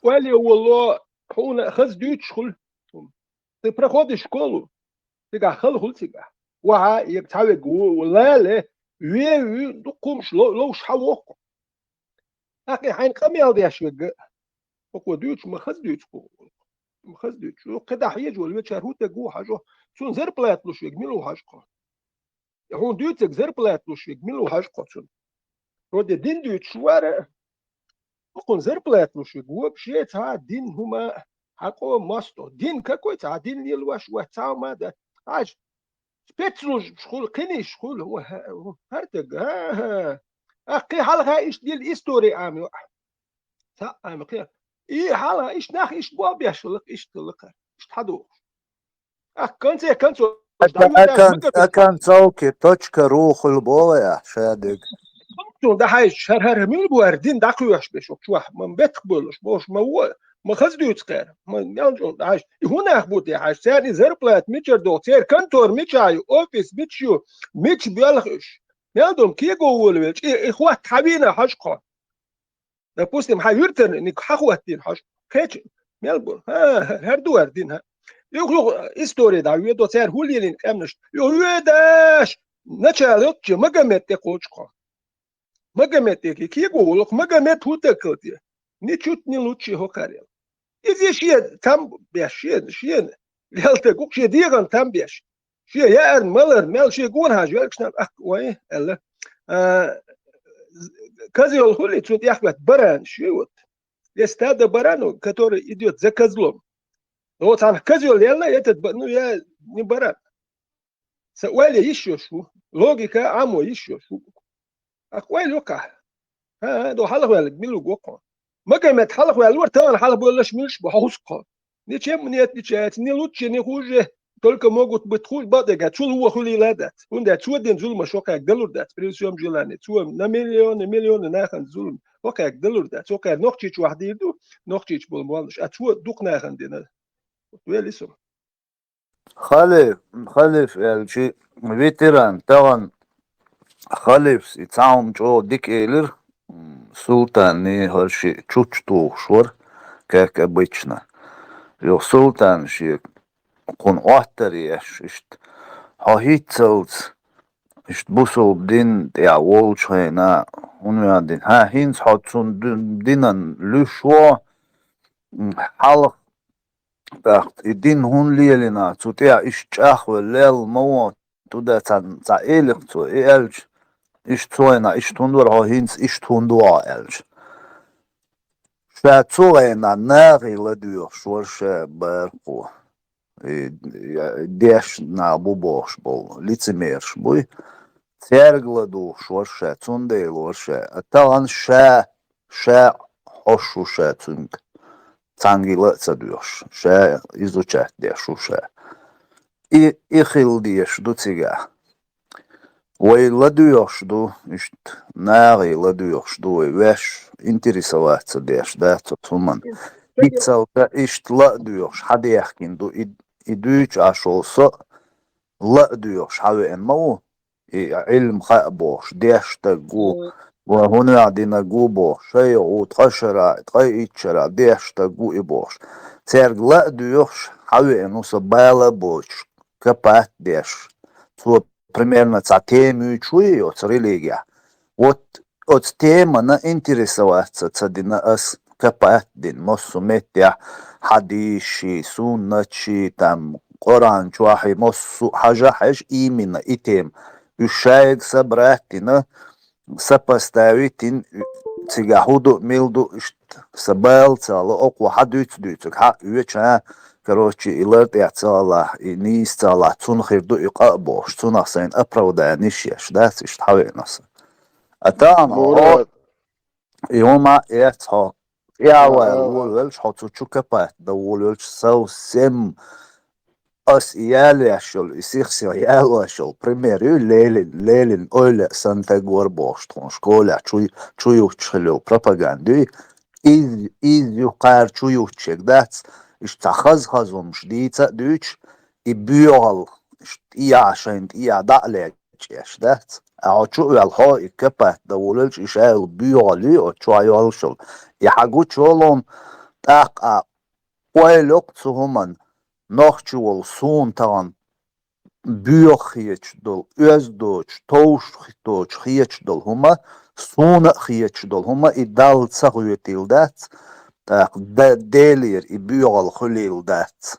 ойла е воло, хьуна хаза дуьйцуш хуьлу. Ты проходишь школу, цигахь хала хуьлу цигахь. Ваха, ерг цхьа верг ву, ву лале, ве, ву, дукха хӀумаш ло-, ловш хьан воккху. ТӀаккха хьайна къамел деш верг а. ХӀокхо дуьйцуш, ма хаза дуьйцу кху. Ма хаза дуьйцуш. КхидӀа хьежа волу вечар хӀун таг ву хьажо. Цунна зарплата луш верг мила ву хьажа кхо. Хьуна дуьйцург зарплата луш верг мила ву хьажа кхо цунна. Вроде дин дуьйцуш вара. Кхунна зарплата луш верг вогаш е цхьа дин хӀума хьакъо мосто. Дин какой цхьа дин лелош вац цхьа хӀума дац. Хьажа, спецслужбаш хуьлу, кхиниш хуьлу, хӀара таг, а-а. Ахь кхин хьалха иштта дила истори Ӏама йоӀ. Цхьаъ Ӏама кхин. И хьалха иштта нах иштта бобеш хилла-кх, иштта хилла-кх, иштта хьадохуш. Ахь конце концов, оконцовке точка ру хуьлу боху ахь шадерг. Цунна дӀахьаьжча, хӀара-хӀара мила бу хӀара дин дӀакхоьхьуш беш, хӀокху чохь, ма бетах болуш, бохуш, ма вон, ма хаза дуьйцу кхара, ма мел чӀогӀа дӀахьаьжча. И хӀун нах бу те хьаьжча, царна и зарплата мичара доху, церан контора мича ю, офис мича ю, мича боьлху уьш? Мел ду-м кего волавелча, и, и хӀотта хьан вийна хьажа кхо. Допустим, хьан виртарник хьан хӀоттийна хьожа? Кхеча мел бу? ХӀа, хӀара ду хӀара дин, хӀа. Юха, юха истори дӀа ведо, цара хӀун лелийна къаьмнашна. Юха ведаш, начало йоцчу Магомед тӀе кхочу кхо. Магомед тӀе кхе, кхе гӀуллакх, Магомед хӀун таг хила те? Ни чут, ни луччи хӀокхарел. Иза шен там беш, шен, шен лелтаг ву-кх, шен дегӀан там беш. Шен яарна, маларна, мел шен гонахьа жоьлгашна, ах, вай, аьлла. А, козел хуьлий, цунна тӀехваьтта баран, шен вот. Есть стадо баранов, который идёт за козлом. Но вот цхьана козел яьлла, этот, ба-, ну, я не баран. Сан ойла йиш йолуш ву. Логика Ӏамо йиш йолуш ву. Ах, ойла йоккхахь. ХӀа, хӀа, до хьалхаваьллиг мила ву гоххо? Магомед хьалхаваьлла вара, тахана хьалхабевллаш муьлш бу, хьо хӀусу кхо? Ничем не отличается, ни лучше, ни хуже, только могут быть хуже, бакъдерг, цул вон хуьлийла а дац. ХӀунда аьлча цо дина зулмаш хӀокхаьрга далур дац, при всём желании. Цо на миллионы, миллионы нахана зулам хӀокхаьрга далур дац. ХӀокхаьрга Нохчийчохь дийр ду, Нохчийчу болу моллаш, а цо дукха нахана дина. Вот вели со. Халиф, халиф аьлчи, ветеран, тахана халифс и цхьа хӀума чӀогӀа дика элира, м, султанний хӀара шиъ чучча тухуш вара, как обычно. Юха султан шега кхунна Ӏоттар еш, иштта: «Хьо хӀинццалц Иштта бусулба дин тӀехь волчу хенахь, хӀунда аьлла дин? ХӀа, хӀинца хьо цунна ди-, динан луьш во, м, хьалха тӀаккха и дин хӀунда лелийна, цу тӀехь иштта чӀагӀвелла лелла ма во, туда цхьа, цхьа элира цо, и аьлча, иштта цо хьайна, иштта хӀунда вара хьо хӀинца, иштта хӀунда ву хьо аьлча. Ша цу хенахь нахе ладоьгӀуш вара ша бархӀ. И, я, дешна нах бу бохуш болу лицемераш буй. Цаьрга ладугӀуш вара ша, цундела вара ша. А тахана ша, ша хьош ву ша цуьнга. Цхьаьнгге ла а ца доьгӀуш, ша изучать деш ву ша. И, и хила дезаш ду цигахь. Вай ладоьгӀуш ду, иштта нахе ладоьгӀуш ду вай, ваьш интересоваться деш дац оцу хӀуманна. Иццалла иштта ла а доьгӀуш, хьан дехкина ду, и, и дуьйцу Ӏаш волу со а ла а доьгӀуш, хьан веана ма ву, и Ӏилма хаьа бохуш, деш стаг ву, ва хӀун ваьхьа динаг ву бохуш, шайгӀа ву, ткъа шара, ткъа итт шара, деш стаг ву и бохуш. Цаьрга ла а доьгӀуш, хьан веана ву со бала а боцуш, копать деш. Цо примерно цхьа тема юьйцуш ву и оцу религехь. Вот оцу темана интересоваться ца дина ас, копать дина, массо а меттехь хьадисаший, суннаташий, там, Къуръан чохь и массо а хьажа а хьежа, именно и тема. Уьш шайга собрать дина, сопоставить дина, цигахь хӀун ду, мила ду, иштта сан бала ца ло, окхо хьан дуьйцу дуьйцург, хьан оьцу, а, короче, и лар тӀехь ца гӀалахь, и нийса ца гӀалахь, цунна хир ду и къа а бохуш, цунах сайна оправдание еш дац, иштта хьан веана аса. А тахана хьо, и хӀума а эц хьо, тӀаьхьа вала волавелча, хьо цу чу копать дан волавелча, совсем ас и ялош йолу, и сих-сиха ялош йолу пример ю, лелин, лелин ойла санна стаг вара бохуш тхуна школехь чу, чу юхчуш хилла йолу пропаганда ю. Из, из ю кхара чу юхчуш ерг дац, иштта цхьа хаза-хаза хӀумнаш дийца а дуьйцуш, и боьхалла, иштта тӀехьа шайна тӀехьа дӀа а лечкъаш дац. Ахьа хьо чу а ваьлла, хьо и копать дан волавелча, и шайла боьхалла ю, оцу чохь йолуш йолу. И хьан гучу йолу хӀума, тӀаккха а ойла йоккху цу хӀуманна, нохчи волу суна тахана боьха хеташ долу, оьзда доцуш, товш доцуш хеташ долу хӀума, суна а хеташ долу хӀума, и Далла ца хоьтийла дац, тӀаккха Делера и боьхалла хуьлийла дац.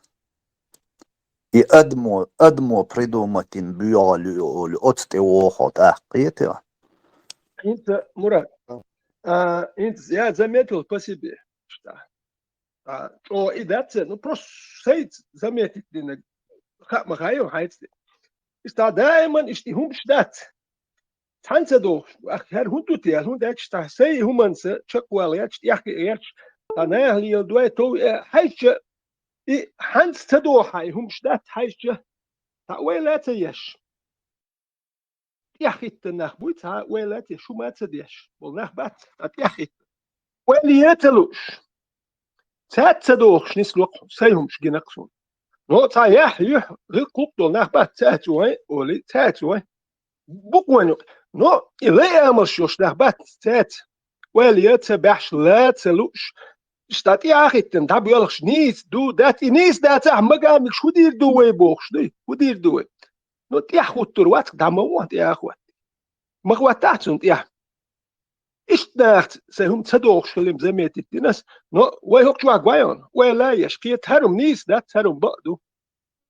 И адамо, адамо придумать йина боьхалла ю олий, оцу тӀе вогӀу хьо тӀаккха, кхетий? ХӀинца, Мурат, а, хӀинца я заметил по себе, что, а, чӀогӀа и дац, ну, просто сайца заметить динарг хаа ма хаьа хьайца. Иштта даиман иштта и хӀумаш дац. Цхьаьна ца дохуш, ах, хӀара хӀунда ду те, хӀунда аьлча, цхьа сай хӀуманца чекхвала гӀерташ, тӀехкиа гӀерташ, цхьа наха леладой, тов, э, хьаьжча, и хьаьнца ца дохьа, и хӀумаш дац хьаьжча, цхьа ойла а ца еш. ТӀеххӀиттина нах буй, цхьа ойла а ца еш, хӀума а ца деш болу нах бац, цхьа тӀеххӀиттина. Ойла е а ца лууш, цаьрца ца дохуш нисло-кх, сай хӀумаш гина-кх суна. Но цхьа яхь, юьхь, гӀиллакх-кхулкх долу нах бац, цаьрца вай, олий, цаьрца вай. Бу-кх вайн юкъа. Но и лай амалш йолуш нах бац, цаьрца. Ойла е а ца беш, ла а ца лууш, иштта тӀе а хӀиттина, дӀабоьлхуш нийса ду, дац, и нийса дацахь, магамигаш хӀун дийр ду вай бохуш дуй? ХӀун дийр ду вай? Но тӀехьа хӀуттур вац-кх, дӀа ма вон тӀе а хӀотта. Ма хӀоттахь цунна тӀехьа. Иштта нахаца сайн хӀума ца дохуш хилла-м заметить дина ас, но вай хӀокху чохь гой хьуна, ойла а еш, кхета хӀара хӀума нийса дац, хӀара хӀума бакъ ду.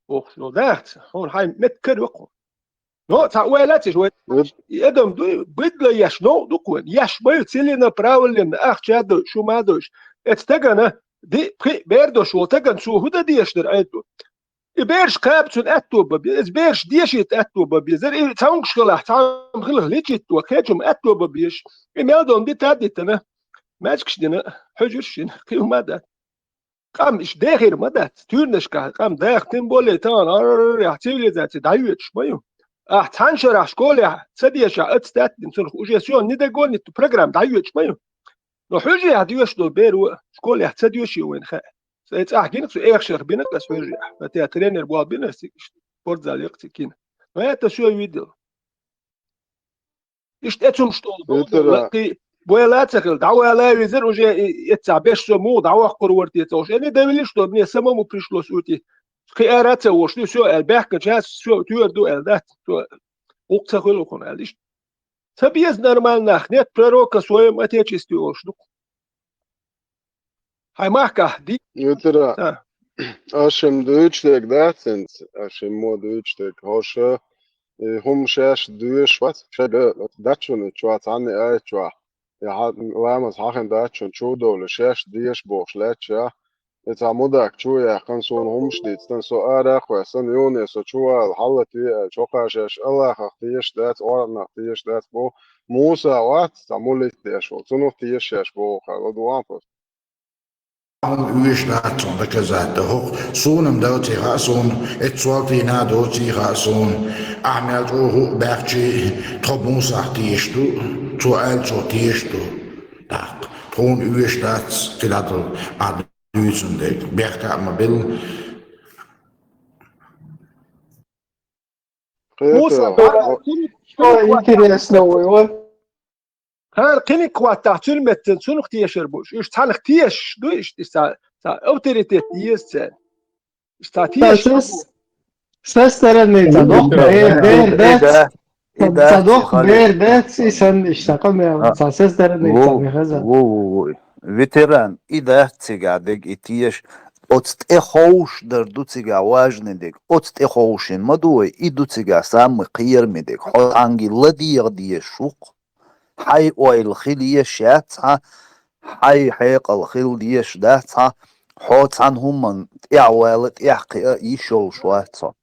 Бохуш долу дахца, хьуна хьайн меттиг кара йо-кх хьуна. Но цхьа ойла а ца еш вай, и адам дуй, быдла еш новкъа ду-кх вайн, еш ма ю целенаправленно, ахча а дойуш, хӀума а дойуш. Эцу стагана, диъ, пхиъ бер долуш волу стагана цо хӀун дан дезаш дара Ӏедало? И бераш кхаба цунна аьтто бан беза, иза бераш дешийта аьтто бан безара, и цхьа хӀума хилахь, цхьа хӀума хилахь лечитта, кхечунна аьтто бан безаш. И мел долу дита а дитина, маьжгаш дина, хьуьжарш йина, кхин хӀума а дац. Къам иштта дехира ма дац, туьйранашкахь къам даха, тем более тахана, ар-ар-ар-ар, цивилизаци дӀайоьдуш ма ю. Ахь цхьана шарахь школехь ца дешахь, аттестат дина, цунах уже всё, не догонит, программа дӀайоьдуш ма ю. Но хьуьжарехь доьшуш долу беро школехь ца доьший вайна хаьа. Сайн цӀахь гина, цу эхшарх бина ас хьуьжарехь. Сан тӀе тренер болх бина ас цига, спортзал яккха цига гина. Но это всё видел. Иштта эцумаш долу, бойла а ца хилла, дӀавала а везара, уже и эццахь беш со муха дӀаваккхур вара те ца хууш. Э, не довели, что мне самому пришлось уйти. Кхин ара а ца вуш, ну, всё, аьлла, баьхкача, всё, туьйр ду, аьлла, дац. Цо Гӏулакх ца хуьлу хьуна аьлла иштта. Ца беза нормально нах, нет пророка в своём отечестве олуш ду. Хьайн махкахь ди. Ютира, А, аша шимма дуьйцуш дерг дац хӀинца, аша шимма дуьйцуш дерг хӀорш, и хӀума шаьш доьшуш вац, шайга дачунна чохь, цхьанна аят чохь, я хьан-, ламаз хьахина дачунна чу а довлий, шаьш деша бохуш лаьтташ, и цхьа мудак чу а яьккхина, суна хӀумаш дийцина, со ара а кхоьссина, юха со чу вала, хьаллатаве аьлла, чоккха шаьш Аллахах тешаш дац, Къуръанах тешаш дац боху, Муса вац, цхьа муллит деш волу, цунах тешаш шаьш боху, хьан ладугӀу Ахьан просто. Хьуна оьшуш дац цунах доказать дан хӀокху. Суна-м доций хаьа суна, эццу салтийна а доций хаьа суна. Ахьа мел чӀогӀа хӀуъа баьхчий, тхо Мусах тешаш ду, цо аьллачух тешаш ду. ТӀаккха тхуна оьшуш дац, кхидӀа долу ахьа дуьйцун дерг. Бехка а ма билла. Муса, Кхетар, хӀара интересно вуй, вай. Хьара кхиниг хӀоттахь, цуьнан меттана цунах тешар бу уьш. Уьш цхьанах тешаш ду, иштта, иштта цхьа, цхьа авторитет еза цаьрга. Иштта Сан тешаш сес, сес даран ца дохка бер, бер дац. И да, и да, Ца дохка психология. Бер дац, и сан иштта къамел. А, Сан сес даран ца ву, мехаза. Ву, ву, ву. Ветеран, и дац цигахь дерг, и теша. Оцу тӀе ховшдар ду цигахь важный дерг. Оцу тӀе ховшина ма ду вай, и ду цигахь самый кхераме дерг. Хьо цхьаьнга ладегӀа дезаш ву-кх. Хьайн ойла хила езаш яц хьан, хьайн хьекъал хила дезаш дац хьан, хьо цхьана хӀуманна тӀаьхьавала, тӀаьхьакхиа йиш йолуш вац хьо.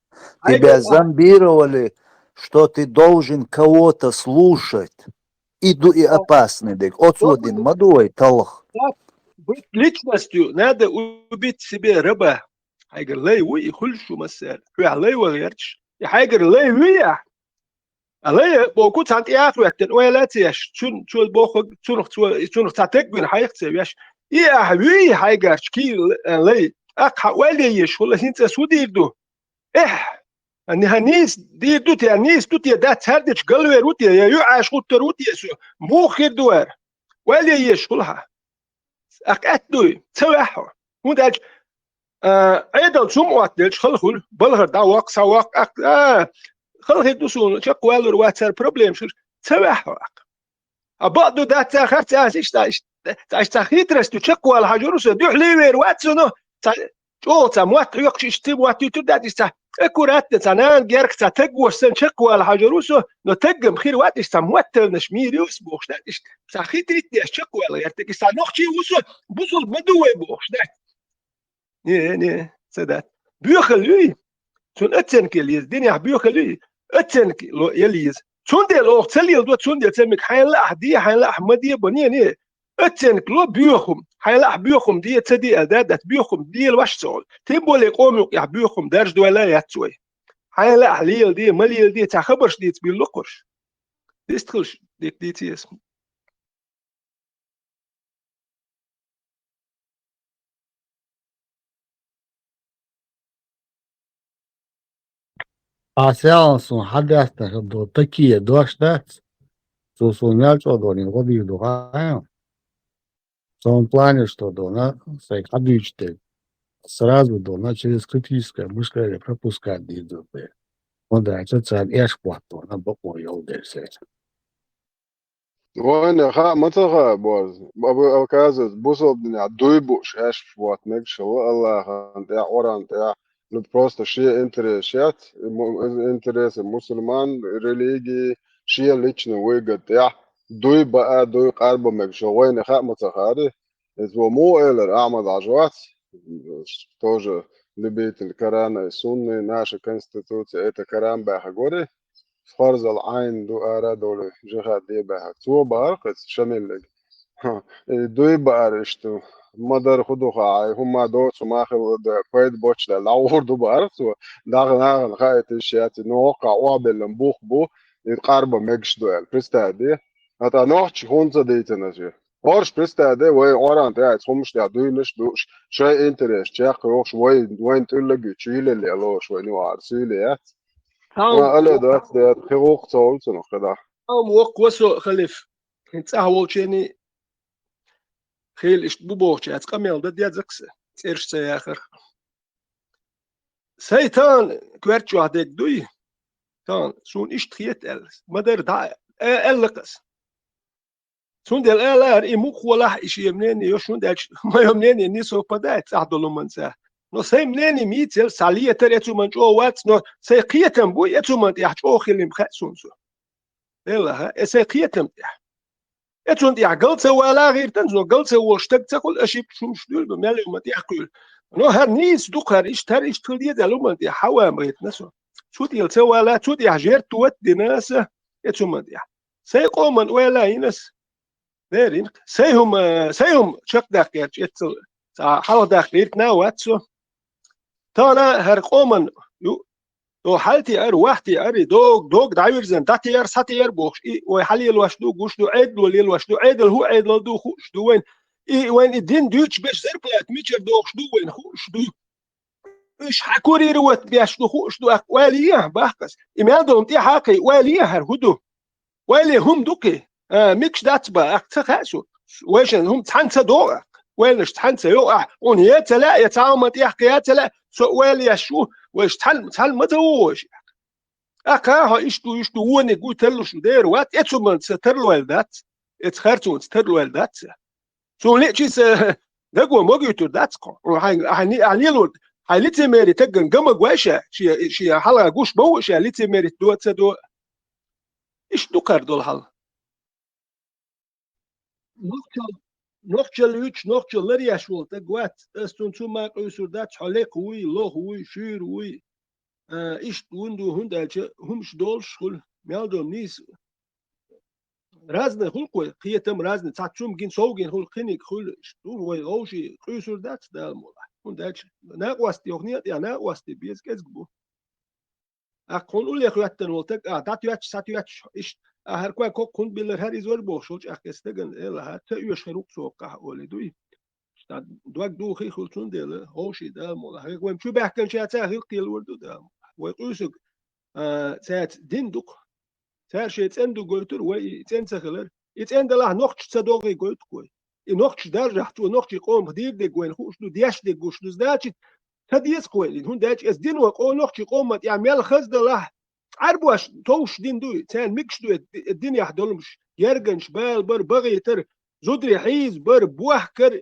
Хьайн Тебя хьекъал зомбировали, что ты должен кого-то слушать. И ду и опасный дерг. Оцо дина ма ду вай талха. Быть личностью надо убить себе раба. Хьайгара лай ву и хуьлуш ву массара. Хьоьгахь лай ван гӀерташ. И хьайгара лай вуй ахь? А лай а боху цхьана тӀе а хӀоьттина, ойла а ца еш, цун-, цо боху, цунах цо, цунах цхьа таг вина хьайх а ца веш. И ахь вуй хьайгарчу кийла, а, лай? ТӀаккха хьан ойла е езаш хуьлу, хӀинца ас хӀун дийр ду? Эхь! Ан-, хьан нийса дийр ду те, нийса ду те, дац, цаьрдачу галвер ву те, я юьӀаш гӀуттар ву те со? Муха хир ду ара? Ойла е езаш хуьлу хьан? Ахь къаьтта дуй, ца ваьхьа хьо. ХӀунда аьлча, а, Ӏедал цум отта делча хала хуьлу, балхара дӀа воккха, схьа воккха, ахь, а, хала хир ду суна, чекхвалур вац цара проблемаш, ца ваьхьа хьо ахь. А бакъ ду дац, ца харц аса иштта, иштта, цхьа, иштта цхьа хитростью чекхвала хьажур ву со, дуьхьал вер вац цунах, цхьа чӀогӀа цхьа мотт хьоькхуш, иштта мотт юьтур дац, иштта цхьа аккуратно, цхьа нана герга цхьа таг вош санна чекхвала хьажур ву со, но таггам хир вац, иштта цхьа мотталнаш мийр ю ас бохуш дац, иштта цхьа хитритдеш чекхвала гӀертарг, иштта цхьа нохчий ву со, бусулба ма ду вай бохуш дац. Не, не, ца дац. Боьхалла юй? Цунна оценка яла еза. Динехь боьхалла юй? Оценка ло-, яла еза. Цундела оха ца леладо, цундела ца мега хьайна лаахь де, хьайна лаахь ма де бо, не, не. Оценка ло боьхам. Хьайна лаахь боьхам де, ца де аьлла, да, дац, боьхам лела ваша ца олу. Тем более къоман юкъехь боьхам даржадойла яц вай. Хьайна лаахь леладе, ма леладе, цхьа хабарш дийца билла кхуьш. Дистхилш дика дийца еза. Ас яхьана суна хьан даьстина хир ду, такие дош дац, цо суна мел чӀогӀа донийна гӀо дийр ду хаьа. В том плане, что дона, сайга хьан дуьйцу дерг, сразу дона через критическое мышление пропускать дийр ду те. ХӀунда аьлча царна эшпот дона бакъо йолу дерг сецна. Вайна хаа ма ца хаьа, боза. Абу Алказас бусалба динехь дуй бууш аьшпаш вотта мегаш хилла Аллахьан тӀехь, Къуръан тӀехь. Ну, просто шен интерес яц, и му-, интересы мусульман, религии, шен личный выгода тӀехь дуй баа, дуй къарба мегаш хилла. Вайна хаа ма ца хаьара. Иза во муха элира, Ахьмад Хьажа вац, тоже любитель Корана и Сунны, наша конституция, это Коран баьхна гори. Фарзал Ӏайн ду ара а долу жихад де баьхьа. Цо бахара кхуьца Шамиллига. Хьа, и дуй баара иштта. Ма-дарра хӀун ду хаьа, хӀумма доцу ма хилла дан, пайда боцуш дан, дӀагӀур ду бахара цо. ДӀагӀа нахана хаийта йиш яц, ну хӀокхахь охьабеллан бух бу, и къарба мегаш ду аьлла. Представь де. ХӀаьта нохчий хӀунда ца дийцина аса? ХӀорш представь де, вай Къуръан тӀехь хӀумаш тӀехь дуйнаш а дууш, шайн интерес чекхйохуш, вай, вайна тӀуьллаг ю, чуьйлалле лоруш вайна юкъара суьйле яц. Ма але дац, де, кхин гӀуллакх ца волу цунах кхидӀа. Ам воккха васо халиф. ХӀин цӀахь волчений хила иштта бу бохучу яц къамел дан деза-кх сан, цӀераш ца яхар. Сайтан коьрта чохь дерг дуй? Тан, суна иштта хета аьлла. Ма дара дӀа, а-, аьлла-кх ас. Цундела ала ара, и муха волахь, и шен мнение йо, хӀунда аьлча моё мнение не совпадает цӀахь долу хӀуманца. Но сайн мнение мийца елла, схьа летар, эцу хӀуманна чӀогӀа вац, но сайн кхетам буй, эцу хӀуманна тӀехь чӀогӀа хилла-м хаьа суна цо. Элла, хӀа, э, сайн кхетам тӀехь. Эцунна тӀехь гал ца вала гӀиртина, цо гал ца волуш стаг ца хуьлу, аша иппаш хӀумаш дуьйлу, мел ю ма тӀехь кхуьйлу. Но хӀара нийса ду-кх, хӀара иштта, хӀара иштта хила деза аьлла хӀуманна тӀехь хьа ван ма гӀиртина со. Цу тӀела ца вала, цу тӀехь жертвовать дина аса, эцу хӀуманна тӀехь. Сайн къоман ойла йина ас. Деррина. Сайн хӀума, сайн хӀума чекхдаккха гӀерташ эццал цхьа хьалхадаккха гӀиртина а вац со. Тахана хӀара къоман ю, догӀа хьалатеара, вахтеара, и догӀа, догӀа дӀавирзина, дӀатеара, схьатеара бохуш, и вай хьалелош ду, гуш ду, Ӏедало лелош ду, Ӏедал хӀун Ӏедал ду хууш ду вайна. И вайна и дин дуьйцуш берш зарплата мичара дохуш ду вайна хууш ду. Уьш хьан курировать беш ду хууш ду, аккха ойла е ахь, баккха ас. И мел долу тӀе хьакхий, ойла е ахь, хӀара хӀун ду? Ойла е хӀума ду кхин? А, микаш дац бан, аккха ца хаьа со. Вайшинна хӀума цхьаьна ца догӀу аккха. Ойланаш цхьаьна ца йогӀу ахь. Хьуна е ца лаьа, я цхьа хӀума тӀехь кхин я ца лаьа, со ойла еш ву, вайша цхьаьна, цхьаьна ма ца вогӀу вайша. Аккха хьо иштта ду, иштта ду, вониг вуй тарлуш ву дера вац, эцу хӀуманца тарлойла дац, эцу харцонца тарлойла дац. Суна лиъчи сан даго магуьйтур дац кхо. Хьайн, хьайн, хьайн лелор, хьайн лицемери тагган ган магой ша, шен, шен хьалха гуш ма ву ша, лицемерит до а ца до. Иштта ду кхара долу хьал. Нохчалла, нохчалла юьтуш, нохчалла ларъеш волу таг вац. Ас цунна цу ма къуьйсур дац, хьо лекха вуй, лоха вуй, шуьйра вуй. А, иштта вуьн ду, хӀунда аьлча хӀумаш долуш хуьлу, мел долу нийса. Разный хуьлу кхой, кхетам разный, цхьацца хӀума гина, сов гина хуьлу, кхиниг хуьлу, иштта ду вай вовшийн къуьйсур дац Дала мукъалахь. ХӀунда аьлча накъостий йоху некъа тӀехь накъостий беза кӀезиг бу. Аккха хьуна улле хӀоьттина волу таг, а, дӀатоьттуш, схьатоьттуш, иштта, а, хӀара кхо кокк хӀунда биллар, хӀара иза вара бохуш волчу аьхкеца стагана, элла, хӀара ца оьшу хир ву-кх со кхахь олий дуй. Ша дог духий хуьлу цундела, ховший Дала мукъалахь. Вайн чу баьхкинчаьрца гӀиллакх лур ду Дала мукъалахь. Вай къуьйсург, а, цаьрца дин ду-кх. Цара шайн цӀена ду гойтура, вай и цӀена ца хилар. И цӀена далахь нохчаш ца догӀий гойту-кх вай. И нохчаш даржахь, цо нохчийн къомах дийр дерг вайна хууш ду, деш дерг гуш ду, значит, ца деза-кх вай и дин. ХӀунда аьлча эс дин ван къо нохчийн къоман тӀехь мел хаза далахь, цӀарбош товш дин дуй, царна микаш ду и динехь долумаш, герганаш, бала бар, багӀийтар, зударий хьийза бар, бохкар,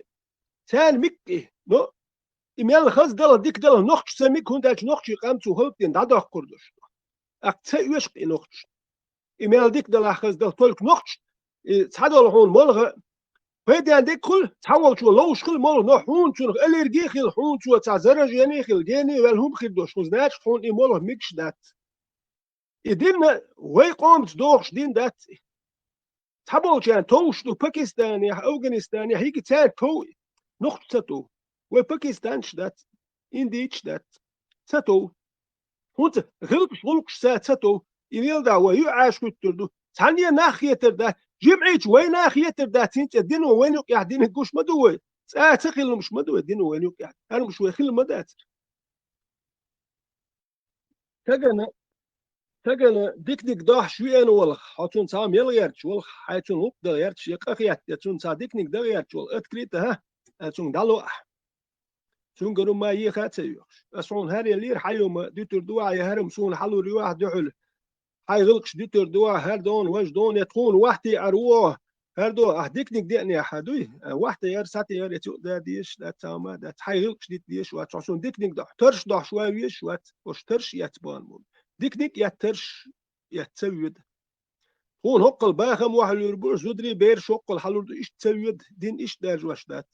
царна микка и. Но и мел хаза дала, дика дала нохчаш ца микка, хӀунда аьлча нохчийн къам цу хӀаллакдина дӀадоккхур ду шу. Аккха ца оьшу-кх и нохчаш. И мел дика далахь хаза дала, только нохчаш, и цхьадолу хьуна молха, пайден дика хуьлу, цхьаволчо ловш хила молха, но хьуна цунах аллерги а хила, хьуна цо цхьа заражение а хила, гений а ваьлла хӀума хир долуш, хӀун значит хьуна и молха микаш дац. И дин вай къомаца дохуш дин дац и. Цхьаболчарна товш ду Пакистанехь, Афганистанехь, хӀинца цаьрга тов и, нохчаш ца тов. Вай пакистанцаш дац, индийцаш дац. Ца тов. ХӀунца гӀиллакхаш гӀуллакхаш ца, ца тов. И леладахь вай юьхьӀаьржа хӀуьттур ду. Цхьанне нах хетар дац. ЖимӀичу вай нах хетар дац. ХӀинца дино вайна юкъехь диниг гуш ма ду вай. ЦӀа ца хилламаш ма ду вай дино вайна юкъехь. ХӀарамаш вай хила ма дацара. Стагана, стагана диканиг дохьуш веана волу, хьо цунна цхьа мел гӀерташ волу, хьайн цунна гӀуллакх дан гӀерташ, я къахетта, я цунна цхьа диканиг дан гӀерташ волу, открыто, хӀа, аьлла цуьнга дӀалуъахь. Цуьнгара ма еха а ца йоьхуш. Ас хьуна хӀара еллера, хьан йома дуьтур ду ахь, я хӀара-м суна хьалур ю ахь дуьхьал. Хьайн гӀиллакхаш дуьтур ду ахь, хӀара дона, важа дона, я тхуна вахтиъар ву. ХӀара до, ахь диканиг деанехь хьан дуй? Вахтиъар, схьатиъар, я цу а да дезаш, дац, цхьа ма дац. Хьайн гӀиллакхаш дита дезаш вац, хьо суна диканиг дохьу. Тарш дохьуш ван везаш вац, ош тарш ец бан муна. Диканиг я тарш эц ца воьду. Тхуна хӀоккхул бахам вахьалуьйр бу, зударий бераш хӀоккхул хьалур ду, иштта ца воьду, дин иштта даржош дац.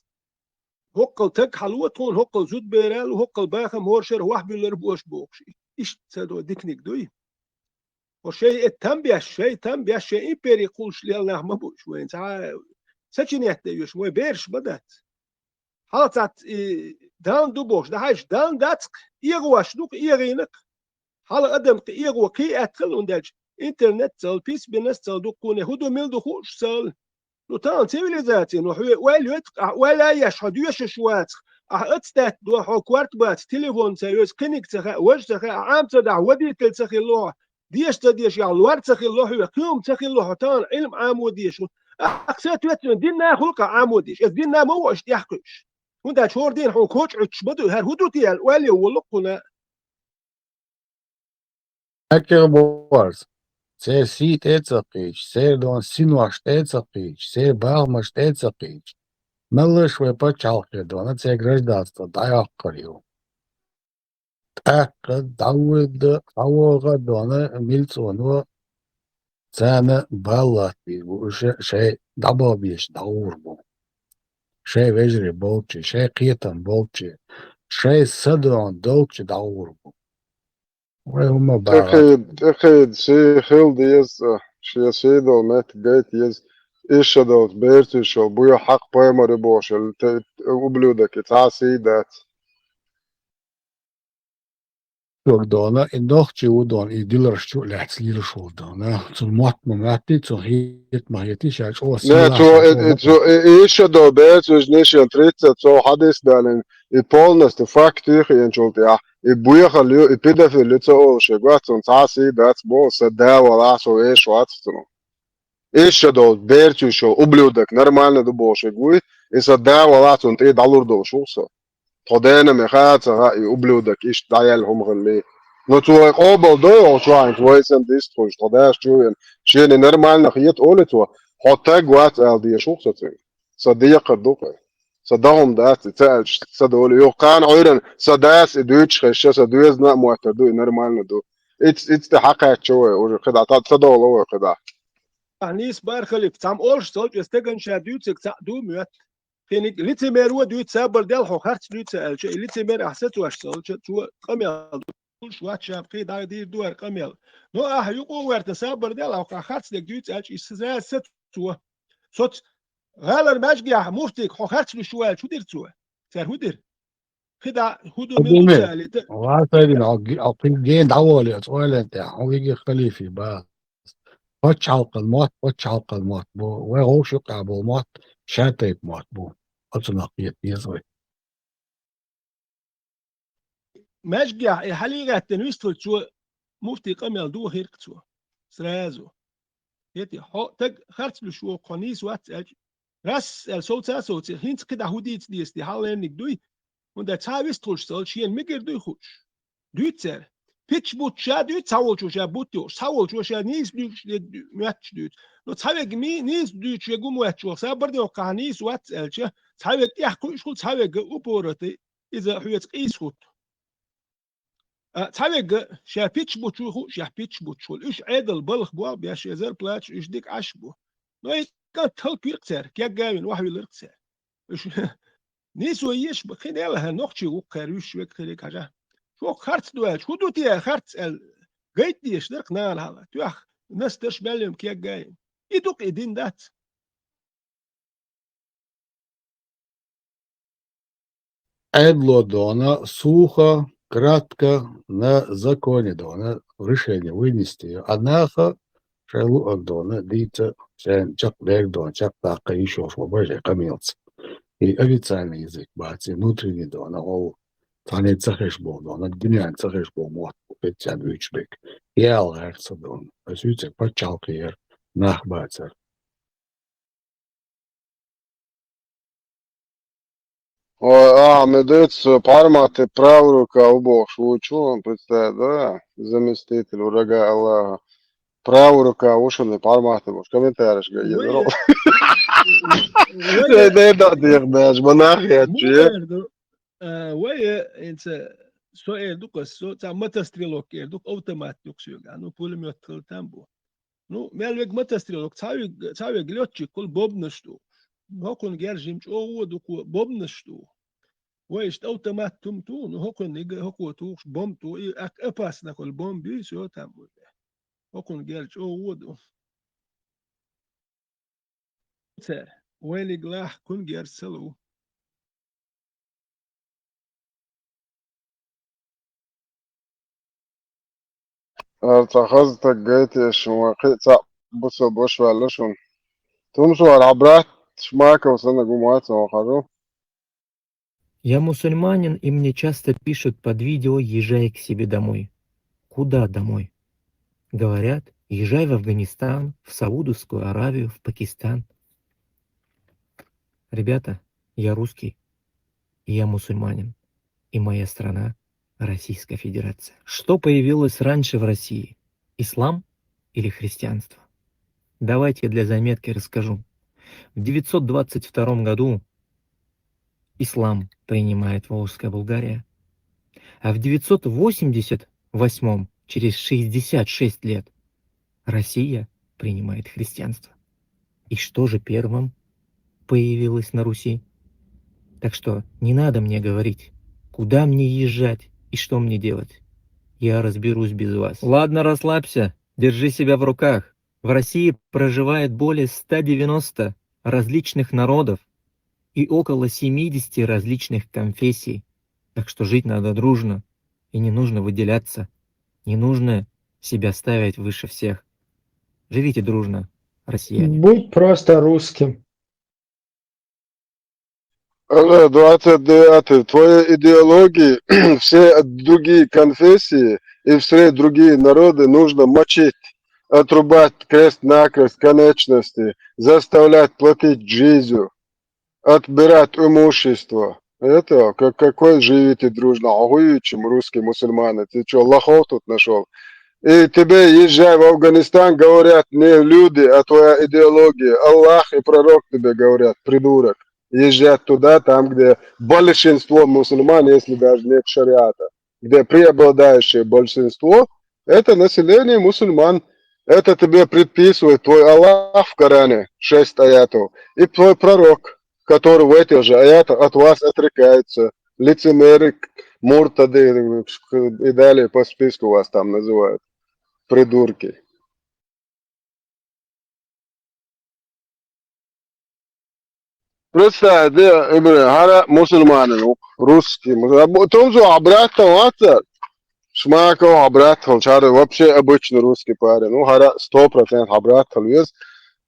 ХӀоккхул таг хьало тхуна, хӀоккхул зудберал, хӀоккхул бахам хӀоршара вахьабуьллар бу аша бохуш. Иштта ца до диканиг дуй. Хьо шайн э там беш, шайн там беш, шайн импери кхуллуш лела нах ма бу уьш вайна. Цхьа сочинять дан йоьш, вай бераш ма дац. Хьала цхьацца и дан ду бохуш, дахьайша дан дац-кх, эгӀош ду-кх, эгӀийна-кх. Хьала адам кхин эгӀо кхин аьтту хила, хӀунда аьлча интернет цал, письменность цал ду кхуне, хӀун ду, мила ду хууш цал. Ну, тахана цивилизаци, ну, хьоьга ойла йойту-кх, ахь ойла а еш, хьо доьшуш вац-кх, ахь ацтаьтта до, хьо корта бац, телефон ца йоьзу, кхиниг ца хаьа, важа ца хаьа, Ӏама ца дахьа, водитель ца хилла хьо, деша ца дешахь, лор ца хилла хьоьга, кхин хӀума ца хилла хьо, тахана Ӏилма Ӏамо дезаш хӀума. Ахь ца тоьттина, динна хӀуллакха Ӏамо дезаш, ас динна ма ву аша тӀехь кхуьуш. ХӀунда аьлча хӀора дийнахь хьуна коча Ӏуьттуш ма ду, хӀара хӀун ду те аьлла, ойла йо волу кхуна. Хьакъ барс. Церан сий тӀе а ца кхийча, церан дона синош тӀе а ца кхийча, церан бахамаш тӀе а ца кхийча, меллаш вай паччахьалкхе дона, церан гражданство дӀайоккхур ю. ТӀаккха дӀавода, дӀавоха дона милцӀоно царна бала латтийр бу, уж шоай дӀабахьа безаш дӀагӀур бу. Шоай вежарий болча, шоай кхетам болча, шоай са дона долча дӀагӀур бу. Вай хӀума бахьа. ТӀекхийда, тӀекхийда, сий хила деза, шен сий дола меттиг гайта еза. Иштта долча берцуьйшал буй хьакъ пайхамар ю бохуш, те, ублюдок, и цхьа а сий дац. Дог дона, и нохчи ву дона, и диларш чу а лаьцна лелаш волу дона. Цунна мотт ма моьттий, цунна хета ма хетий, ша чӀогӀа Не, сийлахь, цо, ша э, чӀогӀа э, цо, э, э, иштта долу берцуьйшна шен тридцать, цо хьадис далийна, и полностью факт хиъначул тӀехь, и боьхалла ю, и педофил ю ца олуш, и гоццунна цхьа а сий дац боху, сан да валахь, со вешан вац цунах. Иштта долу берцуьйшал ублюдок нормально ду бохуш вуй, и сан да валахь, цунна тӀе дӀалур долуш ву со. Тхо дена ме хаа ца хаьа, и ублюдок иштта дӀаяьлла хӀума хилла. Но цо вай къобал дой, оха чохь хьайна вай санна дистхуьлуш, тхо даш чу вена. Шена нормально хета олу цо, хьо таг вац ала дезаш ву со цуьнга. Сан декхар ду-кх. Сан дагӀма дац, и ца аьлча, ца долу. Юха кхана Ӏуьйранна сан дас и дуьйцуш хезча, сан доьзна а моттар ду, и нормально ду. Иц, иц тӀе хьакхаьчча вай, уже кхидӀа, ца, ца долу вай кхидӀа. Ахьа нийса бара халиф, цхьамма олуш ца лучу, стеган ша дуьйцург цхьаъ ду моьтту. Кхин лицемер ву дуьйцу, сабар дел хьо харц дуьйцу аьлча, и лицемер ахьа сацош ца лучу, цо къамел ду. Луш вац ша, кхин дӀа дийр ду хӀара къамел. Но ахьа юкъа а ваьрта сабар дел, ахьа харц дерг дуьйцу аьлча, и саза сацо. Соц, гӀалара маьжгехь муфтиг хьо харц луьш ву аьлча, хӀун дира цо? Цара хӀун дира? КхидӀа хӀун ду, мила ду ца аьлла, ТӀа- Ва сайдина, хьо ги-, хьо кхин гена дӀаволе оцу ойланна тӀехь, хьо виги халифи бац. Пачхьалкхан мотт, пачхьалкхан мотт бу. Вай вовшах юкъахь болу мотт, шатайпа мотт бу. Оцунах кхета деза вай. Маьжгехь и хьалий гӀаьттина вистхуьлу цо, муфтий къамел дохийра-кх цо. Сразу. ХӀетий, хьо таг харц луьш ву, хьо нийса вац аьлча, расс аьлла, совца а совций, хӀинца кхидӀа хӀун дийца деза те, хьалхарниг дуй? ХӀунда цхьа а вистхуьлуш ца хилча, шена мегар дуй хууш? Дуьйцу цара. Пич буттуш ша дуьйцу, цхьаволчо ша бутт йохуш, цхьаволчо ша нийса дуьйцуш дерг ду-, моьттуш дуьйцу. Но цхьаверг ми-, нийса дуьйцуш верг хӀума моьттуш вахь, сабар де воккхахь нийса вац аьлча, цхьаверг тӀехь кхуьуш хуьлу, цхьаверг упоротый, иза хьоьца къийса хӀутту. А, цхьаверг ша пич буттуш ву хууш, яхь пич буттуш хуьлу. Уьш Ӏедал балха болх беш, я зарплаташ уьш дика Ӏаш бу. Но и кӀант хӀаллаквира-кх цара, кегга а вина, охьавиллира-кх цара. Уьш нийсо еш бу, кхин а лаьа нохчий ву-кх кхара вуьш вега хилиг хьажа. Шух харц ду аьлча, хӀун ду те харц аьлла, гайта дезаш дара-кх нана хьала, тоьхна настарш мел йина кегга а йина. И ду-кх и дин дац. Ӏедало дона, сухо, кратко, на законе дона, решение вынести. А наха шайн луъург дона, дийца, шайн чекхдерг дона, чекхдаккха йиш йолуш ма бара шайн къамелца. И официальный язык бац, и внутренний дона, хьо цхьанне ца хезаш болу дона, дуьненна ца хезаш болу мотт бу, официально вуьйцуш берг. Яла гӀерташ ца дона. Аса вуьйцург пачхьалкхера, нах бацара. Ой, а, медуц пармахты правая рука убохуш ву чу, представь, да? Заместитель врага Аллаха. Правая рука ву шуна пармахты бохуш, комментарийш гайе. Вай, дара. Вай, Дай, дай, да, дих, даже, монах я, муха чуе. Эр ду, а, вай, э, инца, со эр ду-кх ас, со, цхьа мотострелок эр ду-кх, автомат ду-кх соьга, ну, пулемёт хила там бу. Ну, мел верг мотострелок, цхьа верг, цхьа верг лётчик хуьлу бомбанаш тухуш. ХӀокхунна герза жима чӀогӀа вон ду-кх бомбанаш туху. Вай иштта автомат хӀума туху, ну, хӀокхунна ига, хӀокхо тухуш бомба туху, и ак-, опасно хуьлу бомба юй, всё там вуй. ХӀокхунна герза чӀогӀа вон ду. Цара, вайниг лахь кхуьнан герз ца лу. Ара цхьа хаза стаг гайтеш, вайн кхин а цхьаъ бусалба ваша ваьлла шуна. Тумсо, ара хьан брат Шмаков санна гу ма ца хьажу. Я мусульманин, и мне часто пишут под видео: «Езжай к себе домой». Куда домой? Говорят: «Езжай в Афганистан, в Саудовскую Аравию, в Пакистан». Ребята, я русский, я мусульманин, и моя страна — Российская Федерация. Что появилось раньше в России? Ислам или христианство? Давайте для заметки расскажу. В девятьсот двадцать втором году ислам принимает Волжская Булгария, а в девятьсот восемьдесят восьмом, через шестьдесят шесть лет, Россия принимает христианство. И что же первым появилось на Руси? Так что не надо мне говорить, куда мне езжать и что мне делать. Я разберусь без вас. Ладно, расслабься, держи себя в руках. В России проживает более ста девяноста различных народов и около семидесяти различных конфессий. Так что жить надо дружно, и не нужно выделяться, не нужно себя ставить выше всех. Живите дружно, россияне. Будь просто русским. Э, двадцать девятый. Твои идеологии, все другие конфессии и все другие народы нужно мочить, отрубать крест-накрест конечности, заставлять платить джизью, отбирать имущество. Это как, какой живите дружно? Охуючим русский мусульманин. Ты что, лохов тут нашел? И тебе, езжай в Афганистан, говорят не люди, а твоя идеология. Аллах и пророк тебе говорят, придурок. Езжать туда, там, где большинство мусульман, если даже нет шариата, где преобладающее большинство, это население мусульман. Это тебе предписывает твой Аллах в Коране, шесть аятов, и твой пророк, который в этих же аятах от вас отрекается. Лицемеры, муртады и далее по списку вас там называют. Придурки. Представь, да, Ибрагим, хӀара мусульманин ву, русский. Тумсо хьа брат вац, Шмаков хьа брат, хӀара вообще обычный русский парень. Ну, хӀара сто процентов хьа брат веза.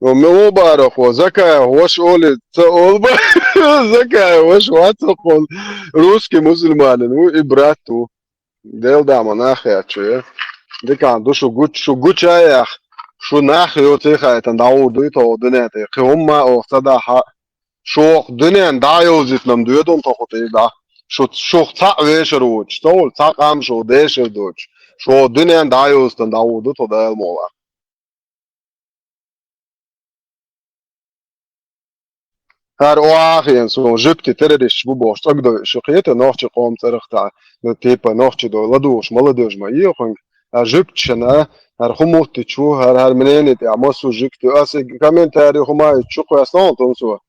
Ну, Мубарак, Закаев ваша оли, ца олба. Закаев ваша вац, он русский мусульманин ву и брат ву. Дел дама нах яц шу, э. Дикан ду шу гуч, шу гучаях, шу нах йоций хайтан дӀагӀур дуй тхо дуьнен тӀе. Кхин хӀумма оха ца дахьа, шух дуьнен дӀайовзитнам доьдун тхо хӀу тӀе дӀа. Шу, шух цхьаъ вешар вуч, цовл цхьа къам шу дешар дуч. Шу дуьнен дӀайовзитан дӀагӀур ду тхо Дала мукъалахь. ХӀара оха хиъна суна, жуьгти террористаш бу бохуш, цӀогдой шу кхета, нохчи къоман цӀарах тӀа, ну, типа, нохчи дой, ладугӀуш, ма ладугӀуш, ма ийохунг, а жуьгташна, хӀара хӀу муттичу, хӀара, хӀара мнение тӀехь, массо жуьгти, ас и комментарий хӀума ю чу кхоьссина тхуна со.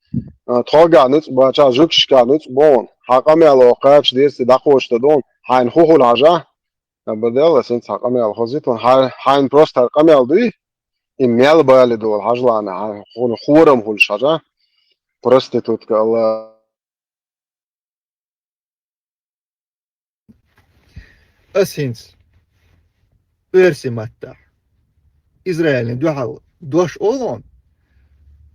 А, тхогахь ницкъ бача, жуьгташкахь ницкъ бохун, хьан къамел оха кхача дерси дӀакхочуш дан дохун, хьайна хӀу хуьлу хьажа? Абадалла, синца хьан къамел хозийтун, хьай-, хьайна просто хӀара къамел дуй? И мел бали долу хьажлана, хьан хӀорам хуьлуш хьажа? Проститутка, Алла. Ас хӀинца оьрсийн маттахь Израилна дуьхьал дош олу хьуна?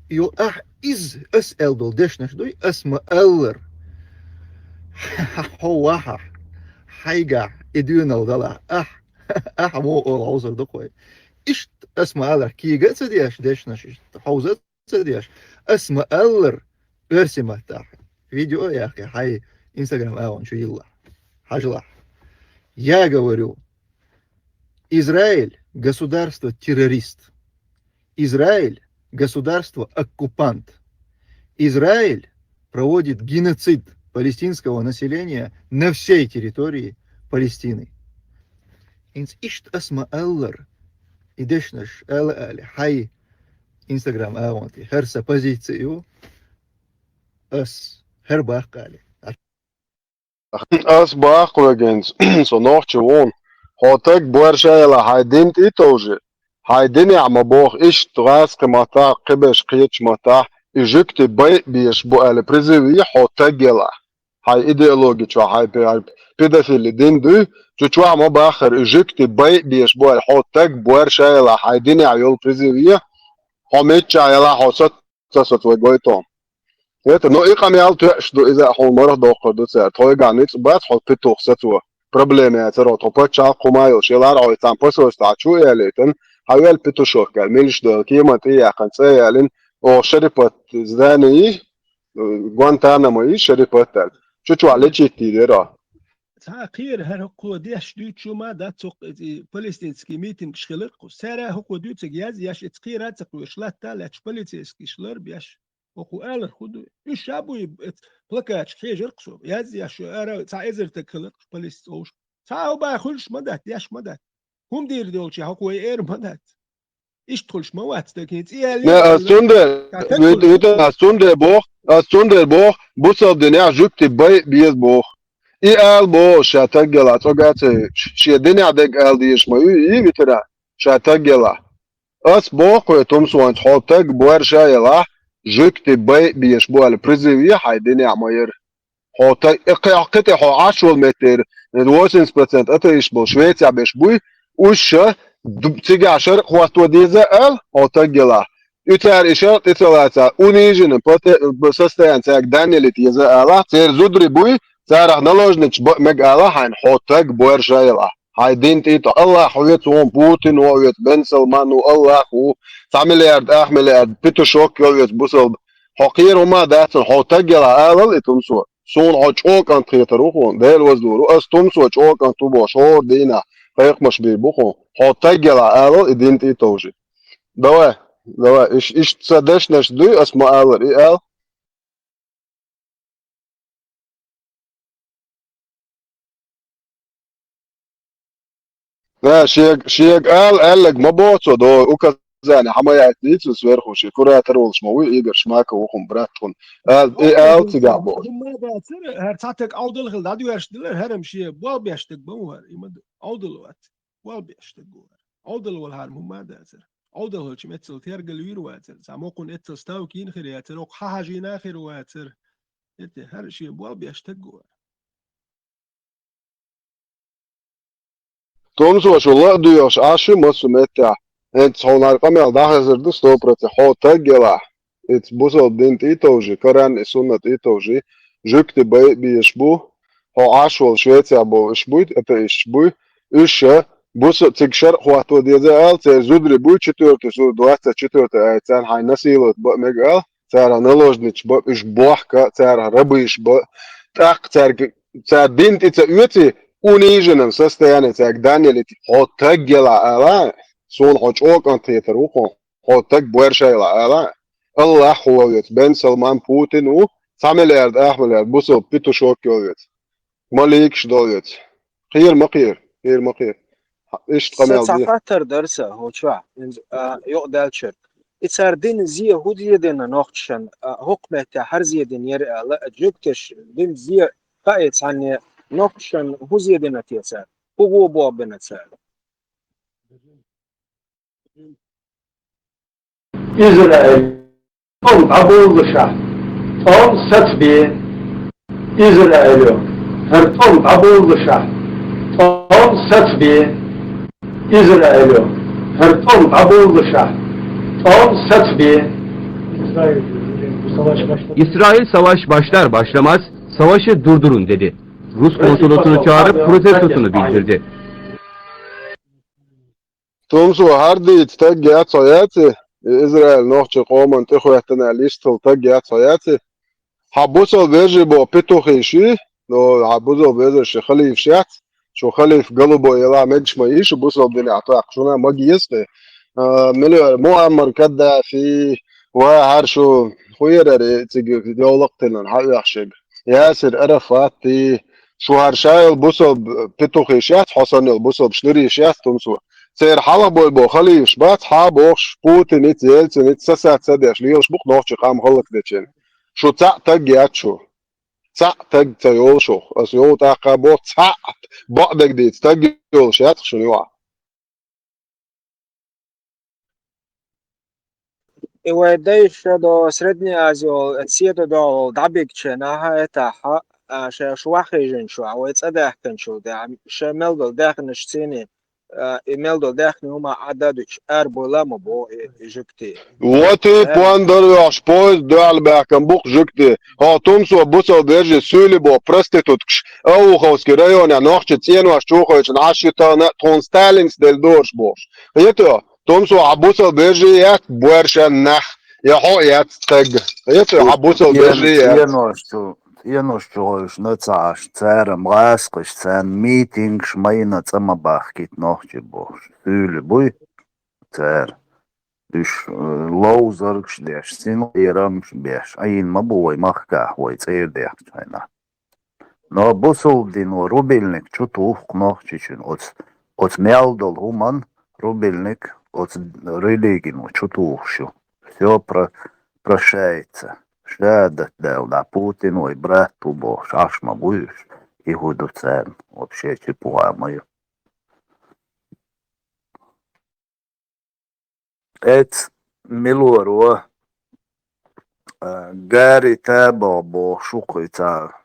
Йо, ахь иза, ас аьлла долу дешнаш дуй, ас ма-аллара. Хьо вахьахь, хьайгахь и доьналла далахь, ахь, ахь мо олу хьовсур ду-кх вай. Иштта ас ма-аллара кега а ца деш, дешнаш иштта хьовза а ца деш, ас ма-аллара оьрсийн маттахь видео а яьккхи, хьайн Instagram агӀон чу йиллахь. Хьажалахь. Я говорю, Израиль — государство-террорист. Израиль — государство-оккупант. Израиль проводит геноцид палестинского населения на всей территории Палестины. ХӀинца иштта ас ма-аллара, и дешнаш ала али, хьайн Instagram агӀонте, хӀара сан позици ю, ас хӀара баккха али. Ас баккха вегинца, со нохчи ву, хьо таг боьрша яла хьайн дин тӀе а товжи, хьайн динехь ма боху, иштта гӀазкхи маттахь, кхиберш кхечу маттахь, и жуьгти байа беш бу аьлла призыв йи хьо таг яла. Хьайн идеологи чохь хьайн пе-, хьайн педофили дин дуй, цу чохь ма баххара, и жуьгти байа беш бу аьлла, хьо таг боьрша яла хьайн динехь йолу призыв йи, хьо миччахь яла хьо сац-, ца соцу вай гойту. Это, ну, и къамел тоьаш ду, иза хьуна марха доккхур ду цара. Тхойгахь ницкъ бац, хьо петух сацо. Проблема яцара, тхо паччахьалкх хӀума йолуш, ялара хьо цхьана посольстве чу а ялийтина, хьан вел петушок аьлла, милаш дойла, кема тӀе а яьккхина, цӀе а ялина, оха Шерипат здани йи, Гуантанамо йи Шерипат аьлла. Чу чохь лечить дийр яра. Цхьа кхера хӀара хӀокхо деш дуьйцу ма дац, цо и палестинский митингаш хилар кху. Цара хӀокхо дуьйцург язъеш, эца кхера а ца кхоьруш, латта а лаьтташ, полицейскийш лар беш. ХӀокхо алар хӀу ду? Уьш ша буй, эца плакаташ хьежар кху со. Язъеш, ара цхьа эзар таг хилар кху полисе цӀовш. Цхьа а бай хуьлуш ма дац, деш ма дац. ХӀума дийр долча хӀокхо вай эр ма дац. Иштта хуьлуш ма вац, дагин цӀе Не, ас цундер, вит-, вит-, ас цундер бох, ас цундер бох, бусалба динехь жуьгти бай а беза бох. И ала боху ша таг ялахь, цӀога а ца хьуьйтуш, шен динехь дерг ала дезаш ма ю, и витара, ша таг ялахь. Ас боху хьоьга, Тумсо, хьо таг боьрша а ялахь, жуьгти бай а безаш бу аьлла, призыв е хьайн динехь ма яра. Хьо та-, э, кхе-, кхе тӀе хьо Ӏаш волу меттера, э, восемьдесят процент атеисташ болу Швецехь берш буй, уьш ша ду-, цигахь шарӀ хӀотто деза а ала, хьо таг ялахь. И цара и шарӀ тӀе ца лаца, униженном поте-, состоянии цаьрга дан ялийта еза а ала, церан зударий буй, царах наложницаш бан мега ала хьайна, хьо таг боьрша а ялахь. Хьайн дин тӀе а тоху. Аллах ву веза, вон Путин ву веза, Бен Салман ву, Аллах ву, цхьа миллиард, ах миллиард, петушок йо веза бусалба. Хьо кхера хӀума а дац, хьо таг ялахь алал и, Тумсо. Суна хьо чӀогӀа кӀант хетар ву хьуна, Дела ваздур ву. Ас Тумсо чӀогӀа кӀант ву бохуш, хӀора дийнахь кхайкхамаш бийр бу хьуна. Хьо таг ялахь алал и дин тӀе а товжий. Давай, давай, иш-, иштта сан дешнаш дуй, ас ма аллара, и ал. Да, шег-, шега ала, аьлларг ма боху цо, до указание хьан ма яйтинийца, сверху шен куратор волуш ма вуй, Игорь Шмаков ву хьуна, брат хьуна. Ала, и ала цигахь боху. ХӀума дацара, хӀара цхьа таг Ӏовдал хила дӀадоьрзуш дилар, хӀара-м шен болх беш стаг ма ву хӀара, и ма ду. Ӏовдал вац. Болх беш стаг ву хӀара. Ӏовдал вала хӀара-м хӀума дацара. Ӏовдал хилча-м эццал тергал вийр вацара. Цхьа мокхун эццал ставка йина хир яцара, окху хьан хьажийна хир вацара. ХӀета хӀара шен болх беш стаг ву хӀара. Тумсо, шу ла а доьхуш Ӏаш ю массо а меттехь. ХӀинца хьуна хӀара къамел дӀахезар ду сто процент. Хьо таг ялахь. Ица бусалба дин тӀе а товжий, Коран и Суннат тӀе а товжий, жуьгти бай а безаш бу, хьо Ӏаш волу Швецехь болу уьш буй, атеисташ буй, уьш ша, буса-, цига шарӀ хӀотто деза а ала, церан зударий буй, четвёртый сура, двадцать четвёртый аят, царна хьайн насиловать бан мега ала, царах наложницаш бан, уьш бохка, царах рабыш бан, тӀаккха цаьрга, цара дин тӀе ца оьций, униженном состоянии цаьрга дан ялийта, хьо таг ялахь ала, суна хьо чӀогӀа кӀант хетар ву хьуна. Хьо таг боьрша а ялахь ала, Аллах ву веза, Бен Салман, Путин ву, цхьа миллиард, ах миллиард бусалба петушок йо веза. Маликаш до веза. Кхера ма кхера, кхера ма кхера. Иштта къамел де. Сан цхьа хаттар дара сан, хӀокху чохь, а, юкъадаьллачуьра. И цара дина зе хӀун зе дина нохчашна, а, хӀокху меттехь хӀара зе дина яра ала, а, жуьгташа дина зе хаьий цхьанне нохчашна хӀун зе дина те цара? ХӀун гӀо боху бина цара? Израиль, тӀом дӀаболлушахь, тӀом сацабе. Израилю, хӀара тӀом дӀаболлушахь, тӀом сацабе. Израилю, хӀара тӀом дӀаболлушахь, тӀом сацабе. İsrail savş başlar başlamaz savaşı durdurun dedi. Rus konsolosunu çağırıp protestosunu bildirdi. Тумсо, хӀара дийца таг яц хьо, яций? И Израиль нохчийн къоман тӀехӀоьттина аьлла йистхила таг яц хьо, яций? Хьан бусалба вежарий боху петухаш ю, ну, хьан бусалба вежарий ши халифаш яц, шу халиф голубой ялахь мегаш ма йий шу бусалба динехь тӀаккха, шуна ма геза. А, миллион, Муаммар Каддафи, ва хӀара шу хуьйрара цига йовлакх тиллина хьан оьхшиг. Ясир Арафат, и шу хӀара ша йолу бусалба петухаш яц, хьо санна йолу бусалба шнуриш яц, Тумсо. Церан хьалха бой бо халифаш бац, хьан бохуш, Путиница, Ельциница сасаца деш лелаш бу-кх нохчийн къам хӀаллакдечийн. Шу цхьаъ таг яц шу. Цхьаъ таг ца йолу шух. Ас йолу тӀаккха боху, цхьаъ бакъдерг дийца таг йолуш яц-кх шуна юкъахь. И вай дайша до Средняя Азия, Сета догӀу дӀабигча наха этахьа, а, ша шу ваххийжина шу, а вай цӀа даьхкина шу, де, ша мел долу даьхнаш цийний, а, и мел долу даьхни хӀума Ӏадда дуьтуш, ара буйла а ма бо и, и жуьгти. Вот и пуан дара йохуш, поезд дуьхьал баьхкан бу-кх жуьгти. Хьо, Тумсо, бусалба вежарий суьйлий бо проституткаш, Ауховский районехь нохчийн цӀенош чухайчун Ӏаш ю тахана, тхуна Сталинца делла дораш бохуш. Хетий? Тумсо, хьан бусалба вежарий яц боьрша нах, я хьо а яц стаг. Хетий, хьан бусалба вежарий яц. ЦӀенош чу, тӀенаш чу гӀевшна ца Ӏаш, цара-м гӀазкхаша, царна митингаш ма йина цӀа ма бахкийта нохчий бохуш. Суьйли буй цара. Уьш, э, ловзаргаш деш, синкъерамаш беш, Ӏийна ма бу вай махкахь, вай цӀера даьхначу хенахь. Но бусалба дино рубильник чу туху-кх Нохчийчоьнан, оцу, оцу мел долу хӀуманна рубильник оцу религино чу тухуш ю. Всё про-, прощается. Шадат даьлла, да, Путин вай брат ву бохуш, Ӏаш ма буй уьш, и хӀу ду царна, вообще чепуха ма ю. Эц милоро, а, Гарри Табо бохуш ву кхуьйца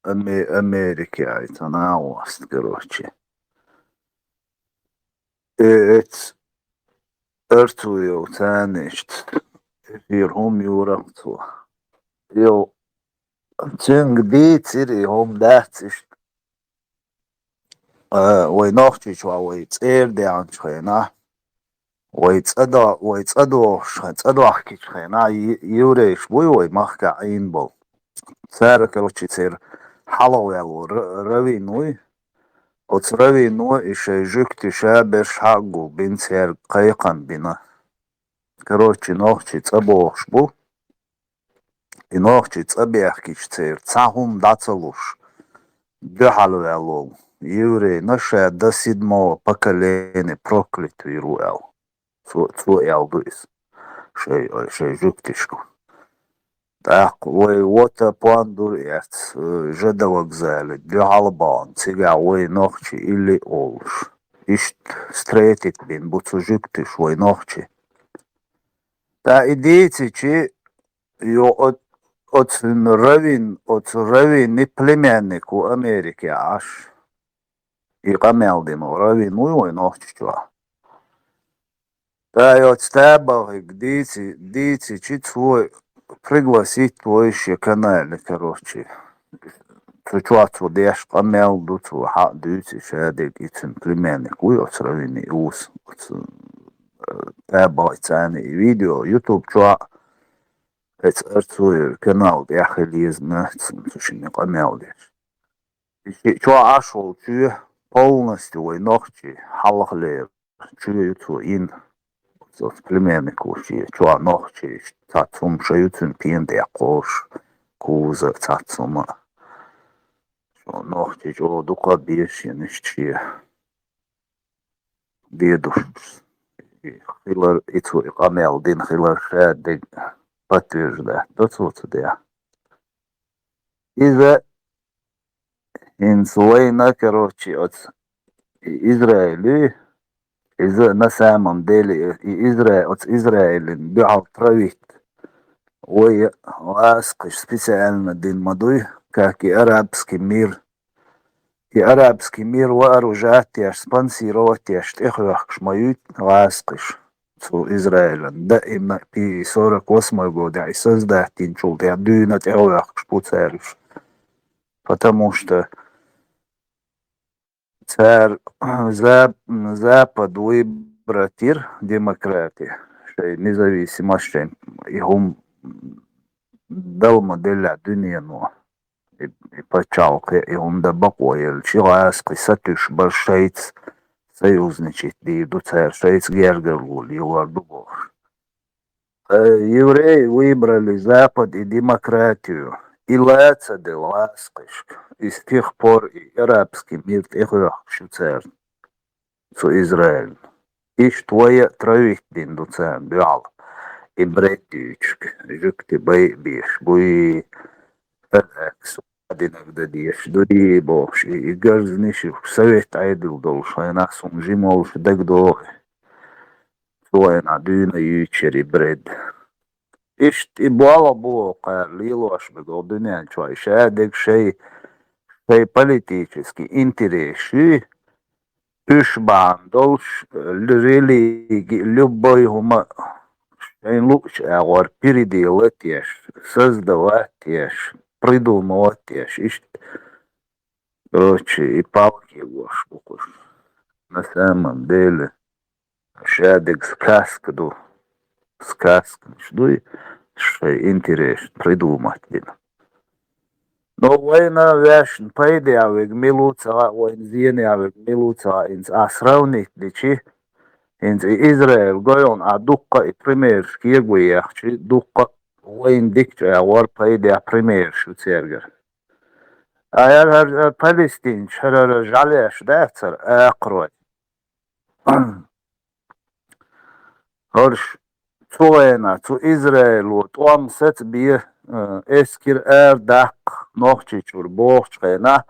Аме-, Америкехь, и цхьа нахваст, короче. Э, эц Арцуев царна иштта эфир хӀума юракх цо. Йо, цуьнга дийцира и хӀума дац иштта. А, вай Нохчийчохь вай цӀера даьхначу хенахь, вай цӀа до-, вай цӀа дохуш хен-, цӀа дохкичу хенахь, и-, еврейш буй вай махкахь Ӏийна болу. Цара, короче, церан хьалхаваьлла ра-, раввин вуй. Оцу раввино и шайн жуьгти ша берш хьа а гулбина, цаьрга кхайкхам бина. Короче, нохчий цӀа бохуш бу. И нохчий цӀа бехкича церан цхьа хӀума дӀа ца луш, дуьхьал ваьлла волу еврейна ша до седьмого поколения проклят вийр ву аьлла. Цо, цо аьлла ду иза шай, шай жуьгтишка. ТӀаккха вай вот а пон дур эц, э, ЖД вокзале дуьхьал а бахана, цигахь вай нохчий илли а олуш. Иштта встретить бина бу цу жуьгтиш вай нохчий. ТӀаккха и дийцичи, йо, о-, оцу раввин, оцу раввин племянник ву Америке Ӏаш. И къамел дина раввин вуй вай Нохчийчохь. ТӀаккха йо, оцу Табахига дийци-, дийцичи, цо пригласить вай шен канале, короче. Цу чохь цо деш къамел ду, цо хьа а дуьйцу и шадерг, и цуьнан племянник вуй оцу раввина и ус, оцу, э, Табахи царна и видео YouTube чохь, эца Арцуевн канал тӀехь хила еза моьтту цунна цу шинна къамел деш. И шиъ чохь Ӏаш волчу полностью вай нохчий хьалхалера чу ю цо йина. Оцу племяннико шен чохь нохчий, цхьацца хӀума ша ю цуьнан пена тӀе кхочуш, куза а, цхьацца хӀума а. Шен нохчий чӀогӀа дукха а безаш йина иштта шен дедушкаш. И хилар, и цо и къамел дина хилар ша дерг подтверждать до цо ца дехь. Иза хӀинца вайна, короче, оцу и Израиль, иза на самом деле и Изра-, оцу Израилан дуьхьал травить вай гӀазкхаша специально дина ма дуй, как и арабский мир. И арабский мир вооружать еш, спонсировать еш тӀехвоьхкуш ма юй гӀазкхаша цу Израилан. Да, и на-, и сорок восьмой годехь и создать йинчул тӀаьхьа дуьйна тӀехвоьхкуш бу цара уьш. Потому что цара за-, Запад выбрать йира демократи, шайн независимость, шайн и хӀума дала ма делла дуьнено. И, и пачхьалкхе и хӀума дан бакъо елча, гӀазкхий сатуьйсуш бара шайца союзничать дийр ду цара, шайца гергарло лелор ду бохуш. Э, евреи выбрали Запад и демократию. И лаца делла гӀазкхишка. И с тех пор и арабский мир тӀехвоьхкуш ю цара цу Израилна. Иштта вай а травить дина ду царна дуьхьал. И бред дуьйцуш, жуьгти байа беш буй, Аллахьа динарг дан дезаш дуй бохуш, и, и гарзниш ю, совет Ӏедал долуш хенахь суна жима волуш дагадогӀу. Цу хенахь дуьйна юьйцуш яра и бред. Иштта и болх бу кхара лелош берг оха дуьнен чохь, и шадерг шай, шай политический интерес юй, уьш бахьана долуш, э, религи, любой хӀума шайн луучу агӀор переделать еш, создавать еш, придумывать еш, иштта. Короче, и палки лош бу кхуш. На самом деле, шадерг сказка ду. Сказканаш дуй, шайн интерес придумать дина. Ну, вайна вешан пайда вег милу ца гӀа, вайна зена вег милу ца гӀа, инца а сравнить дичи, инца и Израиль гойон а дуккха и примерш кегу яхчи, дуккха вайна дикча гӀор пайда примерш ю цергар. А яр, яр, яр Палестинч, хӀарара жӀалеш дацар, акхарой. Хьорш цу гӀена, цу Израило тӀом саца бе, э, эскир ар даккха нохчичур бохучу хьена,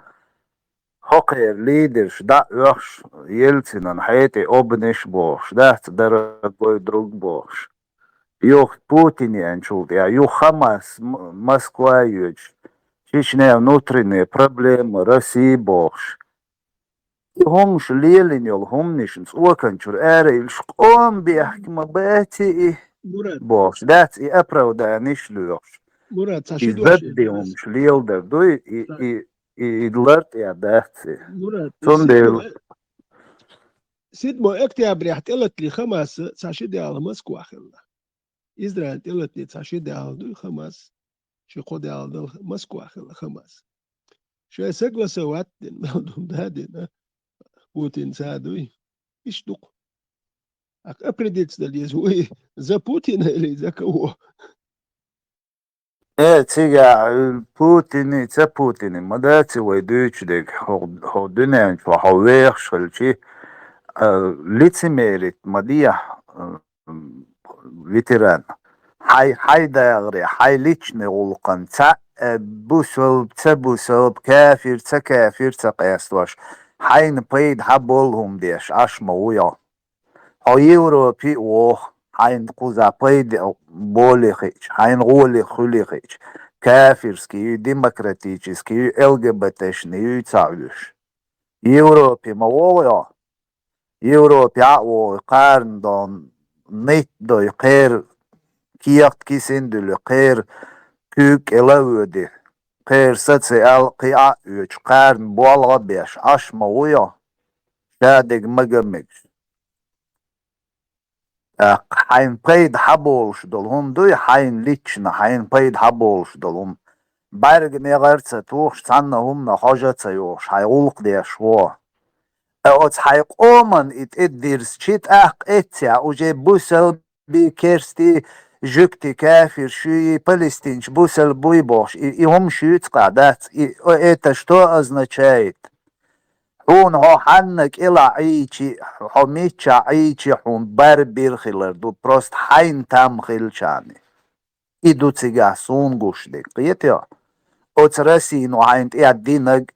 хӀокхера лидерш дӀа а оьхуш, Ельцинан хьетӀе обниш бохуш, дац, дорогой друг бохуш. Юха Путин еанчул тӀе, юха Хамас М-, Москва йоьдуш, Чечня внутренняя проблема, Россия бохуш. И хӀумаш лелийна йолу хӀуманашна цӀоканчуьра ара йилуш къоман бехк ма баций и Мурад. Бохуш. Дац и оправданиш лоьхуш. Мурад, ца И ши дош задди хӀумаш леладар дуй, и, Ца- и, и, и лартӀе дац и. Мурад, Цундела седьмой, седьмой октябрехь тӀелатли Хамас ца ши дела Москва хилла. Израиль тӀелатли ца ши дела дуй Хамас. Ши кхо дела дала Москва хилла Хамас. Шайн согласовать дина, мел ду да дина, Путин ца дуй. Иш дукха. Ак определиться дала еза вуй, за Путина или за кого? Э, цига, э, Путини, ца Путини, ма даци вай дуьйцу дег, хьо, хьо дуьнен чу, хьо вехаш хилчи, э, лицемерить ма дия, э, ветеран. Хьай, хьай дагӀаре, хьай личный гӀуллакхан, ца, э, бусалб, ца бусалб, кафир, ца кафир, ца къестош. Хьайна пайда хьаболу хӀума деш, Ӏаш ма ву йо. Хьо Европе а воху, хьайна кхуза пайда боле хиъча, хьайна гӀоле хуьле хиъча, кафирский ю, демократический ю, Л Г Б Т-шный ю, ца Ӏуьш. Европе ма вогӀу йо. Европе а вогӀу, кхарна дон, нит дой, кхер, кехат кисин дуьлу, кхер, куьг кӀела а воьди, кхер саци ал кхи а оьчу, кхарна болгӀа а беш, Ӏаш ма ву йо. Ша дерг мага мегаш. ТӀаккха хьайна пайда хьаболуш долу хӀума дуй, хьайна лична, хьайна пайда хьаболуш долу хӀума. БӀаьрга негӀар а ца тухуш, цхьанна хӀуманна хьожа а ца йохуш, хьайн гӀуллакх деш ву. Ткъа оцу хьайн къоман и тӀедирзичи тӀаккха эццехь уже бусалби, керсти, жуьгти, кафир, шуьйи, палестинчу бусалба буй бохуш, и, и хӀума шуьйца къа дац, и, это что означает? Хьуна хьо хьанна кӀела Ӏийчи, хьо мичча Ӏийчи, хьуна бар бир хилар ду, просто хьайна там хилчарна. И ду цигахь суна гуш дерг, кхетий хьо? Оцу Расино хьайна тӀединарг,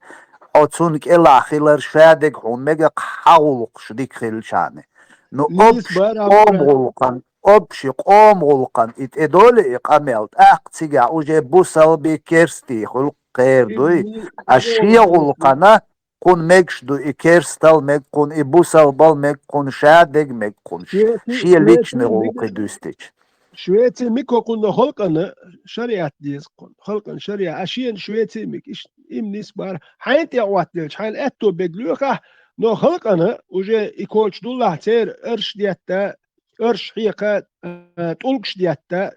хьо цунна кӀела хилар ша дерг хьуна мега хьан гӀуллакхаш дика хилчарна. Ну, Нийса общий бара къоман гӀуллакхан, общий къоман гӀуллакхан и тӀедолу и къамел, тӀаккха цигахь уже бусалби, керсти хуьлу кхер дуй, а шен гӀуллакхана кхунна мегаш ду и керстал мега, кхунна и бусалбал мега, кхунна ша дерг мега, кхунна ш-, Швеци-, шен личный Швеци гӀуллакхе мега. Дуьстича. Швеци мега кхунна халкъана шариат деза кхунна. Халкъана шариат. А шена Швеци мега. Иш-, им нисбар. Хьайна тӀе а хӀоттаделча, хьайна аьтто бег лоьхахь, но халкъана уже и коча дуллахь церан арш детта, арш хьекха, а, тӀулгаш детта,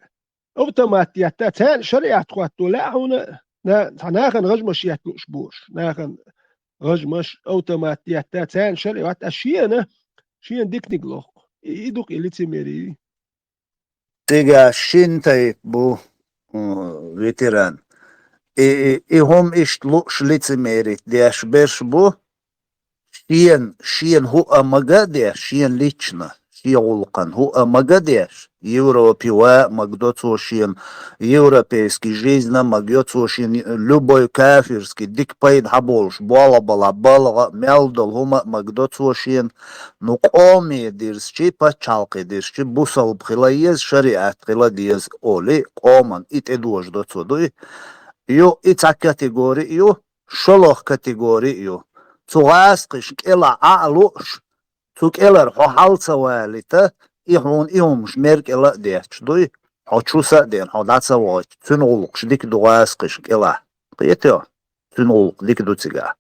автомат етта, царна шариат хӀотто лаьа хьуна, на-, цхьа нахана гӀажмаш етталуш бу уьш. Нахана гӀажмаш, автомат етта, царна шариат, а шена, шена диканиг лоху. И, и ду-кх и лицемерие. Цигахь шина тайпа бу, м, ветеран. И, и, и хӀума иштта лууш лицемерить деш берш бу, Шена, шена хӀуъа мага а деш, шена лична, шен гӀуллакхана хӀуъа мага а деш, Европе ван а магадо цо шена, европейский жизнь а магайо цо шена, любой кафирский дика пайда хьаболуш, болх балахь балгӀа а, мел долу хӀума а магадо цо шена. Ну, къоме дирзичи, пачхьалкхе дирзичи, бусалба хила еза, шариат хила деза олий, къоман и тӀедожадо цо дуй. Ю, и цхьа категори ю, шолгӀа категори а ю. Цу гӀазкхишна кӀелахь Ӏа а лууш, цу кӀелара хьо хьал ца валийта, и хьуна и хӀумаш мер кӀела а детташ дуй, хьо чу са а дена, хьо дӀа ца вахийтича, цуьнан гӀуллакхаш дика ду гӀазкхишна кӀелахь. Кхетий хьо? Цуьнан гӀуллакх дика ду цигахь.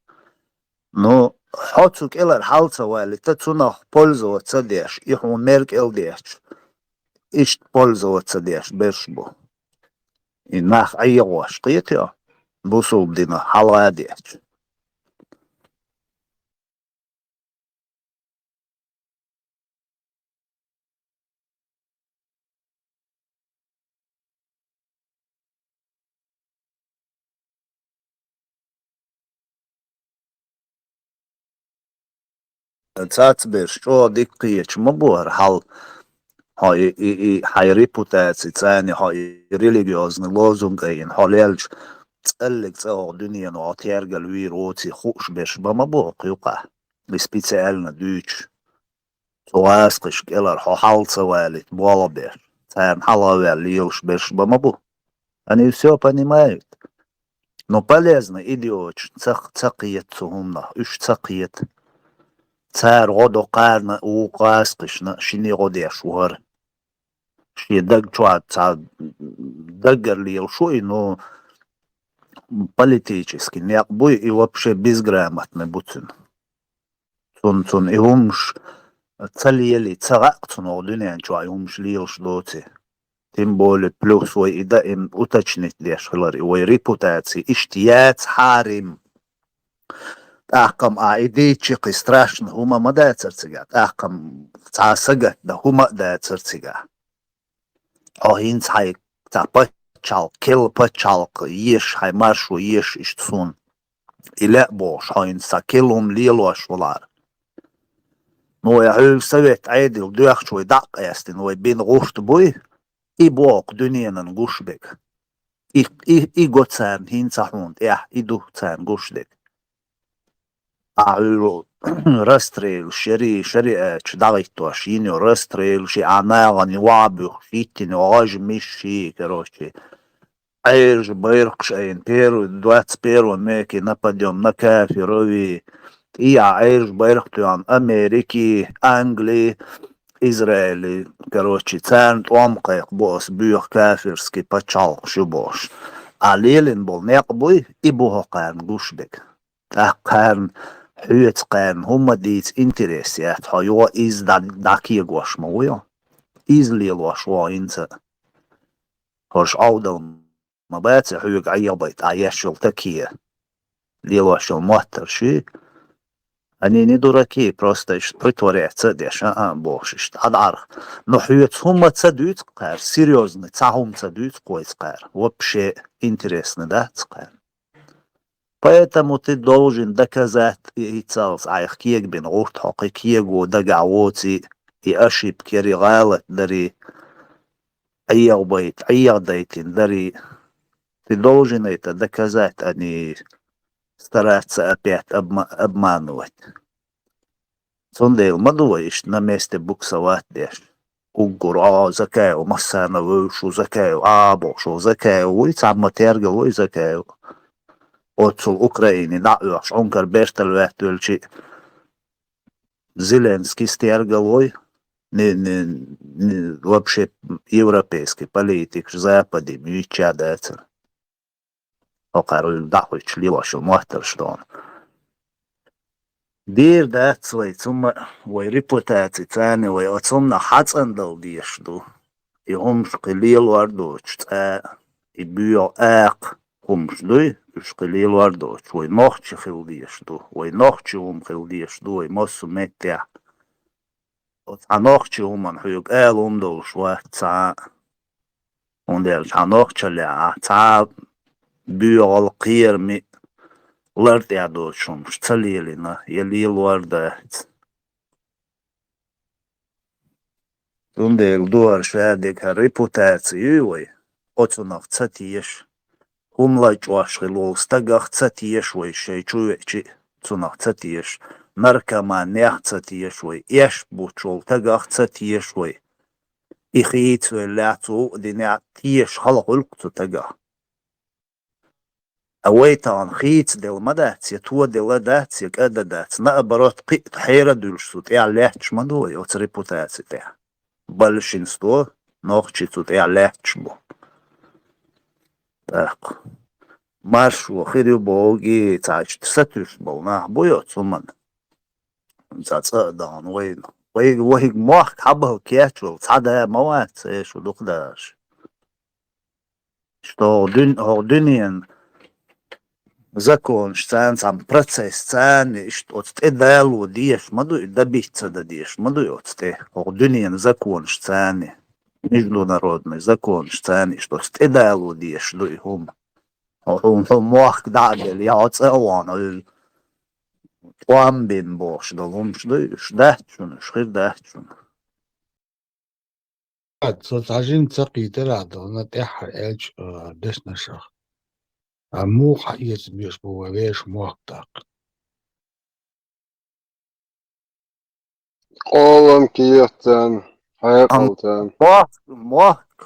Ну, хьо цу кӀелара хьал ца валийта, цунах пользоваться а деш, и хьуна мер кӀела детташ, иштта пользоваться а деш берш бу. И нах ӀегӀош, кхетий хьо? бусулба динах хьалха а детташ. Цацберш чӀогӀа дика кхеташ ма бу хӀара хьал. Хьо и, и, и, хьай репутаци царна, хьо и религиозный лозунг айина, хьо лелча цӀаллиг цӀа оха дуьнено хьо тергал вийр воций хууш берш ба ма бу хӀокху юкъахь. И специально дуьйцуш. Цу гӀазкхашка кӀелара хьо хьал ца валийта болх беш, царна хьалха ваьлла лелаш берш ба ма бу. Они всё понимают. Но полезно идиоташ ца, ца кхета цу хӀуманах, уьш ца кхета. Цара гӀо до кхарна а, вукху гӀазкхашна а, шинне гӀо деш ву хӀара. Шен даг чохь цхьа даггара лелаш ву и, ну, политически некъ буй, и вообще безграмотный бу цуьнан. Цунна, цунна и хӀумаш ца лелий, ца хаьа цунна оха дуьнен чохь и хӀумаш лелаш доций. Тем более, плюс вай и даим уточнить деш хилар, и вай репутаци иштта яц хьарим. ТӀаккха-м а и дийцчи кхин страшно хӀума ма дацар цигахь, тӀаккха-м цхьа сагатдан хӀума а дацар цигахь. Хьо хӀинца хьайн цхьа пачхьалкх, керла пачхьалкх еш, хьайн маршо еш иштта суна. И лаьа бохуш, хьо хӀинца цхьа керла хӀума лелош валахьара. Ну, вай хьуьга совет Ӏедал доьхча вай дӀа а къаьстина, вай бина гӀурт буй, и боху дуьненан гуш бега. И, и, и го царна хӀинца хьуна тӀехь, и ду царна гуш дерг. Ахьа хьуьлу расстрелаш, шари-, шариатчу дӀахӀиттош йина йо расстрелаш, и ахьа нахана ваха буьхуш, йиттина йо гӀажа миш ший, короче. Ӏаьржа байракхаш айина, первый, двадцать первого меке нападём на кафиров, и ахьа Ӏаьржа байракх тоьхна Америки, Англи, Израили, короче, царна тӀом кхайкха бу ас боьха кафирский пачхьалкхаш ю бохуш. А лелийна болу некъ буй, и бу хьо кхарна гуш бега. ТӀаккха кхарна, хьоьца кхарна хӀумма дийца интерес яц, хьо йо иза дӀа-, дӀакегош ма ву йо. Иза лелош ву хьо хӀинца. ХӀорш Ӏовдал ма бац хьоьга Ӏехабайта ахь еш йолу таке, лелош йолу моттарш ю. Они не дураки, просто иштта притворяться а деш, а, а, бохуш иштта, Ӏад-Ӏарх. Но хьоьца хӀумма ца дуьйцу кхара, серьёзный, цхьа хӀума ца дуьйцу кхойца кхара. Вообще интересно дац кхара. Поэтому ты должен доказать, и, и цалц айхьа кегабина гӀурт хьо кхин кего дагахь воций, и ошибка яри, гӀалат дарий, Ӏехабайта, Ӏехадайтина дарий. Ты должен это доказать, а не стараться опять обма-, обманывать. Цундела ма ду вай иштта на месте буксовать деш. Уггар, а, Закаев, массарна вевзаш ву Закаев, а, бохуш ву Закаев вуй, цхьамма тергал вуй Закаев. Оццул Украине дӀа а оьхуш, Ӏункар бертал ваьттавелчи, Зеленский стергал вуй, не, не, не, вообще европейский политикаш, Западе муьйча а дацара. ХӀокхара дӀахуьйтуш лелош йолу моттарш дона. Дийр дац вай, цумма вай репутаци царна вай оцунна хьацӀандала дезаш ду. И хӀумаш кхин лелор доцуш цкъа, и боьха акха хӀумаш дуй, уьш кхин лелор доцуш, вай нохчи хила дезаш ду, вай нохчи хӀума хила дезаш ду, вай массо меттехь. Оцу хьан нохчи хӀуманна хьоьга ала хӀума долуш вац цхьа а. ХӀунда аьлча хьан нохчаллехь ахь цхьа а боьгӀал, кхерам а, лар тӀехь доцуш хӀумаш ца лелийна, я лелор дац. Цундела духар ша дика репутаци юй вай, оцунах ца теша. ХӀума лачкъош хила волу стагах ца теша вай, шайн чу веачи а цунах ца теша. Наркоманех ца теша вай, эшпа буттуш волу стагах ца теша вай. И хийцавеллехь, цо а динехь, теша хала хуьлу-кх цу стагах. А вай тахана хийцаделла ма дац, я тоделла дац, я кӀада дац. Наоборот, кхин а хьера а дуьллуш цу тӀехь лаьтташ ма ду вай оцу репутаци тӀехь. Большинство нохчий цу тӀехь лаьтташ бу. ТӀаккха маршо хир ю бохугий, цхьа иштта сатуьйсуш болу нах буй оцу хӀуманна. Цхьа цӀа а дахана вайна. Вай, вайга мохк хьабаха кечвелла цхьа да ма вац, ай шу дукха дахарш. Что хӀокху дуьн-, хӀокху дуьненан законаш царна, цхьана процесс царна, иштта оцу тӀе дало дезаш ма дуй, добиться дан дезаш ма дуй оцу тӀе. ХӀокху дуьненан законаш царна, международный законаш царна, иштта оцу тӀе дало дезаш дуй хӀума. Хьо, хьо, хьо мохк дӀа а делла, я хьо цӀа а вахана, хьо тӀом бина бохуш долу хӀумаш дуй, уьш дац шуна, уьш хир дац шуна. Со цхьа жимма ца кхийтира а дона тӀаьххьара аьллачу, а, дешнашах. Ткъа муха хьаэца безаш бу вай вешан мохк тӀаккха? Къолам кехатан, хьекъалтан. Мохк, мохк,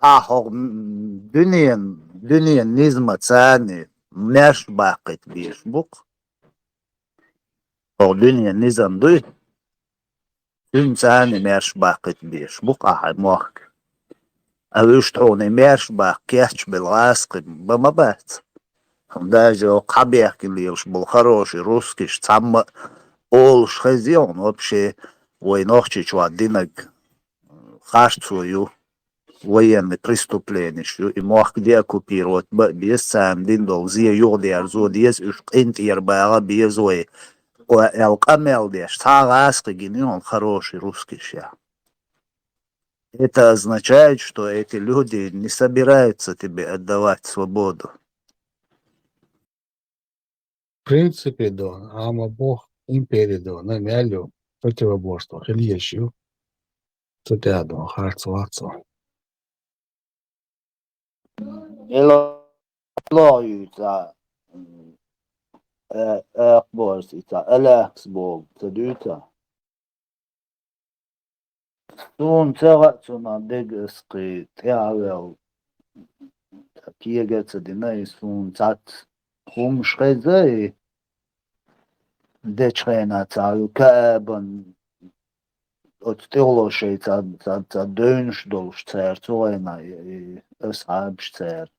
ахьа хӀокху, м, дуьнен, дуьнен низма царна маьрша баккхийта безаш бу-кх. ХӀокху дуьнен низам дуй, цуьнан царна маьрша баккхийта безаш бу-кх ахьа мохк. Ткъа уьш тхуна маьрша баккха кечбелла гӀазкхи бан ма бац. Даже хьабехке лелаш болу хороший русскиш цхьамма а олуш хезий хьуна вообще вай Нохчийчохь динарг харцо ю, военный преступлениш ю, и мохк деоккупировать бан а беза, царна дина долу зе юхадерзо деза, уьш къинтӀера багӀа а беза вай, аьлла къамел деш, цхьа а гӀазкхи гина ю хьуна хороший русскиш я. Это означает, что эти люди не собираются тебе отдавать свободу. В принципе, дона, амма боху импери дона, мел ю, противоборство хила езаш ю. Цу тӀехь дона харц вац со. Ила, ила юьйца, э, э, борс ица, Алекс боху, ца дуьйца? Суна ца хаьа цунах дегас кхин тӀаьхьавелла, кега а ца дина, и суна цхьацца хӀумаш хеза, и дечу хенахь цхьа каабан оцу тӀехула шайн цхьа, цхьа, цхьа девнаш долуш цара цу хенахь, и, и асхьабаш цара.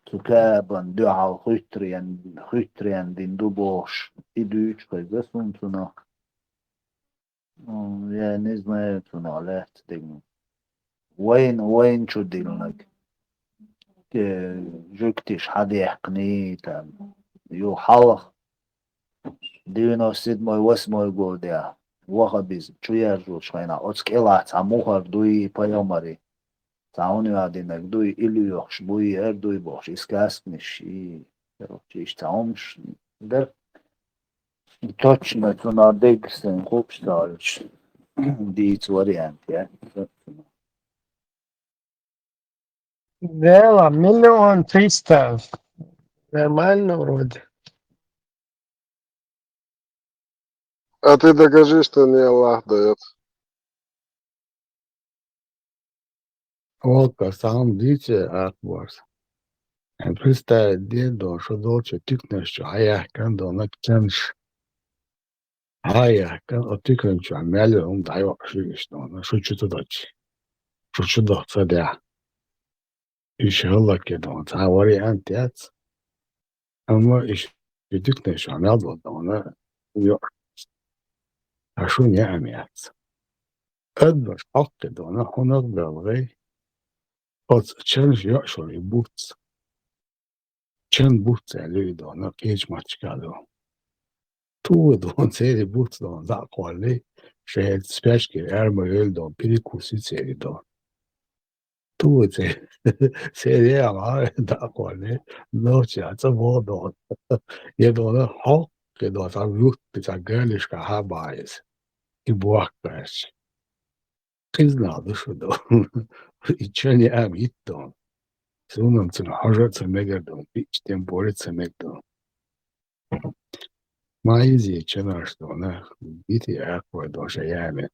Цу каабан дуьхьал хуьттарен, хуьттарен дина ду бохуш, и дуьйцуш хеза суна цунах. М, я не знаю, цунах лаьцна дерг. Вайна, вайна чу диллинарг. Э, жуьгтиш хьадехкиний, там, ю хьалха, девяносто седьмой, восьмой годехь, ваххабизм чу яржочу хенахь, оцу кӀелахь цхьа мухӀар дуй пайхамаран. Цхьа хӀун яа динарг дуй, или йохуш буй, эр дуй бохуш, и сказканаш, и, короче, иштта цхьа хӀумаш дара. Точно цунах дегасен хууш ца хилча, дийца вариант я. Дела, миллион триста. Нормально вроде. А ты докажи, что не Аллах даёт. Ока сам дийце акхбарс. Представить де дон, шу долчу тикнаш чу хьаяхкан дона чанаш. Хьаяхкан, о тикан чу мел хӀума дӀайоккхуш ю иштта дона, шу чу ца дочи. Шу чу доху ца дехьа. Иша хӀаллакье дона, цхьа вариант яц. Амма иша и дикнаш хьа мел долу дона, йо, ткъа шуна яа ам яц. Адамаш хьокху дона, хьунах белгӀай, оцу чанаш йоӀ шуна и буц. Чан буц аьлла ю и дона, кхечу матташкахь ду. Ту дона, церий буц дона, дӀа а кхоллий, шайн спячкера аьрма йойла дона, перекус ю церий дона. Ту церий, церий а дӀа а кхоллий, нохчий а цӀа боху дона. Я дона, хьокху дона, цхьа вуьтта, цхьа галешка хьа баха иза. И бохку гӀерташ. Кхизнах ду шу дона. И чан яа ам йитта дона. Суна-м цунна хьожа а ца мегар дона, биъча тӀе боре а ца мега дона. Ма иза чанаш дона, бити акхой дона ша яаме.